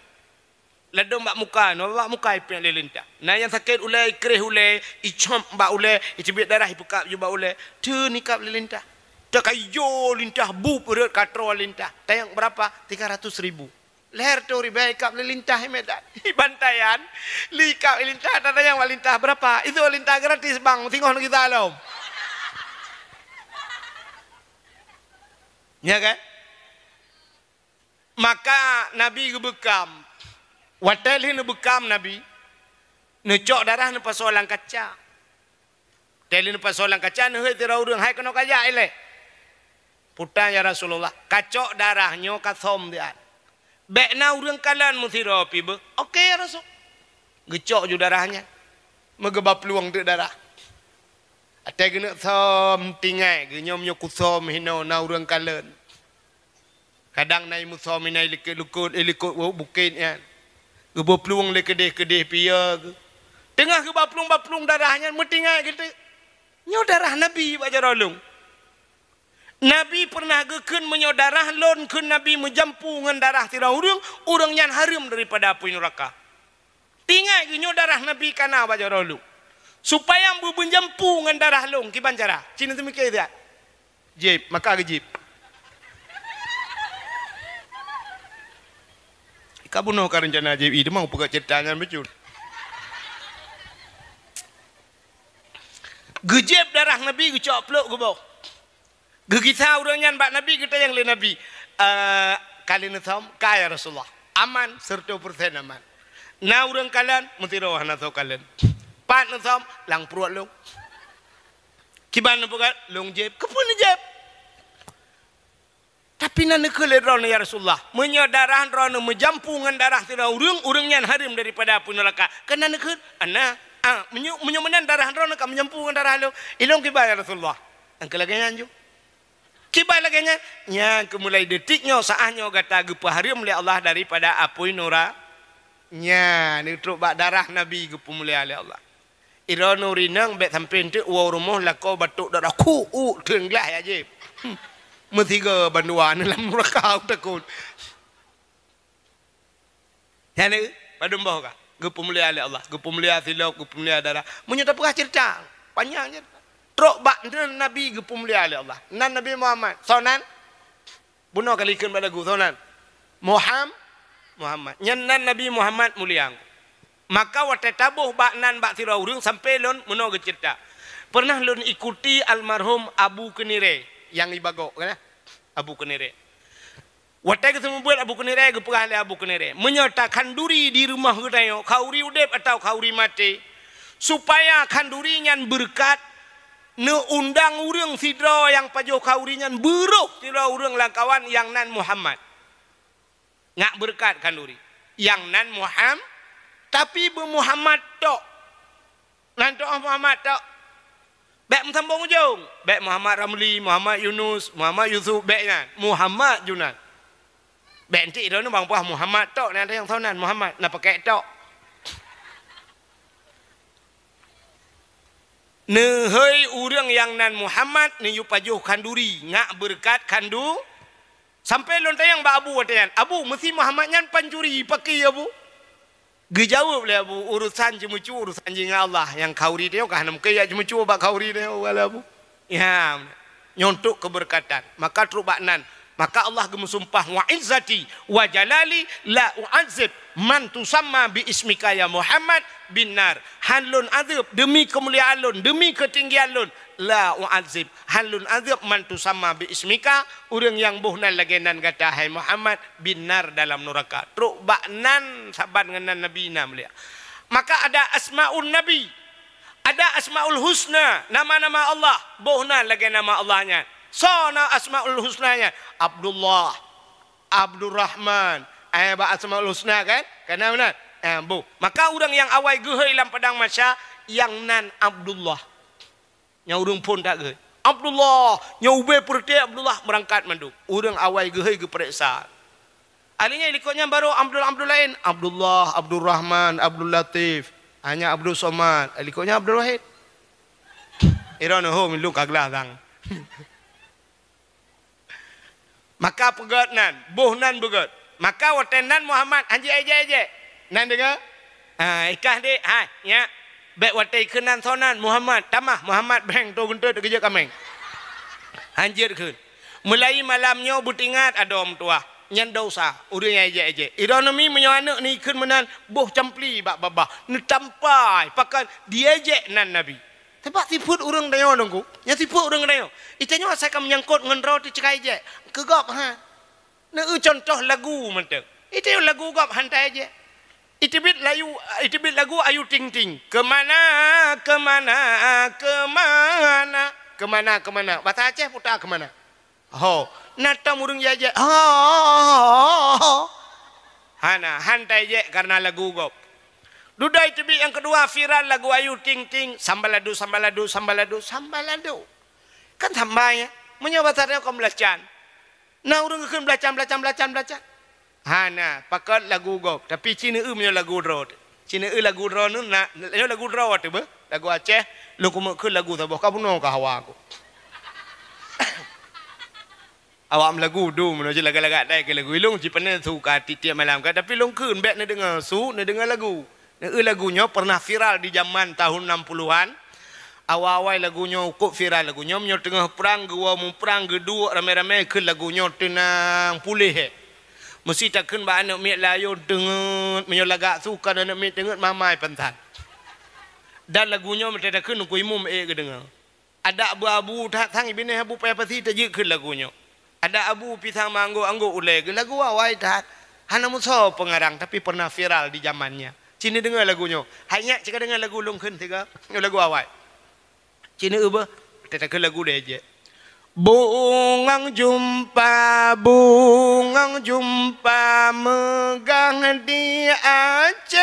Ladôm bak muka, nyoe bak muka ipék lé lintah. Na nyang sakét ulèe, ikréh ulèe, icop bak ulèe, icubit darah ipeukab ju bak ulèe. Teun ikab lé lintah. Teuka ijo lintah, bup rhot ka troe lintah. Tanyong berapa? Tiga ratus ribu. Lhèe reutôh ribèe ikab lé lintah i Medan. I bantaian, lé ikab lé lintah, tatanyong bak lintah, "Berapa?" "Itu lintah gratis, Bang, singoh neugisa lom." Ya kan? Maka Nabi geubeukam. Watèe lheueh neubeukam Nabi, neucok darah neupasoe lam kaca. Watèe lheueh neupasoe lam kaca, neuhôi sidroe ureueng, "Hai, keunoe kajak ilèe." "Peue tan, ya Rasulullah?" "Kacok darah nyoe kasôm siat. Bèk na ureueng kalon meusidroe pih beuh." "Oke, ya Rasul." Geucok ju darah nyan. Meugeuba plueng teuk darah. Watèe geuneuk sôm, tinggai geuh, "Nyoe meunyoe kusôm hinoe na ureueng kalon." Kadang na imeusôm inan i likot-likot, i likot bukét nyan. Geuba plueng lé keudeh-keudeh pih ya geuh. Teungoh geuba plueng, ba plueng darah nyan meutinggai geuh teuk. Nyoe darah Nabi bak jaroe lôn. Nabi peureunah geukheun, "Meunyoe darah lôn," kheun Nabi, "meujampu ngon darah sidroe ureueng, ureueng nyan hareuem daripada apui nuraka." Tinggai geuh nyoe darah Nabi ka na bak jaroe lôn. Supaya beumeujampu ngon darah lôn, kiban cara? Ci neuseumiké siat. Jieb, maka geujieb. Ka bunoe ka reuncana jieb, ih, teuma peugah ceurita nyan bacut. Geujieb darah Nabi, geucok plôk geuboh. Geugisa ureueng nyan bak Nabi, geutanyong lé Nabi, "Eh, ka lheueh neusôm?" "Ka, ya Rasulullah." "Aman, seureutôh peureusén aman. Na ureueng kalon?" "Meusidroe hana soe kalon." "Pat neusôm?" "Lam pruet lôn." "Kiban neupeugah?" "Lôn jieb." "Keupeue neujieb?" "Tapi na neukheun lé droeneuh, ya Rasulullah, meunyoe darah droeneuh meujampu ngon darah sidroe ureueng, ureueng nyan hareuem daripada apui nuraka. Kan na neukheun?" "Ana." "Ah, meunyoe, meunyoe meunan darah droeneuh ka meujampu ngon darah lôn, ilôn kiban, ya Rasulullah?" "Nyang keu lagèe nyan ju." "Kiban lagèe nyan?" "Nyang keu mulai detik nyoe, saát nyoe gata geupeuhareuem lé Allah daripada apui nura-, nyan, neutrok bak darah Nabi geupeumulia lé Allah. Droeneuh ureueng inong bèk sampoe teuk woe rumoh lakoe batok darah, khu, u, teun glah ya jieb. Meusigoe bandua neuh lam nuraka, takot. Nyan, padum boh ka? Geupeumulia lé Allah, geupeumulia silop, geupeumulia darah. Meunyoe tapeugah ceurita, panyang ceurita. Trok bak nan Nabi geupeumulia lé Allah. Nan Nabi Muhammad, soe nan? Bunoe ka likheun bak lagu, soe nan? Muham-, Muhammad. Nyan nan Nabi Muhammad mulia. Maka watèe taboh bak nan bak sidroe ureueng, sampoe lôn meunoe geuceurita. Peureunah lôn ikuti almarhum Abu Keunirée nyang i Bagok, kan? Abu Keunirée. Watèe geuseumeubeuet Abu Keunirée, geupeugah lé Abu Keunirée, "Meunyoe takhanduri di rumoh geutanyoe, khanduri udép atawa khanduri maté, supaya khanduri nyan beureukat, neuundang ureueng sidroe nyang pajoh khanduri nyan, beuroh sidroe ureueng lam kawan nyang nan Muhammad. Ngat beureukat khanduri. Nyang nan Muham-, tapi beu Muhammad tok." Nan teu'oh Muhammad tok. Bèk meusambong ujong. Bèk Muhammad Ramli, Muhammad Yunus, Muhammad Yusuf, bèk nyan. Muhammad ju nan. Bèk enteuk droeneuh bang peugah Muhammad tok, na nyang soe nan Muhammad, na pakèk tok. Neuhôi ureueng nyang nan Muhammad, neuyue pajoh khanduri, ngat beureukat khandu-, Sampoe lôn tanyong bak Abu watèe nyan, "Abu, meusi Muhammad nyan pancuri, pakri, Abu?" Geujaweueb lé Abu, "Urosan ceumeucue, urosan jih ngon Allah. Nyang khanduri tanyoe ka hana mungken jak ceumeucue bak khanduri tanyoe, Abu." Ya, nyoe untuk keubeureukatan. Maka trok bak nan. Maka Allah geumeusumpah, "Wa izzati wa jalali la u'adzib man tusamma bi ismika ya Muhammad bin nar." Han lôn azeueb, deumi keumuliaan lôn, deumi keutinggian lôn, la u'adzib, han lôn azeueb man tusamma bi ismika, ureueng nyang boh nan lagèe nan gata, hai Muhammad, bin nar, dalam nuraka. Trok bak nan saban ngon nan Nabi na mulia. Maka ada asmaun Nabi, ada asmaul husna, nama-nama Allah, boh nan lagèe nama Allah nyan. Soe na Asmaul Husna nyan? Abdullah, Abdurrahman. Eh, bak Asmaul Husna kan? Kana meunan? Eh, boh. Maka ureuëng nyang awai geuhôi lam padang mahsyar, nyang nan Abdullah. Nyang ureuëng phon that geuhôi. Abdullah, nyang ubé peureute Abdullah meurangkat mandum. Ureuëng awai geuhôi geupareksa. Ahli nyan likot nyan baru Abdul, Abdul laén. Abdullah, Abdurrahman, Abdul Latif. Hanya Abdul Somad. Likot nyan Abdul Wahid. Ira neuhom lôn ka glah sang. Maka peugét nan, boh nan beugét. Maka watée nan Muhammad hanjeuet ejek-ejek. Nan deungoe? Ah, ikah dek, hai, nyak. Bék watée ikheun nan soe nan Muhammad, tamah Muhammad beng to geunteut keujeuet kaméng. Hanjeuet kheun. Meulayi malam nyoe beutingat adoe meutuwah. Nyan dosa, ureuëng nyang ejek-ejek. Ironomi meunyoe aneuëk ni ikheun meunan boh campli bak babah, neutampai pakon diejek nan Nabi. Teubak sifeuet ureuëng tanyoe Teungku. Nyan sifeuet ureuëng tanyoe. Itanyoe asai ka meunyangkot ngon droe teucekai jek. Keu gob ha. Neu contoh lagu mantong. Itanyoe lagu gob hantai jek. Iteubiet layu, iteubiet lagu Ayu Ting Ting. Kemana, kemana, kemana. Kemana, kemana. Bahasa Aceh puta kemana. Ho, na tom ureuëng jajak. Ho, ho, ho, ho. Hana, hantai jek karena lagu gob. Dudoe teubiet nyang keudua viral lagu Ayu Ting Ting, sambaladu, sambaladu, sambaladu, sambaladu. Kan samba ya. Meunyoe basa dia kon belacan. Na ureuëng geukheun belacan, belacan, belacan, belacan. Hana, pakon lagu gob, tapi ci neueu meunyoe lagu droe teuh. Ci neueu lagu droe nyoe na, nyoe lagu droe teuh beuh. Lagu Aceh, lôn keumeuk kheun lagu saboh ka bunoe ka hawa ku. Awak meulagu dum meunyoe ci lagak-lagak dai keu lagu ilong ci pane suka tiep-tiep malam ka, tapi lôn kheun bék neudeungoe su, neudeungoe lagu. Neueu lagu nyoe pernah viral di zaman tahun enam puluhan. Awai-awai lagu nyoe ukop viral lagu nyoe, meunyoe teungoh prang geuwoe muprang geuduek ramé-ramé kheun lagu nyoe teunang puléh, eh. Meusi takheun bak aneuk miet layôn teungeut, meunyoe lagak su kon aneuk miet teungeut mamai pansan. Dan lagu nyoe meuteutakheun Teungku Imum ék geudeungoe. Adak beu abu that sang binéh abu payah pasi tajeuet kheun lagu nyoe. Adak abu pisang manggo anggô ulée geuh lagu awai that. Hana meusoe peungarang tapi pernah viral di zaman nyan. Ci neudeungoe lagu nyoe. Hai nyak ci ka deungoe lagu lôn kheun sigoe. Nyoe lagu awai. Ci neueu beuh. Teutakheun lagu deh jek. Bungong jumpa, bungong jumpa meugah di Aceh.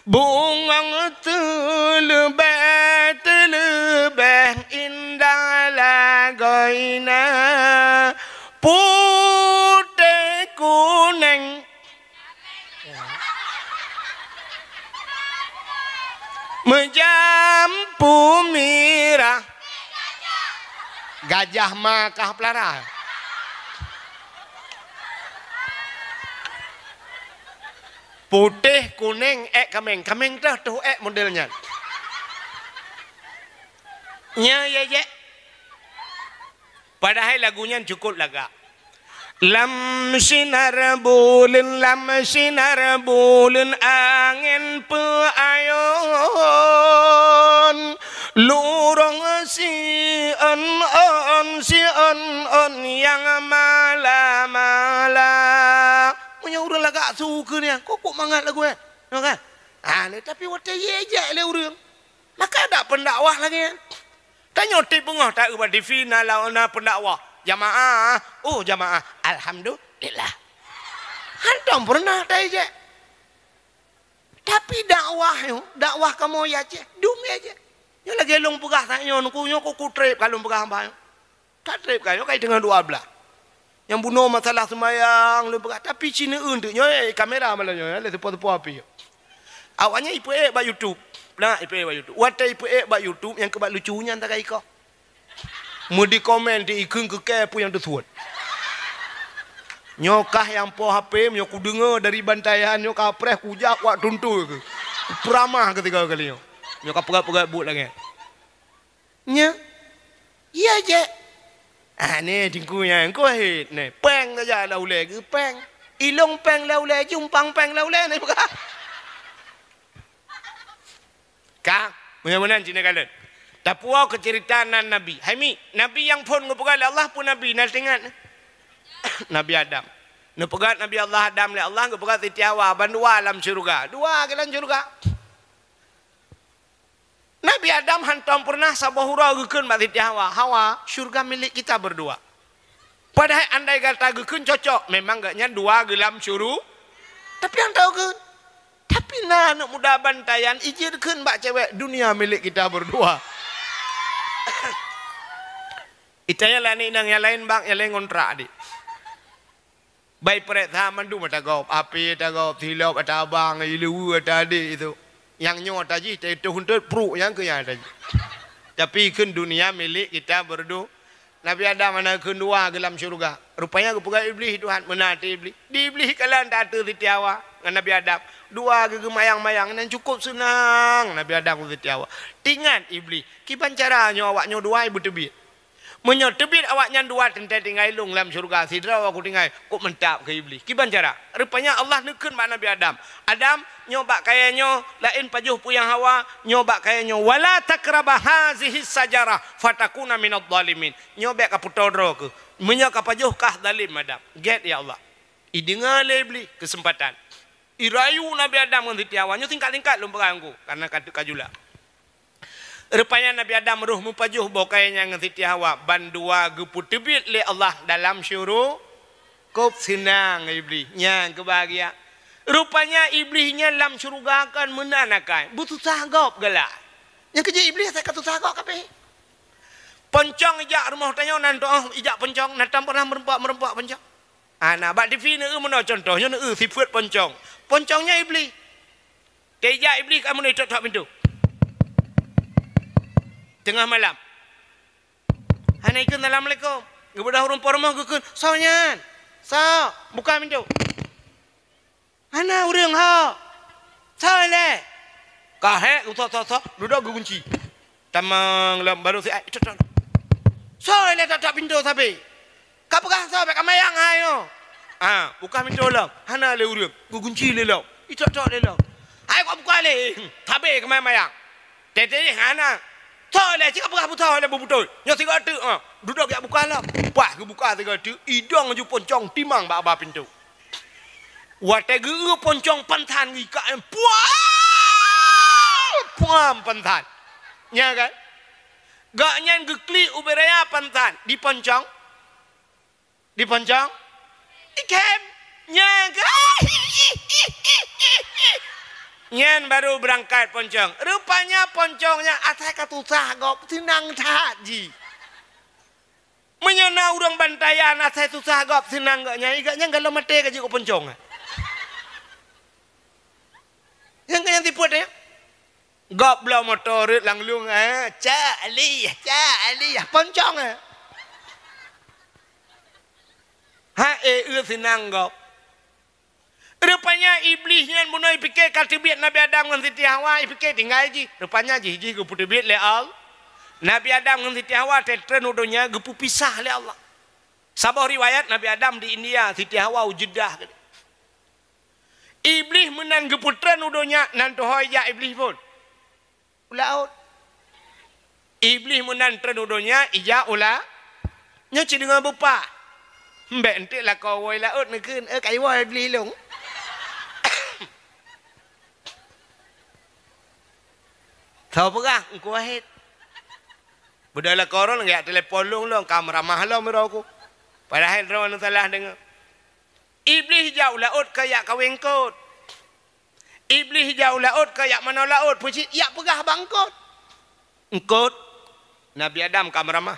Bungong teuleubeh, teuleubeh indah lagoina putéh kunéng. Meujampu mirah. Gajah ma kah pelara. Putéh kunéng ék kaméng, kaméng teuh toh ék model nyan. Nya ya jek. Padahai lagu nyan cukop lagak. Lam sinar buleuen, lam sinar buleuen angén peuayon. Lurong siôn-ôn, siôn-ôn nyang mala-mala. Meunyoe ureuëng lagak su keu nyan, kok, kok mangat lagu nyan. Nyoe kan? Ah, tapi watée jijak lé ureuëng. Maka dak pendakwah lagée nyan. Tanyoe tieb beungoh taeu bak T V na lawan na pendakwah. Jamaah, oh jamaah, alhamdulillah. Hantom pernah taijak. Tapi dakwah nyoe, dakwah kamoe ya ceh, dum ya ceh. Nyoe lagée lôn peugah saat nyoe, nyoe ku kutreb ka lôn peugah hamba nyoe. Ka treb ka nyoe ka teungoh dua blah. Nyang bunoe masalah seumayang lôn peugah, tapi ci neueu teuk nyoe, eh, kamera malam nyoe, eh, lé seupôt-seupôt api. Awaknyan ipeuék bak YouTube. Nah, ipeuék bak YouTube. Watée ipeuék bak YouTube nyang keubat lucu nyan tagai ikoh. Meudi komen di ikheun keu kée peue nyang teusuet. Nyoe kah nyang po H P, nyoe kudeungoe dari bantaian, nyoe ka preh kujak wak tuntui keu. Peuramah keu tiga kali nyoe. Nyoe ka peugah-peugah buet lagée. Nya. Iya jek. Ah, ni tingku nya, engko hit ni. Peng saja la ulée geu peng. Ilong peng la ulée, jumpang peng la ulée ni buka. Ka, meunan cina kalon. Tapuo keu cerita nan Nabi. Hai mi, Nabi nyang phon geupeugah lé Allah pun Nabi, na teuingat. Nabi Adam. Neupeugah Nabi Allah Adam lé Allah geupeugah Siti Hawa, bandua lam syeuruga. Dua ke lam syeuruga. Nabi Adam hantom pernah saboh uroe geukheun bak Siti Hawa, "Hawa, syurga milik kita berdua." Padahai andai gata geukheun cocok, memang gobnyan dua geulam syuru-, tapi hantom geukheun. Tapi na aneuk muda bantayan ijeuet kheun bak cewek, "Dunia milik kita berdua." Itanya lah ni nang nyang laén bak, nyang laén ngontrak dik. Bai prek tha mandum ata gob, api ata gob, silop ata abang, ileue ata adek itu. Nyang nyoe ata jih, teuh huntot pruk nyang keu nyang ata jih. Tapi kheun dunia milik kita berdua. Nabi Adam hana kheun dua geulam syurga. Rupanya geupeugah Iblih Tuhan, meunan até Iblih. Di Iblih kalon ta ateueh Siti Hawa ngon Nabi Adam. Dua geugeumayang-mayang nan cukup seunang Nabi Adam ngon Siti Hawa. Tingat Iblih, kiban cara nyoe awak nyoe dua beuteubiet. Meunyoe teubiet awaknyan dua teuntée tinggai lôn lam syeuruga, sidroe ku tinggai, kok mantap keu Iblih. Kiban cara? Rupanya Allah neukheun bak Nabi Adam, "Adam, nyoe bak kayée nyoe, laén pajoh peue nyang hawa, nyoe bak kayée nyoe, wala taqraba hazihi sajarah fatakuna minadh dhalimin." Nyoe bék kapeutoe droe keuh. Meunyoe kapajoh kah zalim Adam. Gét ya Allah. Ideungoe lé Iblih keuseumpatan. Irayu Nabi Adam ngon Siti Hawa, nyoe singkat-singkat lôn peugah ngon ku, karena ka teuka jula. Rupanya Nabi Adam roh meupajoh boh kayée nyan ngon Siti Hawa, bandua geupeuteubiet lé Allah dalam syuru-, kop seunang Iblih, nyan keubahagia. Rupanya Iblih nyan lam syeuruga kon meunan akai, beususah gob galak. Nyang keujeuet Iblih asai ka susah gob kabeh. Poncong ijak rumoh tanyoe nan toh ijak poncong, nan tam pernah meureumpok-meureumpok poncong. Ana bak T V neu meunoe contoh, nyoe neu sifeuet poncong. Poncong nyan Iblih. Teujak Iblih ka meunoe tok-tok pintoe. Teungoh malam. Hana ikheun assalamualaikum. Geubeudôh ureuëng po rumoh geukheun, "Soe nyan? Soe? Buka pintoe." "Hana ureuëng ho." "Soe lé?" Ka hék, sok, sok, sok, dudoe geugunci. Tamong lom baru si ai, "Tok-tok." "Soe lé tok-tok pintoe sabe?" "Ka peugah soe bék kamayang hai nyoe." "Ah, buka pintoe lom." "Hana lé ureuëng." Geugunci lé lom. Itok-tok lé lom. "Hai kok buka lé." "Sabe keumayang-mayang." Tete hana. "Soe lé, cit ka peugah busoe lé beubeutôi. Nyoe sigoe teuk, ah." Dudoe jak buka lom. Pas geubuka sigoe teuk, idong ju poncong timang bak ba pintoe. Watée geu poncong pansan geuikak, puam! Puam pansan. Nya kan? Gobnyan geuklik ubé raya pansan di poncong. Di poncong? Ikem. Nyan kan? Nyan baru beurangkat poncong. Rupanya poncong nyan asai ka susah gob, seunang that jih. Meunyoe na ureuëng bantayan asai susah gob, seunang gobnyan, gobnyan galom maté ka jeuet keu poncong. Nyang keu nyang sifeuet nyan. Gob bloe moto rhot lam lueng, eh, cak alih, cak alih, poncong, eh. Ha, eh, eu seunang gob. Rupanya Iblih nyan bunoe ipike ka teubiet Nabi Adam ngon Siti Hawa, ipike tinggai jih. Rupanya jih, jih geupeuteubiet lé Allah. Nabi Adam ngon Siti Hawa teutreun u donya geupeupisah lé Allah. Saboh riwayat Nabi Adam di India, Siti Hawa u Jeddah. Iblih meunan geupeutreun u donya, nan tuho ijak Iblih phon. U laôt. Iblih meunan treun u donya, ijak u la-, nyoe cit deungon beupah. Mbek enteuk lakoe woe laôt neukheun, "Eh, ka iwoe Iblih lôn." Tho peugah, Teungku Wahid. Beudôh lakoe droe geujak telepon lôn, lôn ka meuramah lom uroe ku. Padahai droeneuh salah deungoe. Iblih ijak u laôt keu jak kawén eungkôt. Iblih ijak u laôt keu jak manoe laôt, peue cit jak peugah bak eungkôt. Eungkôt, Nabi Adam ka meuramah.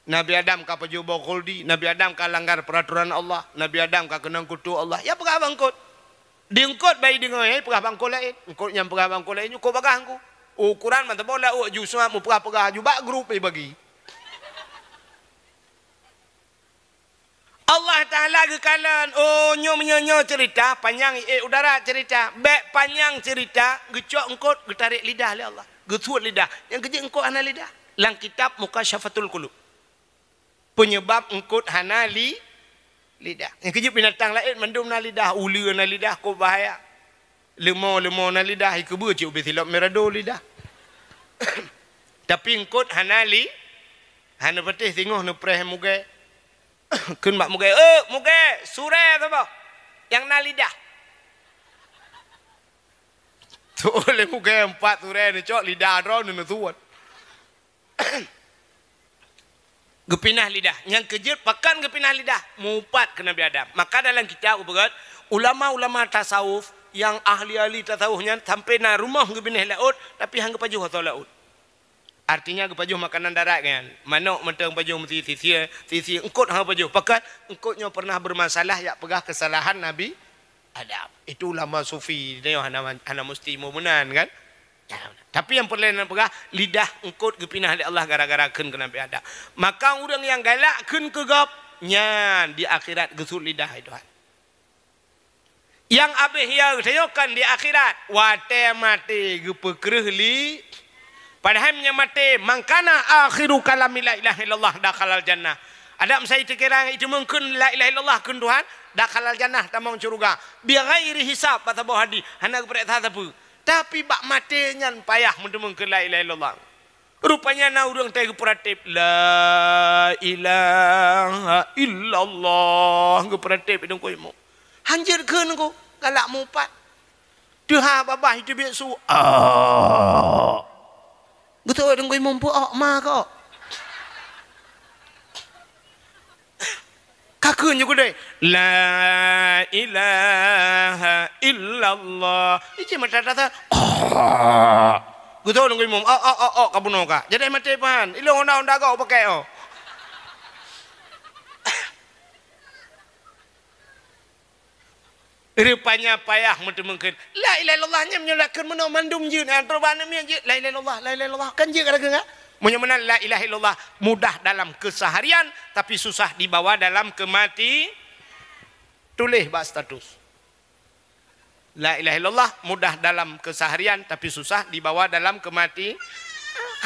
Nabi Adam ka pajoh boh khuldi, Nabi Adam ka langgar peuratoran Allah, Nabi Adam ka keunong kutu Allah. Jak peugah bak eungkôt. Di eungkôt bai deungoe, eh, peugah bak eungkôt laén. Eungkôt nyang peugah bak eungkôt laén, eungkôt bagaih eungkôt. Ukuran mantong boh laôt ju seuhat meupeugah-peugah ju bak grup ibagi. Allah Taala geukalon, oh, nyoe meunyoe nyoe cerita, panyang, eh, udara cerita. Bék panyang cerita, geucok eungkôt, geutarek lidah lé Allah. Geusuet lidah. Nyang keujeuet eungkôt hana lidah. Lam kitab Mukasyafatul Qulub. Penyebab eungkôt hana li-, lidah. Nyang keujeuet binatang laén mandum na lidah, uleue na lidah, kok bahaya. Leumo-leumo na lidah, ikeubeue cit ubé silop mirado lidah. Tapi eungkôt hana li-, hana patéh singoh neupreh mugée. Kheun bak mugée, "Eh, mugée, surée saboh nyang na lidah." Tuh lé mugée empat surée neucok lidah droe neuneusut. Geupinah lidah. Nyang keujeuet pakon geupinah lidah, mupat keu Nabi Adam. Maka dalam kitab ubeureukat, ulama-ulama tasawuf nyang ahli-ahli tasawuf nyan sampai na rumoh geubinéh laôt, tapi han geupajoh asoe laôt. Artinya geupajoh makanan darat nyan. Manok mantong pajoh meusi sisi, sisi eungkot han pajoh. Pakon eungkot nyoe pernah bermasalah yak peugah kesalahan Nabi Adam. Itu ulama sufi, nyoe hana, hana musti ilmu meunan kan. Tapi nyang peureulée neupeugah, lidah eungkot geupinah lé Allah gara-gara kheun keu Nabi Adam. Maka ureuëng nyang galak kheun keu gob, nyan di akhirat geusut lidah, hai Tuhan. Nyang abéh ya geutanyoe kan di akhirat, watée maté geupeukreuh li. Padahai meunyoe maté, "Man kana akhiru kalami la ilaha illallah dakhalal jannah." Adam sai teukira iteumeung kheun la ilaha illallah kheun Tuhan, dakhalal jannah, tamong syeuruga. Bighairi hisab, bak saboh hadih, hana geupeuriksa sapeue. Tapi bak maté nyan payah meuteumeung kheun la ilaha illallah. Rupanya na ureuëng teuh geupeuratéb, "La ilaha illallah," geupeuratéb i deungkoi mo. Han jeuet kheun ko, galak mupat. Teuha babah iteubiet su, "Ah." Geutoe deungkoi mo, "Peue ok ma kok?" Ka kheun ju keudeh, "La ilaha illallah." Iji mata tata. Geutoe deungkoi mo, "Ok, ok, ok, ok, ka bunoe ka." Jadi maté pahan. Ilong honda-honda gok pakai oh. Rupanya payah meuteumeung kheun. La ilaha illallah nyan meunyoe lakheun meunoe mandum jeuet, ha, troh bak aneuk miet jeuet. La ilaha illallah, la ilaha illallah. Kan jeuet ka lakheun, ha? Meunyoe meunan la ilaha illallah mudah dalam keseharian, tapi susah dibawa dalam kemati. Tuléh bak status. La ilaha illallah mudah dalam keseharian, tapi susah dibawa dalam kemati.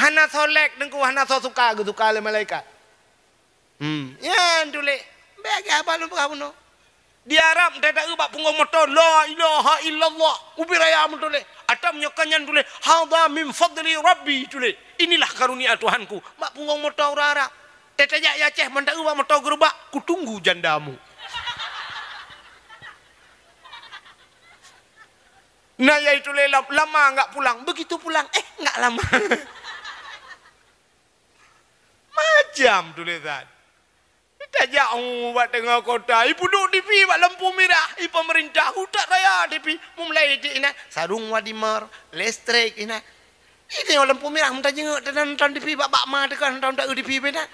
Hana soe lek teungku, hana soe suka, geusuka lé malaikat. Hmm, nyan tuléh. Bék lagée haba lôn peugah bunoe. Di Arab, tata-eu bak punggong moto, "La ilaha illallah." Ubit raya meutuléh. Atau meunyoe ka nyan tuléh, "Hadza min fadli Rabbi," tuléh. "Inilah karunia Tuhanku." Bak punggong moto ureuëng Arab. Teutajak i Aceh, mantong bak moto geurubak, "Kutunggu jandamu." Nah, yaitu lé lam-, lama enggak pulang. Begitu pulang, eh, enggak lama. Macam tulisan. Tajak, oh, bak teungoh kota, ipeuduek T V bak lampu mirah, i pemerintah utak raya T V, meumulai iti inan, sarung wadimar, listrik inan. Iti lampu mirah, meutajenguk, teunan nonton T V, bak, bak ma teuka nonton, taeu T V bak inan.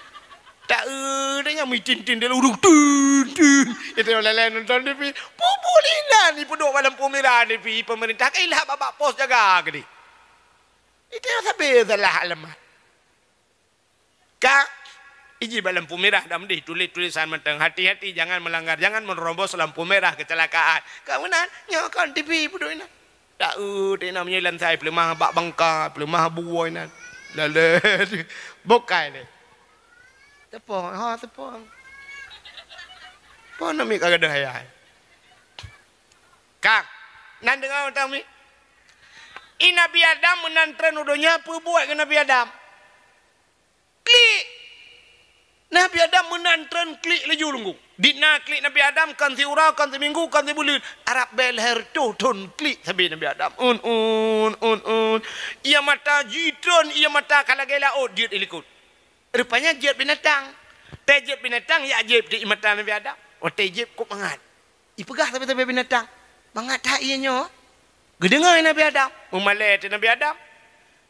Taeu, tanya mitin-tin dalam ureuëng, tin, tin. Iti lalai nonton T V, pubul inan, ipeuduek bak lampu mirah T V, pemerintah, kailah bak, bak pos jaga keudeh. Iti sabe salah alamat. Ka, iji bak lampu mirah, dam deh, tuléh tulisan mantong. Hati-hati, jangan melanggar, jangan menerobos lampu merah, kecelakaan. Ka meunan, nyoe kon T V peuduek inan. Taeu, tina meunyoe lansai, peuleumah bak bangka, peuleumah buwoi nan. Lalet. Bukai deh. Tepong, ha, tepong. Pon nami ka gadoh ayah. Ka, nan deungoe utang mi. I Nabi Adam meunan treun u donya, peue buet keu Nabi Adam? Klik! Nabi Adam meunan treun klik laju lunggu. Di na klik Nabi Adam, kon siuroe, kon siminggu, kon sibuleuen. Arab bèe lhèe reutôh thôn klik sabe Nabi Adam. Un, un, un, un. Ia mata jitreun, ia mata ka lagèe laôt jeuet i likot. Rupanya jeuet binatang. Watèe jeuet binatang, jak jieb di mata Nabi Adam. Watèe jieb kok mangat. Ipeugah sabe-sabe binatang, "Mangat that ie nyoe." Geudeungoe Nabi Adam, meumalèe teuh Nabi Adam.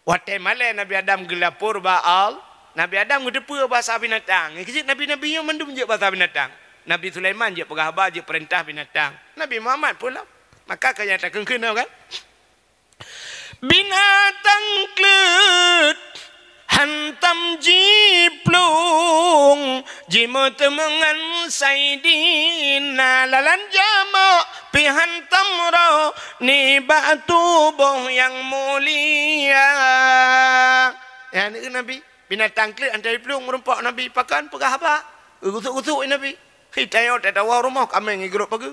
Watèe malèe Nabi Adam geulapor bak Allah, Nabi Adam geuteupeue basa binatang. Nyang keuh jeuet nabi-nabi nyoe mandum jeuet basa binatang. Nabi Sulaiman jeuet peugah haba, jeuet peurintah binatang. Nabi Muhammad pun lom. Maka ka nyang takheun-kheun kan? Binatang kleuet hantom jiplueng, jimeuteumèe ngon Saidina, lalan jameuk pih hantom roh nibak tuboh nyang mulia. Nyan keuh Nabi, binatang kleuet hantom jiplueng meurumpok Nabi, pakon peugah haba, geugusuk-gusuk Nabi. Hi tanyoe tatawoe rumoh kaméng igrôp pageue.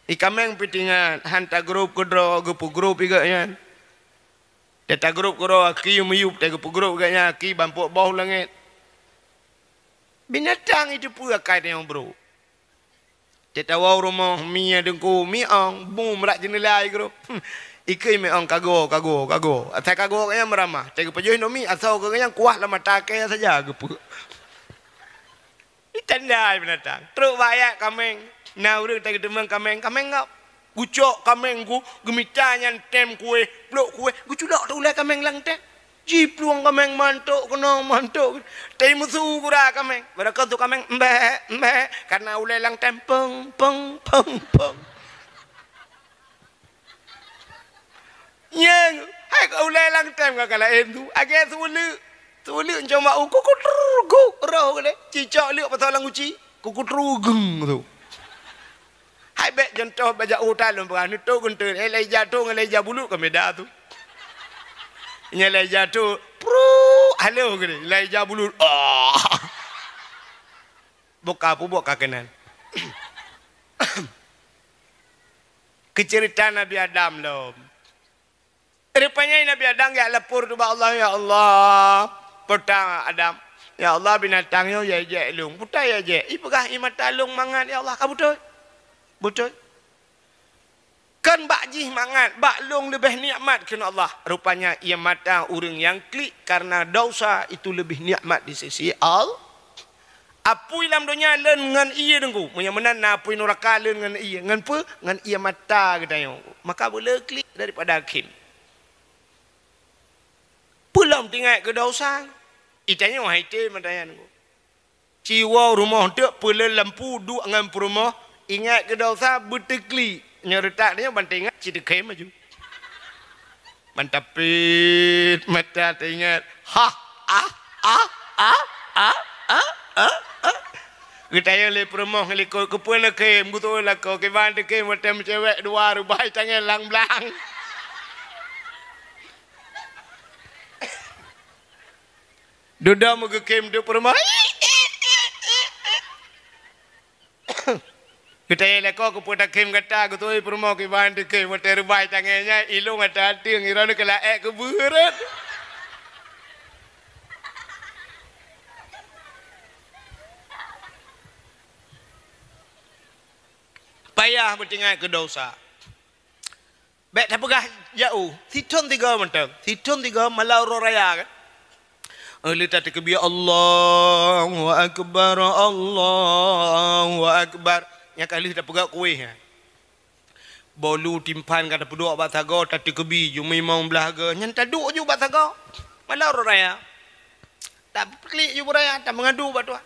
I kaméng pih teuingat, han tagrôp keudroe, geupeugrôp i gobnyan. Tatagrôp keudroe, aki miyueb, tageupeugrôp i gobnyan, aki bampok boh langét. Binatang iteupeue akai tanyoe brôk. Teuh tawoe rumoh mi nyang teungku, mi ong, bum rak jeuneula i groe. Ikeu mi ong kago, kago, kago. Asai kago nyang meuramah. Teuh geupajoh Indomie, asoe keu nyang kuah lam mata kèe saja geupeu. Itandai binatang. Trok bak ayat kaméng. Na ureuëng teuh geuteumeung kaméng, kaméng ngap. Gucok kaméng gu, geumita nyan tem kuéh, plok kuéh, geuculok teuh ulèe kaméng lam tem. Jiplueng kaméng mantok keunoe mantok. Teuh meusu gura kaméng. Beureukat su kaméng, mbek, mbek. Karena ulèe lam tem, peng, peng, peng, peng. Nyang, hai ka ulèe lam tem ka laén tu. Agèe su uleuk. Su uleuk cuma u kukutruk, roh geude. Cicok leuk pasang lam guci. Kukutruk geng tu. Hai bèk contoh bajak uta lôn peugah, neutok geunteuen, eh, lai ija tho ngon lai ija bulut ka beda tu. Nyan lai ija tho, pruuk, halo geude, lai ija bulut. Ah. Boh ka peubuet ka keunan. Keu ceurita Nabi Adam lom. Rupanya Nabi Adam jak lapor tu bak Allah, "Ya Allah, peutang Adam, ya Allah, binatang nyoe ya jek lôn." "Peue teuma ya jek?" "Ipeugah ie mata lôn mangat, ya Allah." "Ka beutôi?" "Beutôi." "Kon bak jih mangat, bak lôn leubeh nikmat," kheun Allah. Rupanya ie mata ureuëng nyang klik karena dosa itu lebih nikmat di sisi Allah. Apui lam donya lôn ngon ie teungku. Meunyoe meunan na apui nuraka lôn ngon ie. Ngon peue? Ngon ie mata geutanyoe. Maka beuleu klik daripada khém. Peulom teuingat keu dosa. Itanyoe hai tém mata nyan teungku. Ci woe rumoh teuk peulon lampu duek ngon peurumoh. Ingat keu dosa beuteuklik. Nyoe reutak tanyoe ban teuingat ci teukhém laju. Ban tapét mata teuingat. Hah, ah, ah, ah, ah, ah, ah, ah. Geutanyong lé peurumoh ngon likot, "Keupeue neukhém?" Geutôi lakoe, "Kiban teukhém watèe meucewek dua reubai tangai lam blang." Dudoe meugeukhém teuk peurumoh. Geutanyong lakoe, "Keupeue takhém gata?" Geutôi peurumoh, "Kiban teukhém watèe reubai tangai nyan, ilôn ata ateueng, iroe keu laék keu beureut." Payah beuteuingat keu dosa. Bèk tapeugah jauh, sithôn sigoe mantong. Sithôn sigoe malam uroe raya kan. Eh, lheueh tateukeubie, "Allahu Akbar, Allahu Akbar." Nyan ka lheueh tapeugah kuéh nyan. Bolu timphan ka tapeuduek bak sagoe, tateukeubie ju mimong blah goe. Nyan taduek ju bak sagoe. Malam uroe raya. Tapeukeulak ju beuraya, tameungadu bak Tuhan.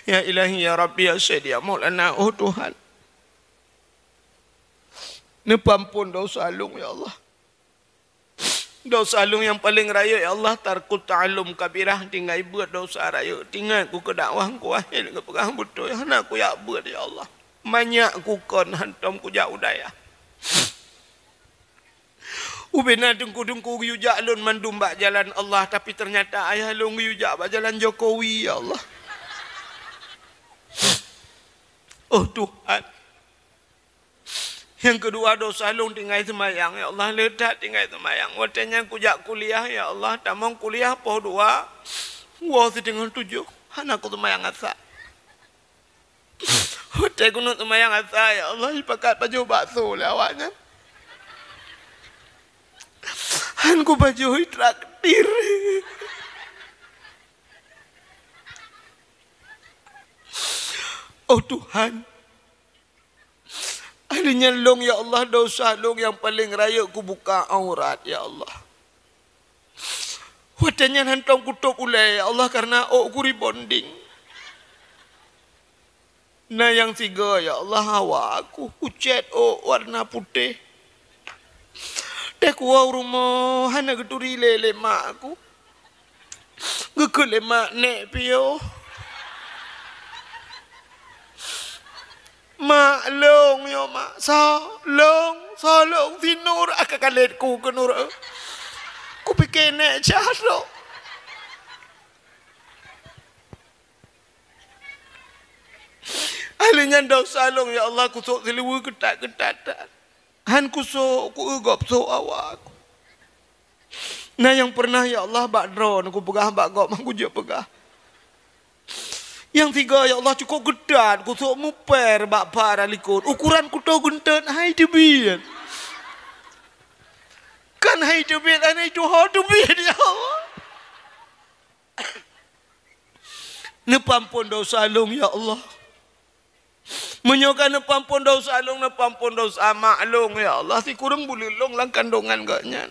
Ya Ilahi, ya Rabbi, ya Sayyidi, ya Maulana, oh Tuhan. Neupeuamphon dosa lôn, ya Allah. Dosa lôn nyang paleng rayeuk, ya Allah, tarkut ta'allum kabirah, tinggai beuet dosa rayeuk. Teuingat ku keu dakwah ku akhé geupeugah beutôi, hana kujak beuet, ya Allah. Manyak kukon hantom kujak u dayah. Ubena teungku-teungku geuyue jak lôn mandum bak jalan Allah, tapi teunyata ayah lôn geuyue jak bak jalan Jokowi, ya Allah. Oh Tuhan. Nyang keudua, dosa lôn tinggai seumayang, ya Allah, le that tinggai seumayang. Watèe nyan kujak kuliah, ya Allah, tamong kuliah poh dua, woe siteungoh tujoh, hana kuseumayang asa. Watèe keuneuk seumayang asa, ya Allah, jipakat pajoh bakso lé awaknyan. Han kupajoh, jitraktir. Oh Tuhan, Hari nyan lôn, ya Allah, dosa lôn nyang paleng rayeuk kubuka aurat, ya Allah. Watèe nyan hantom kutôb ulèe, ya Allah, kareuna ôk ku rebonding. Na nyang sigoe, ya Allah, hawa ku, kucèt ôk warna putéh. Teuh kuwoe u rumoh hana geuturi lé lé mak ku. Geukheun lé mak, "Nèk piôh." "Mak, lôn nyoe, Mak." "Soe lôn? Soe lôn?" "Si Nur, aka kalét ku keu Nur, eh." Kupike nèk cah lôn. Ahli nyan dosa lôn, ya Allah, kusôk siluweue keutat-keutat that. Han kusôk, kueu gob sôk awak ku. Na nyang peureunah, ya Allah, bak droeneuh kupeugah bak gob, han kujeuet peugah. Nyang sigoe, ya Allah, cukôp geutat, kusôk muper bak para likot. Ukuran kuto geunteut hai teubiet. Kan hai teubiet, hai tuho teubiet, ya Allah. Neupeuampôn desya lôn, ya Allah. Meunyoe ka neupeuampôn desya lôn, neupeuampôn desya mak lôn, ya Allah, sikureueng buleuen lôn lam kandongan gobnyan.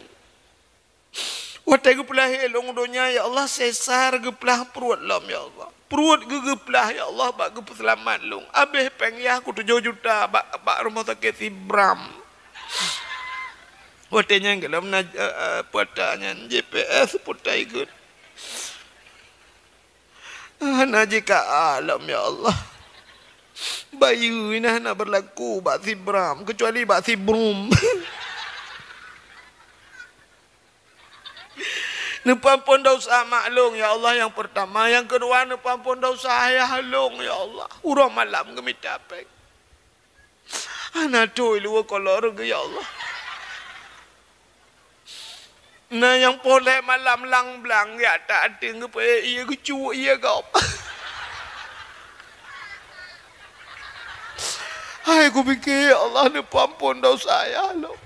Watée geupeulahé lôn u donya, ya Allah, sesar geuplah pruet lom, ya Allah. Pruet geuh geuplah, ya Allah, bak geupeuseulamat lôn. Abéh péng yah ku tujoh juta bak, bak rumoh sakét Sibram. Watée nyan gohlom na, eh, eh, puta nyan, J P S puta ikot. Hana jika alam, ya Allah. Bayeue na hana berlaku bak Sibram, kecuali bak Sibrum. Neupeuampôn desya mak lôn, ya Allah, nyang peurtama. Nyang keudua, neupeuampôn desya ayah lôn, ya Allah. Uroe malam geumita péng. Hana tui luweue kolor geuh, ya Allah. Na nyang poleh malam lang blang, ya, tak até geupeuék ié geucuk ié gob. Hai kupike, ya Allah, neupeuampôn desya ayah lôn.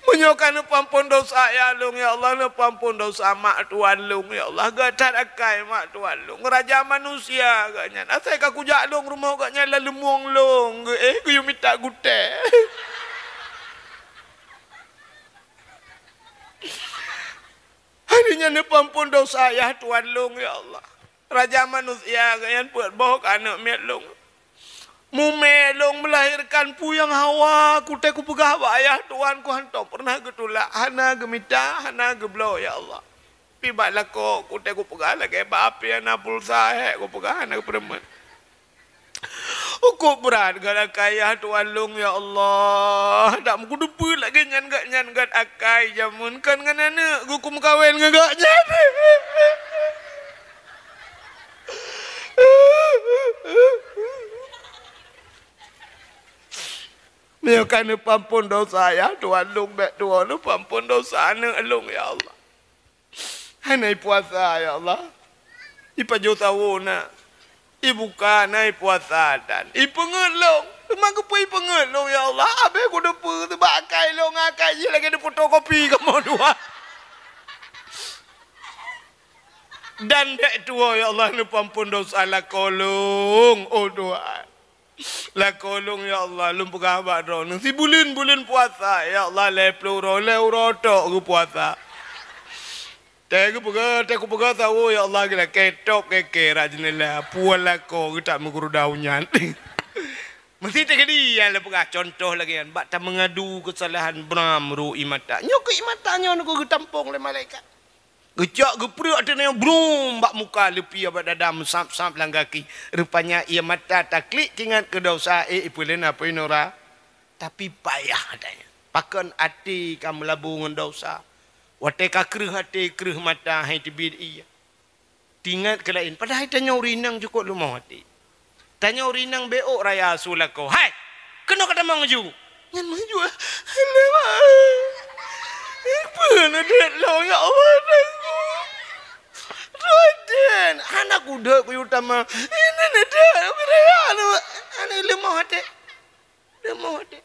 Meunyoe ka neupeuampôn desya ayah lôn, ya Allah, neupeuampôn desya mak tuan lôn, ya Allah. Geuh that akai mak tuan lôn. Raja manusia gobnyan. Asai ka kujak lôn rumoh gobnyan lam leumueng lôn geuh, eh, geuyue mita gutée. Hai nyan neupeuampôn desya ayah tuan lôn, ya Allah. Raja manusia gobnyan peuet boh keu aneuk miet lôn. Mumè lôn meulahirkan peue nyang hawa, kutée kupeugah bak ayah tuan ku hantom peureunah geutulak, hana geumita, hana geubloe, ya Allah. Pi bak lakoe kutée kupeugah lagée bak api hana pulsa, hék kupeugah hana geupeureumeun. Ukôb brat geuh akai ayah tuan lôn, ya Allah. Dak meukudeupeuet lagée nyan gobnyan gét akai jameun kon ngon aneuk geuh kumeukawen ngon gobnyan. Meunyoe ka neupeuampôn desya ayah tuan lôn, bék tuwoe neupeuampôn desya aneuk lôn, ya Allah. Hana ipuasa, ya Allah. Ipajoh sawoe na. Ibuka na ipuasa dan ipeungeuet lôn. Teuma keupeue ipeungeuet lôn, ya Allah? Abéh kudeupeuet teubak akai lôn, akai jih lagée difotokopi kamoe dua. Dan bék tuwoe, ya Allah, neupeuampôn desya lakoe lôn, oh Tuhan. Lakoe lôn, ya Allah, lôn peugah bak Droeneuh, sibuleuen-buleuen puasa, ya Allah, lhée ploh uroe, lhée uroe tok geupuasa. Tée geupeugah, tée kupeugah sawoe, ya Allah, geulakée top kée-kée rot jeuneula, puwoe lakoe geutak meuguruda u nyan. Meuseuti keudéh nyang lôn peugah cuntoh lagée nyan, bak tameungadu keusalahan bram ru ie mata. Nyoe keu ie mata nyoe nyoe geutampong lé malaikat. Geucok geupreuek ateueh nyoe brum bak muka, leupie bak dada, meusab-sab lam gaki. Rupanya ie mata taklik teuingat keu desya, eh, ipeuleueh na peue nura. Tapi payah ata nyan. Pakon até ka meulabu ngon desya. Watée ka kreueh até, kreueh mata, hai teubiet ie. Teuingat keu laén. Padahai tanyoe ureueng inong cukôp leumoh até. Tanyoe ureueng inong beu ôk raya su lakoe. "Hai! Keunoe ka tamong laju!" Nyan maju. "Hai, lé, Mak. Eh, peue neudeuk lôn, ya Allah, Tuhanku? Tuhan, hana kudeuk kuyue tamong. Ini neudeuk, ubé raya, Mak. Hana leumoh até. Leumoh até."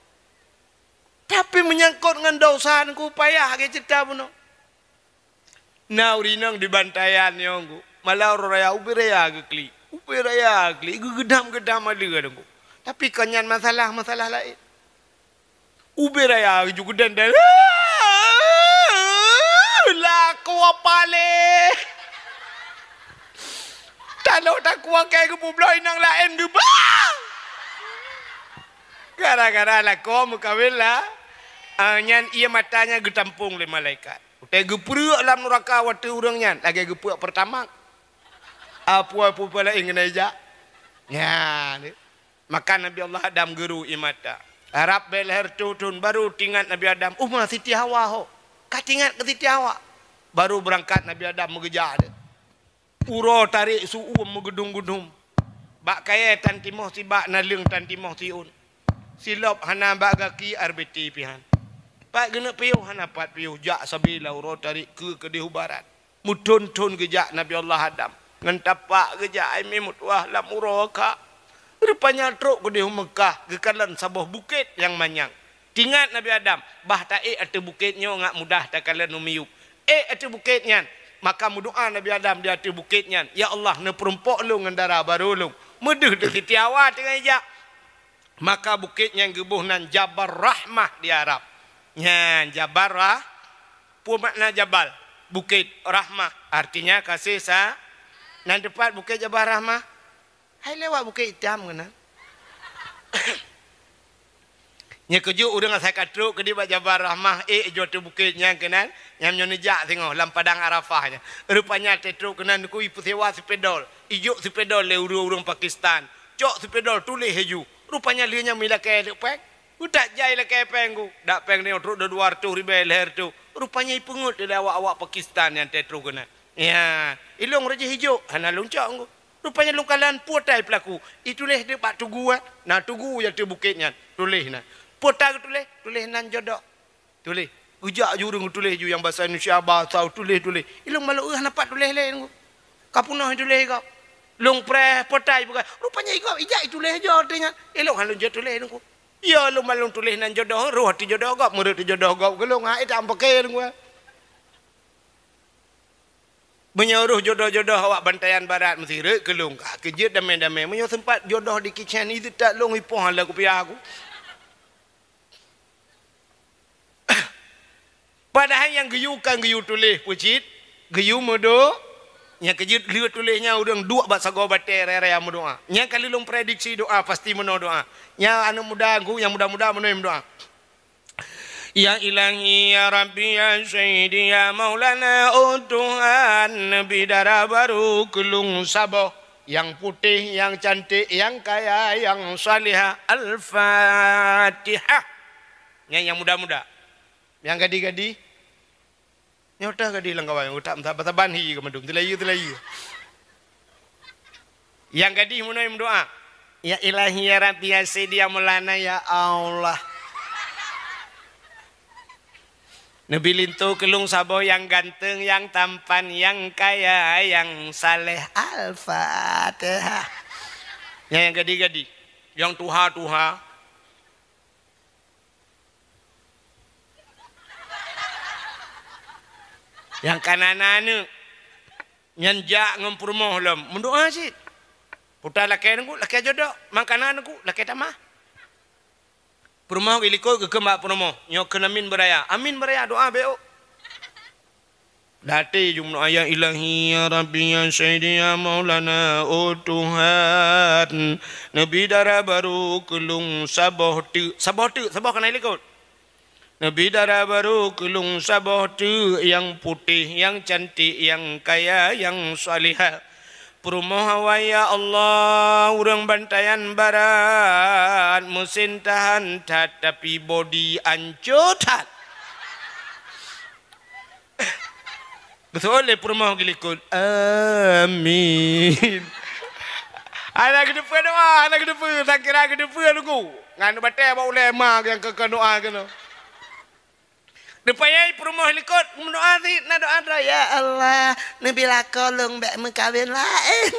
Tapi meunyangkot ngon desya, Teungku, payah lagée ceurita bunoe. Na ureueng inong di Bantayan nyoe, Teungku. Malam uroe raya, ubé raya geuklik. Ubé raya geuklik, geugeudam-geudam aleue, Teungku. Tapi kon nyan masalah, masalah laén. Ubé raya geujak geudan-dan. Lakoe paléh. Tanoh takue kée geupubloe inong laén geubah. Gara-gara lakoe meukawen la, ah, nyan ie mata nyan geutampong lé malaikat. Watée geupreuek lam nuraka watée ureueng nyan lagée geupreuek Pertamax. Apui-apui laén keuneuk jak. Nyan. Maka Nabi Allah Adam geuru ie mata. Rab bée lhée reutôh thon baru teuingat Nabi Adam, "Uma Siti Hawa ho." Ka teuingat keu Siti Hawa. Baru beurangkat Nabi Adam meugeujak deuh. Uroe tarék su uem meugeudum-geudum. Bak kayée tan timoh sibak, naleueng tan timoh siôn. Silop hana bak gaki, R B T pih han. Pat geuneuk piôh hana pat piôh, jak sabe lam uroe tarék keue keudeh u barat. Meuthon-thon geujak Nabi Allah Adam. Ngon tapak geujak, ai mé meutuah lam uroe ka. Rupanya trok keudeh u Meukah, geukalon saboh bukét nyang manyang. Tingat Nabi Adam, bah taék ateueh bukét nyoe ngat mudah takalon u miyueb. Ék ateueh bukét nyan, maka meudoá Nabi Adam di ateueh bukét nyan, "Ya Allah, neupeurumpok lôn ngon dara barô lôn." Meudeuh teuk Siti Hawa teungoh ijak. Maka bukét nyan geuboh nan Jabal Rahmah di Arab. Nyan Jabal Rah-, peue makna jabal? Bukét. Rahmah, artinya kasih sa-, nan teupat Bukét Jabal Rahmah. Hai lewat Bukét Itam keunan. Nyan keujeuet ureuëng asai ka trok keudeh bak Jabal Rahmah, ék jih ateueh bukét nyan keunan, nyan meunyoe neujak singoh lam padang Arafah nyan. Rupanya teutrok keunan ku ipeusewa seupedol, ijok seupedol lé ureuëng-ureuëng Pakistan. Cok seupedol tuléh laju. Rupanya lheueh nyan meulakée deuek péng. Utak jai lakée péng ku. Dak péng nyoe trok dua ratus ribée lhée reutôh. Rupanya ipeungeut lé awak-awak Pakistan nyang teutrok keunan. Ya, ilong reujeuh ijok, hana lôn cok ku. Rupanya lôn kalon peue tai peulaku. Ituléh deuek bak tugu, eh. Na tugu nyang ateueh bukét nyan. Tuléh na. Peue tai geutuléh? Tuléh nan jodoh. Tuléh. Geujak ju ureuëng tuléh ju nyang basa Indonesia, basa tuléh-tuléh. Ilong malu hana pat tuléh lé nunggu. Ka peunoh tuléh gob. Lôn preh peue tai bukan. Rupanya igob ijak ituléh jo teuh nyan. Ilong hana lôn jeuet tuléh nunggu. Ya lôn malu tuléh nan jodoh, roh teujodoh gob, meureuet teujodoh gob. Geulong hai tak ampake nunggu. Meunyoe roh jodoh-jodoh awak Bantayan Barat meusireuk keu lôn ka keujeuet damé-damé. Meunyoe seumpat jodoh di kicén itu tak lôn ipoh hala kupiah aku. Padahai nyang geuyue kan geuyue tuléh peucit, geuyue meudo-, nyang keujeuet lheueh tuléh nyan ureuëng duek bak sagoe batée raya-raya meudoá. Nyang ka lheueh lôn prediksi doá, pasti meunoe doá. Nyang aneuëk muda ngku, nyang muda-muda meunoe meudoá. Ya Ilahi, ya Rabbi, ya Sayyidi, ya Maulana, oh Tuhan, neubi dara barô keu lôn saboh, nyang putéh, nyang cantik, nyang kaya, nyang salihah. Al-Fatihah. Nyan nyang muda-muda. Nyang gadih-gadih, nyoe teuh gadih lam kawan, utak meusaban-saban hi keu mandum, teulayu-teulayu. Nyang gadih meunoe meudoá, "Ya Ilahi, ya Rabbi, ya Sayyidi, ya Maulana, ya Allah. Neubi linto keu lôn saboh nyang ganteng, nyang tampan, nyang kaya, nyang saleh." Al-Fatihah. Nyang, nyang gadih-gadih, nyang tuha-tuha. Nyang kana na aneuëk, nyan jak ngon peurumoh lom, meudoá cit. Puta lakée nunggu, lakée jodoh, mangkana nunggu, lakée tamah. Peurumoh geulikot geukheun bak peurumoh, nyoe kheun amin beuraya. Amin beuraya, doá bék. Daté jumeunoe, "Ya Ilahi, ya Rabbi, ya Sayyidi, ya Maulana, oh Tuhan, neubi dara barô keu lôn saboh teuk." Saboh teuk, saboh kana likot. "Neubi dara barô keu lôn saboh teuk, nyang putéh, nyang cantik, nyang kaya, nyang salihah." Peurumoh awai, "Ya Allah, ureuëng Bantayan Barat, meusen tahan that, tapi bodi ancô that." Beutôi lé peurumoh geulikot. Amin. Hana geuteupeue doá, hana geuteupeue, sangkira geuteupeue lugu. Ngon batée bak ulée ma nyang keu doá keunoe. Deupayai peurumoh likot meudoá sit na doá droe, "Ya Allah, neubi lakoe lôn bék meukawen laén."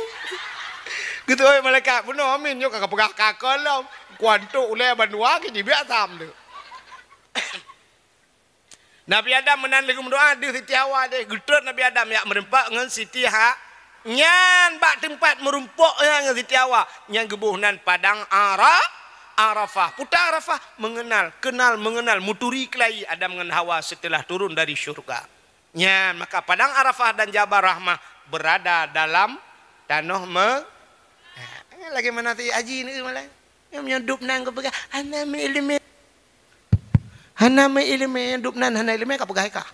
Geutôi malaikat, "Bunoe amin nyoe ka peugah kakoe lom. Kuantok ulée bandua keu jibiak tham tu." Nabi Adam meunan leuh meudoá deuh Siti Hawa deh. Geutrok Nabi Adam jak meureumpok ngon Siti Ha-, nyan bak teumpat meureumpok nyan ngon Siti Hawa. Nyan geuboh nan padang Ara-, Arafah. Puta Arafah, mengenal, kenal, mengenal, meuturi keulayi Adam ngon Hawa seuteulah turun dari syurga. Nyan, maka padang Arafah dan Jabal Rahmah berada dalam tanoh me-, ha, lagée mana si Haji ni malah. Nyoe meunyoe dub nan geupeugah, "Hana meuiéleumé." Hana meuiéleumé, dub nan hana iéleumé, ka peugah ka.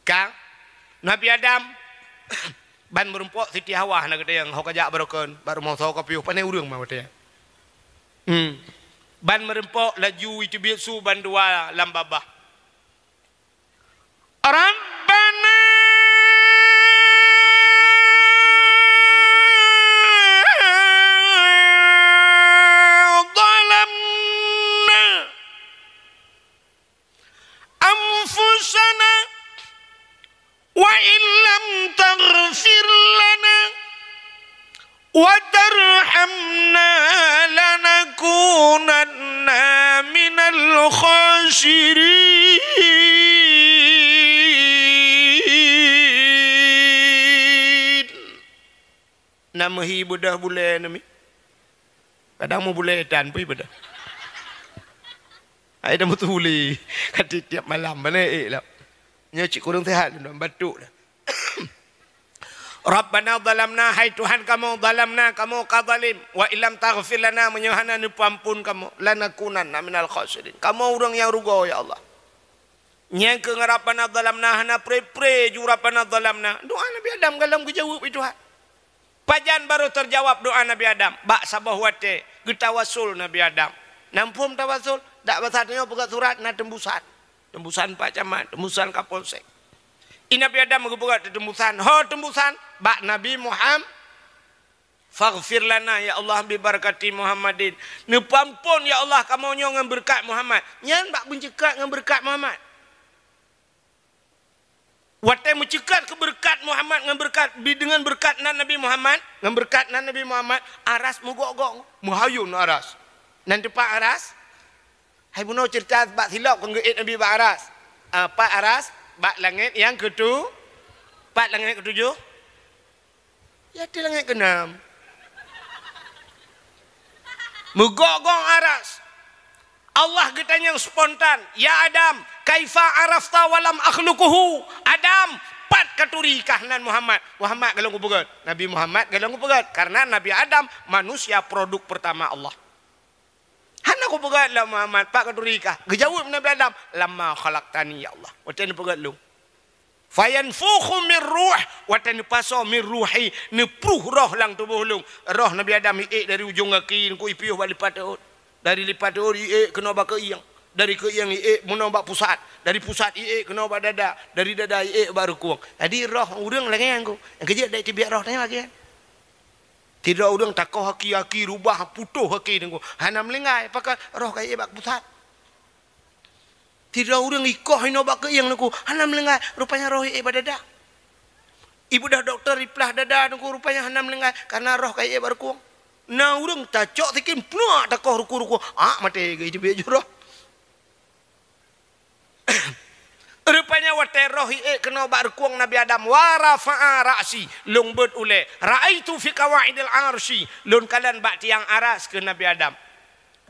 Ka, Nabi Adam, ban meureumpok Siti Hawa hana geutanyong, ho ka jak barokon, bak rumoh soe ka piôh, pane ureuëng ma watée. Hmm. Ban meureumpok laju iteubiet su bandua lam babah. Rabbana zalamna anfusana wa illam taghfir khasirin. Na meuhi beudôh bulèe nami. Kadang meu bulèe tan pih beudôh. Ai dah meutuléh. Ka tiep-tiep malam bana ék lah. Nyoe cit kureueng seuhat lôn batuk dah. Rabbana zalamna, hai Tuhan kamoe, zalamna, kamoe ka zalim, wa illam taghfir lana, meunyoe hana neupeuamphon kamoe, lanakunanna minal khasirin. Kamoe ureuëng nyang rugoe, ya Allah. Nyang keu Rabbana zalamna hana pre-pre ju Rabbana zalamna. Doa Nabi Adam galom geujaweueb lé Tuhan. Pajan barô teujawab doa Nabi Adam? Bak saboh watée geutawasul Nabi Adam. Nam phom tawasul? Dak basa tanyoe peugah surat na teumbusan. Teumbusan Pak Camat, teumbusan Kapolsek. I Nabi Adam geupeugah teumbusan, ho teumbusan bak Nabi Muhammad. Faghfir lana ya Allah bi barakati Muhammadin. Neupeuamphon ya Allah kamoe nyoe ngon beureukat Muhammad. Nyan bak beunceukak ngon beureukat Muhammad. Watée meuceukat keu beureukat Muhammad ngon beureukat, bi deungon beureukat nan Nabi Muhammad, ngon beureukat nan Nabi Muhammad, aras meugok-gok, meuhayôn aras. Nan teumpat aras, hai bunoe ceurita bak silop kon geuék Nabi bak aras. Ah, pat aras, bak langét nyang keutu-, pat langét keutujoh. Ya, di langét keenam. Meugok-gok aras. Allah geutanyong spontan, "Ya Adam, kaifa arafta wa lam akhluquhu?" Adam, pat katuri kah nan Muhammad? Muhammad galom kupeugét. Nabi Muhammad galom kupeugét. Karena Nabi Adam manusia produk pertama Allah. Hana kupeugét lom Muhammad, pat katuri kah? Geujaweueb Nabi Adam, "Lamma khalaqtani, ya Allah." Watée neupeugét lôn. Fayanfukhu min ruh, watée neupasoe min ruhi, neupruh roh lam tuboh lôn. Roh Nabi Adam iék dari ujong gaki, neuku ipiôh bak lipat teuôt. Dari lipat teuôt iék keunoe bak keuieng. Dari keuieng iék meunoe bak pusat. Dari pusat iék keunoe bak dada. Dari dada iék bak reukueng. Jadi roh ureuëng lagée nyan ku. Nyang keujeuet dai tibiak roh tanyoe lagée nyan. Sidroe ureuëng takoh aki-aki, rubah, putôh aki teungku. Hana meulinggai, pakon roh ka iék bak pusat. Sidroe ureuëng ikoh inoe bak keuieng teungku, hana meulinggai, rupanya roh iék bak dada. Ibeudoh dokto iplah dada teungku, rupanya hana meulinggai, karena roh ka iék bak reukueng. Na ureuëng tacok sikin, pluak takoh reukueng-reukueng, ak maté geuh, iteubiet ju roh. Rupanya watée roh iék keunoe bak reukueng Nabi Adam, wa rafa'a ra'si, lôn beuet ulée, ra'aitu fi qawaidil arsy, lôn kalon bak tiang aras keu Nabi Adam.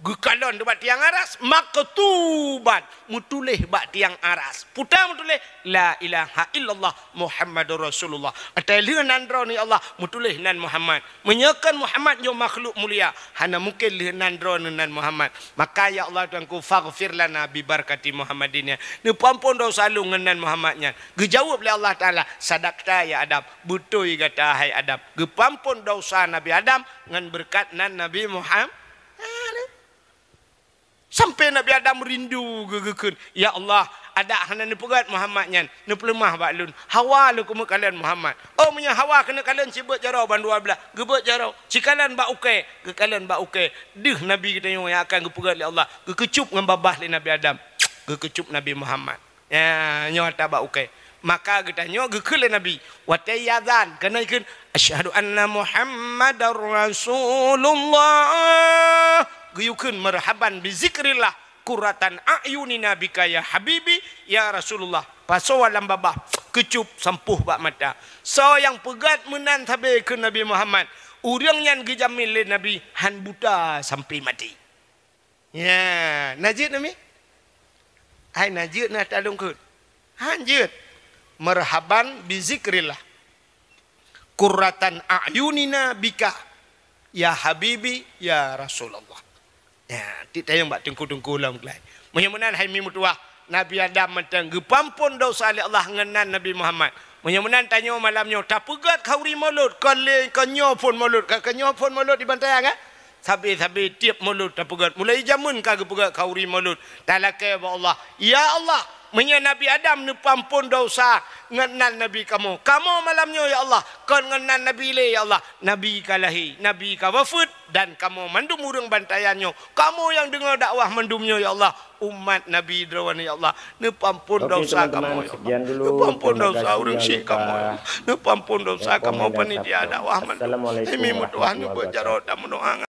Geukalon bak tiang aras, maktuban, meutuléh bak tiang aras. Peue meutuléh, "La ilaha illallah Muhammadur Rasulullah." Atai lheueh nan droeneuh ya Allah, meutuléh nan Muhammad. Meunyoe kon Muhammad nyoe makhluk mulia, hana mungken lheueh nan droeneuh nan Muhammad. Maka ya Allah Tuhanku, faghfir lana bi barakati Muhammadin nyan. Neupeuamphon desya lôn ngon nan Muhammad nyan. Geujaweueb lé Allah Taala, "Sadaqta ya Adam." Beutôi gata hai Adam. Geupeuamphon desya Nabi Adam ngon beureukat nan Nabi Muhammad. Sampai Nabi Adam rindu geu-, geukheun, "Ya Allah, adak hana neupeugét Muhammad nyan, neupeuleumah bak lôn. Hawa lôn keumeuk kalon Muhammad." Oh, meunyoe hawa keuneuk kalon, cibeuet jaroe bandua blaih, geubeuet jaroe, cikalon bak ukée, geukalon bak ukée. Deuh Nabi geutanyoe nyang akan geupeugét lé Allah, geukeucup ngon babah lé Nabi Adam, geukeucup Nabi Muhammad. Ya, nyoe ata bak ukée. Maka geutanyoe geukheun lé Nabi, watée iazan, keuneuk kheun, "Asyhadu anna Muhammadar Rasulullah." Geuyue kheun, "Marhaban bi zikrillah, qurratan a'yunina bika ya habibi, ya Rasulullah." Pasoe lam babah, keucup sampôh bak mata. Soe nyang peugét meunan sabe keu Nabi Muhammad, ureuëng nyan geujamin lé Nabi han buta sampai maté. Ya, na jeuet nami? Hai na jeuet na talungkeut. Han jeuet. Marhaban bi zikrillah. Qurratan a'yunina bika. Ya habibi, ya Rasulullah. Ya, tiep tayong bak teungku-teungku lom keulai. Meunyoe meunan hai mi meutuwah, Nabi Adam mantong geupeuamphon desya lé Allah ngon nan Nabi Muhammad. Meunyoe meunan tanyoe malam nyoe tapeugét khanuri Maulud, kon lé kon nyoe phon Maulud, ka, ka nyoe phon Maulud di Bantayan, kan? Sabe-sabe tiep Maulud tapeugét. Mulai jameun ka geupeugét khanuri Maulud. Talakée bak Allah, "Ya Allah, meunyoe Nabi Adam neupeuamphon desya ngon nan Nabi kamoe, kamoe malam nyoe, ya Allah, kon ngon nan Nabi lé, ya Allah. Nabi ka lahé, Nabi ka wafeuet, dan kamoe mandum ureuëng Bantayan nyoe, kamoe nyang deungoe dakwah mandum nyoe, ya Allah, umat Nabi droeneuh, ya Allah, neupeuamphon desya kamoe, ya Allah. Neupeuamphon desya ureuëng syik kamoe, ya Allah. Neupeuamphon desya kamoe panitia dakwah mandum." Hai mi meutuwah, neubeuet jaroe dan meudoá.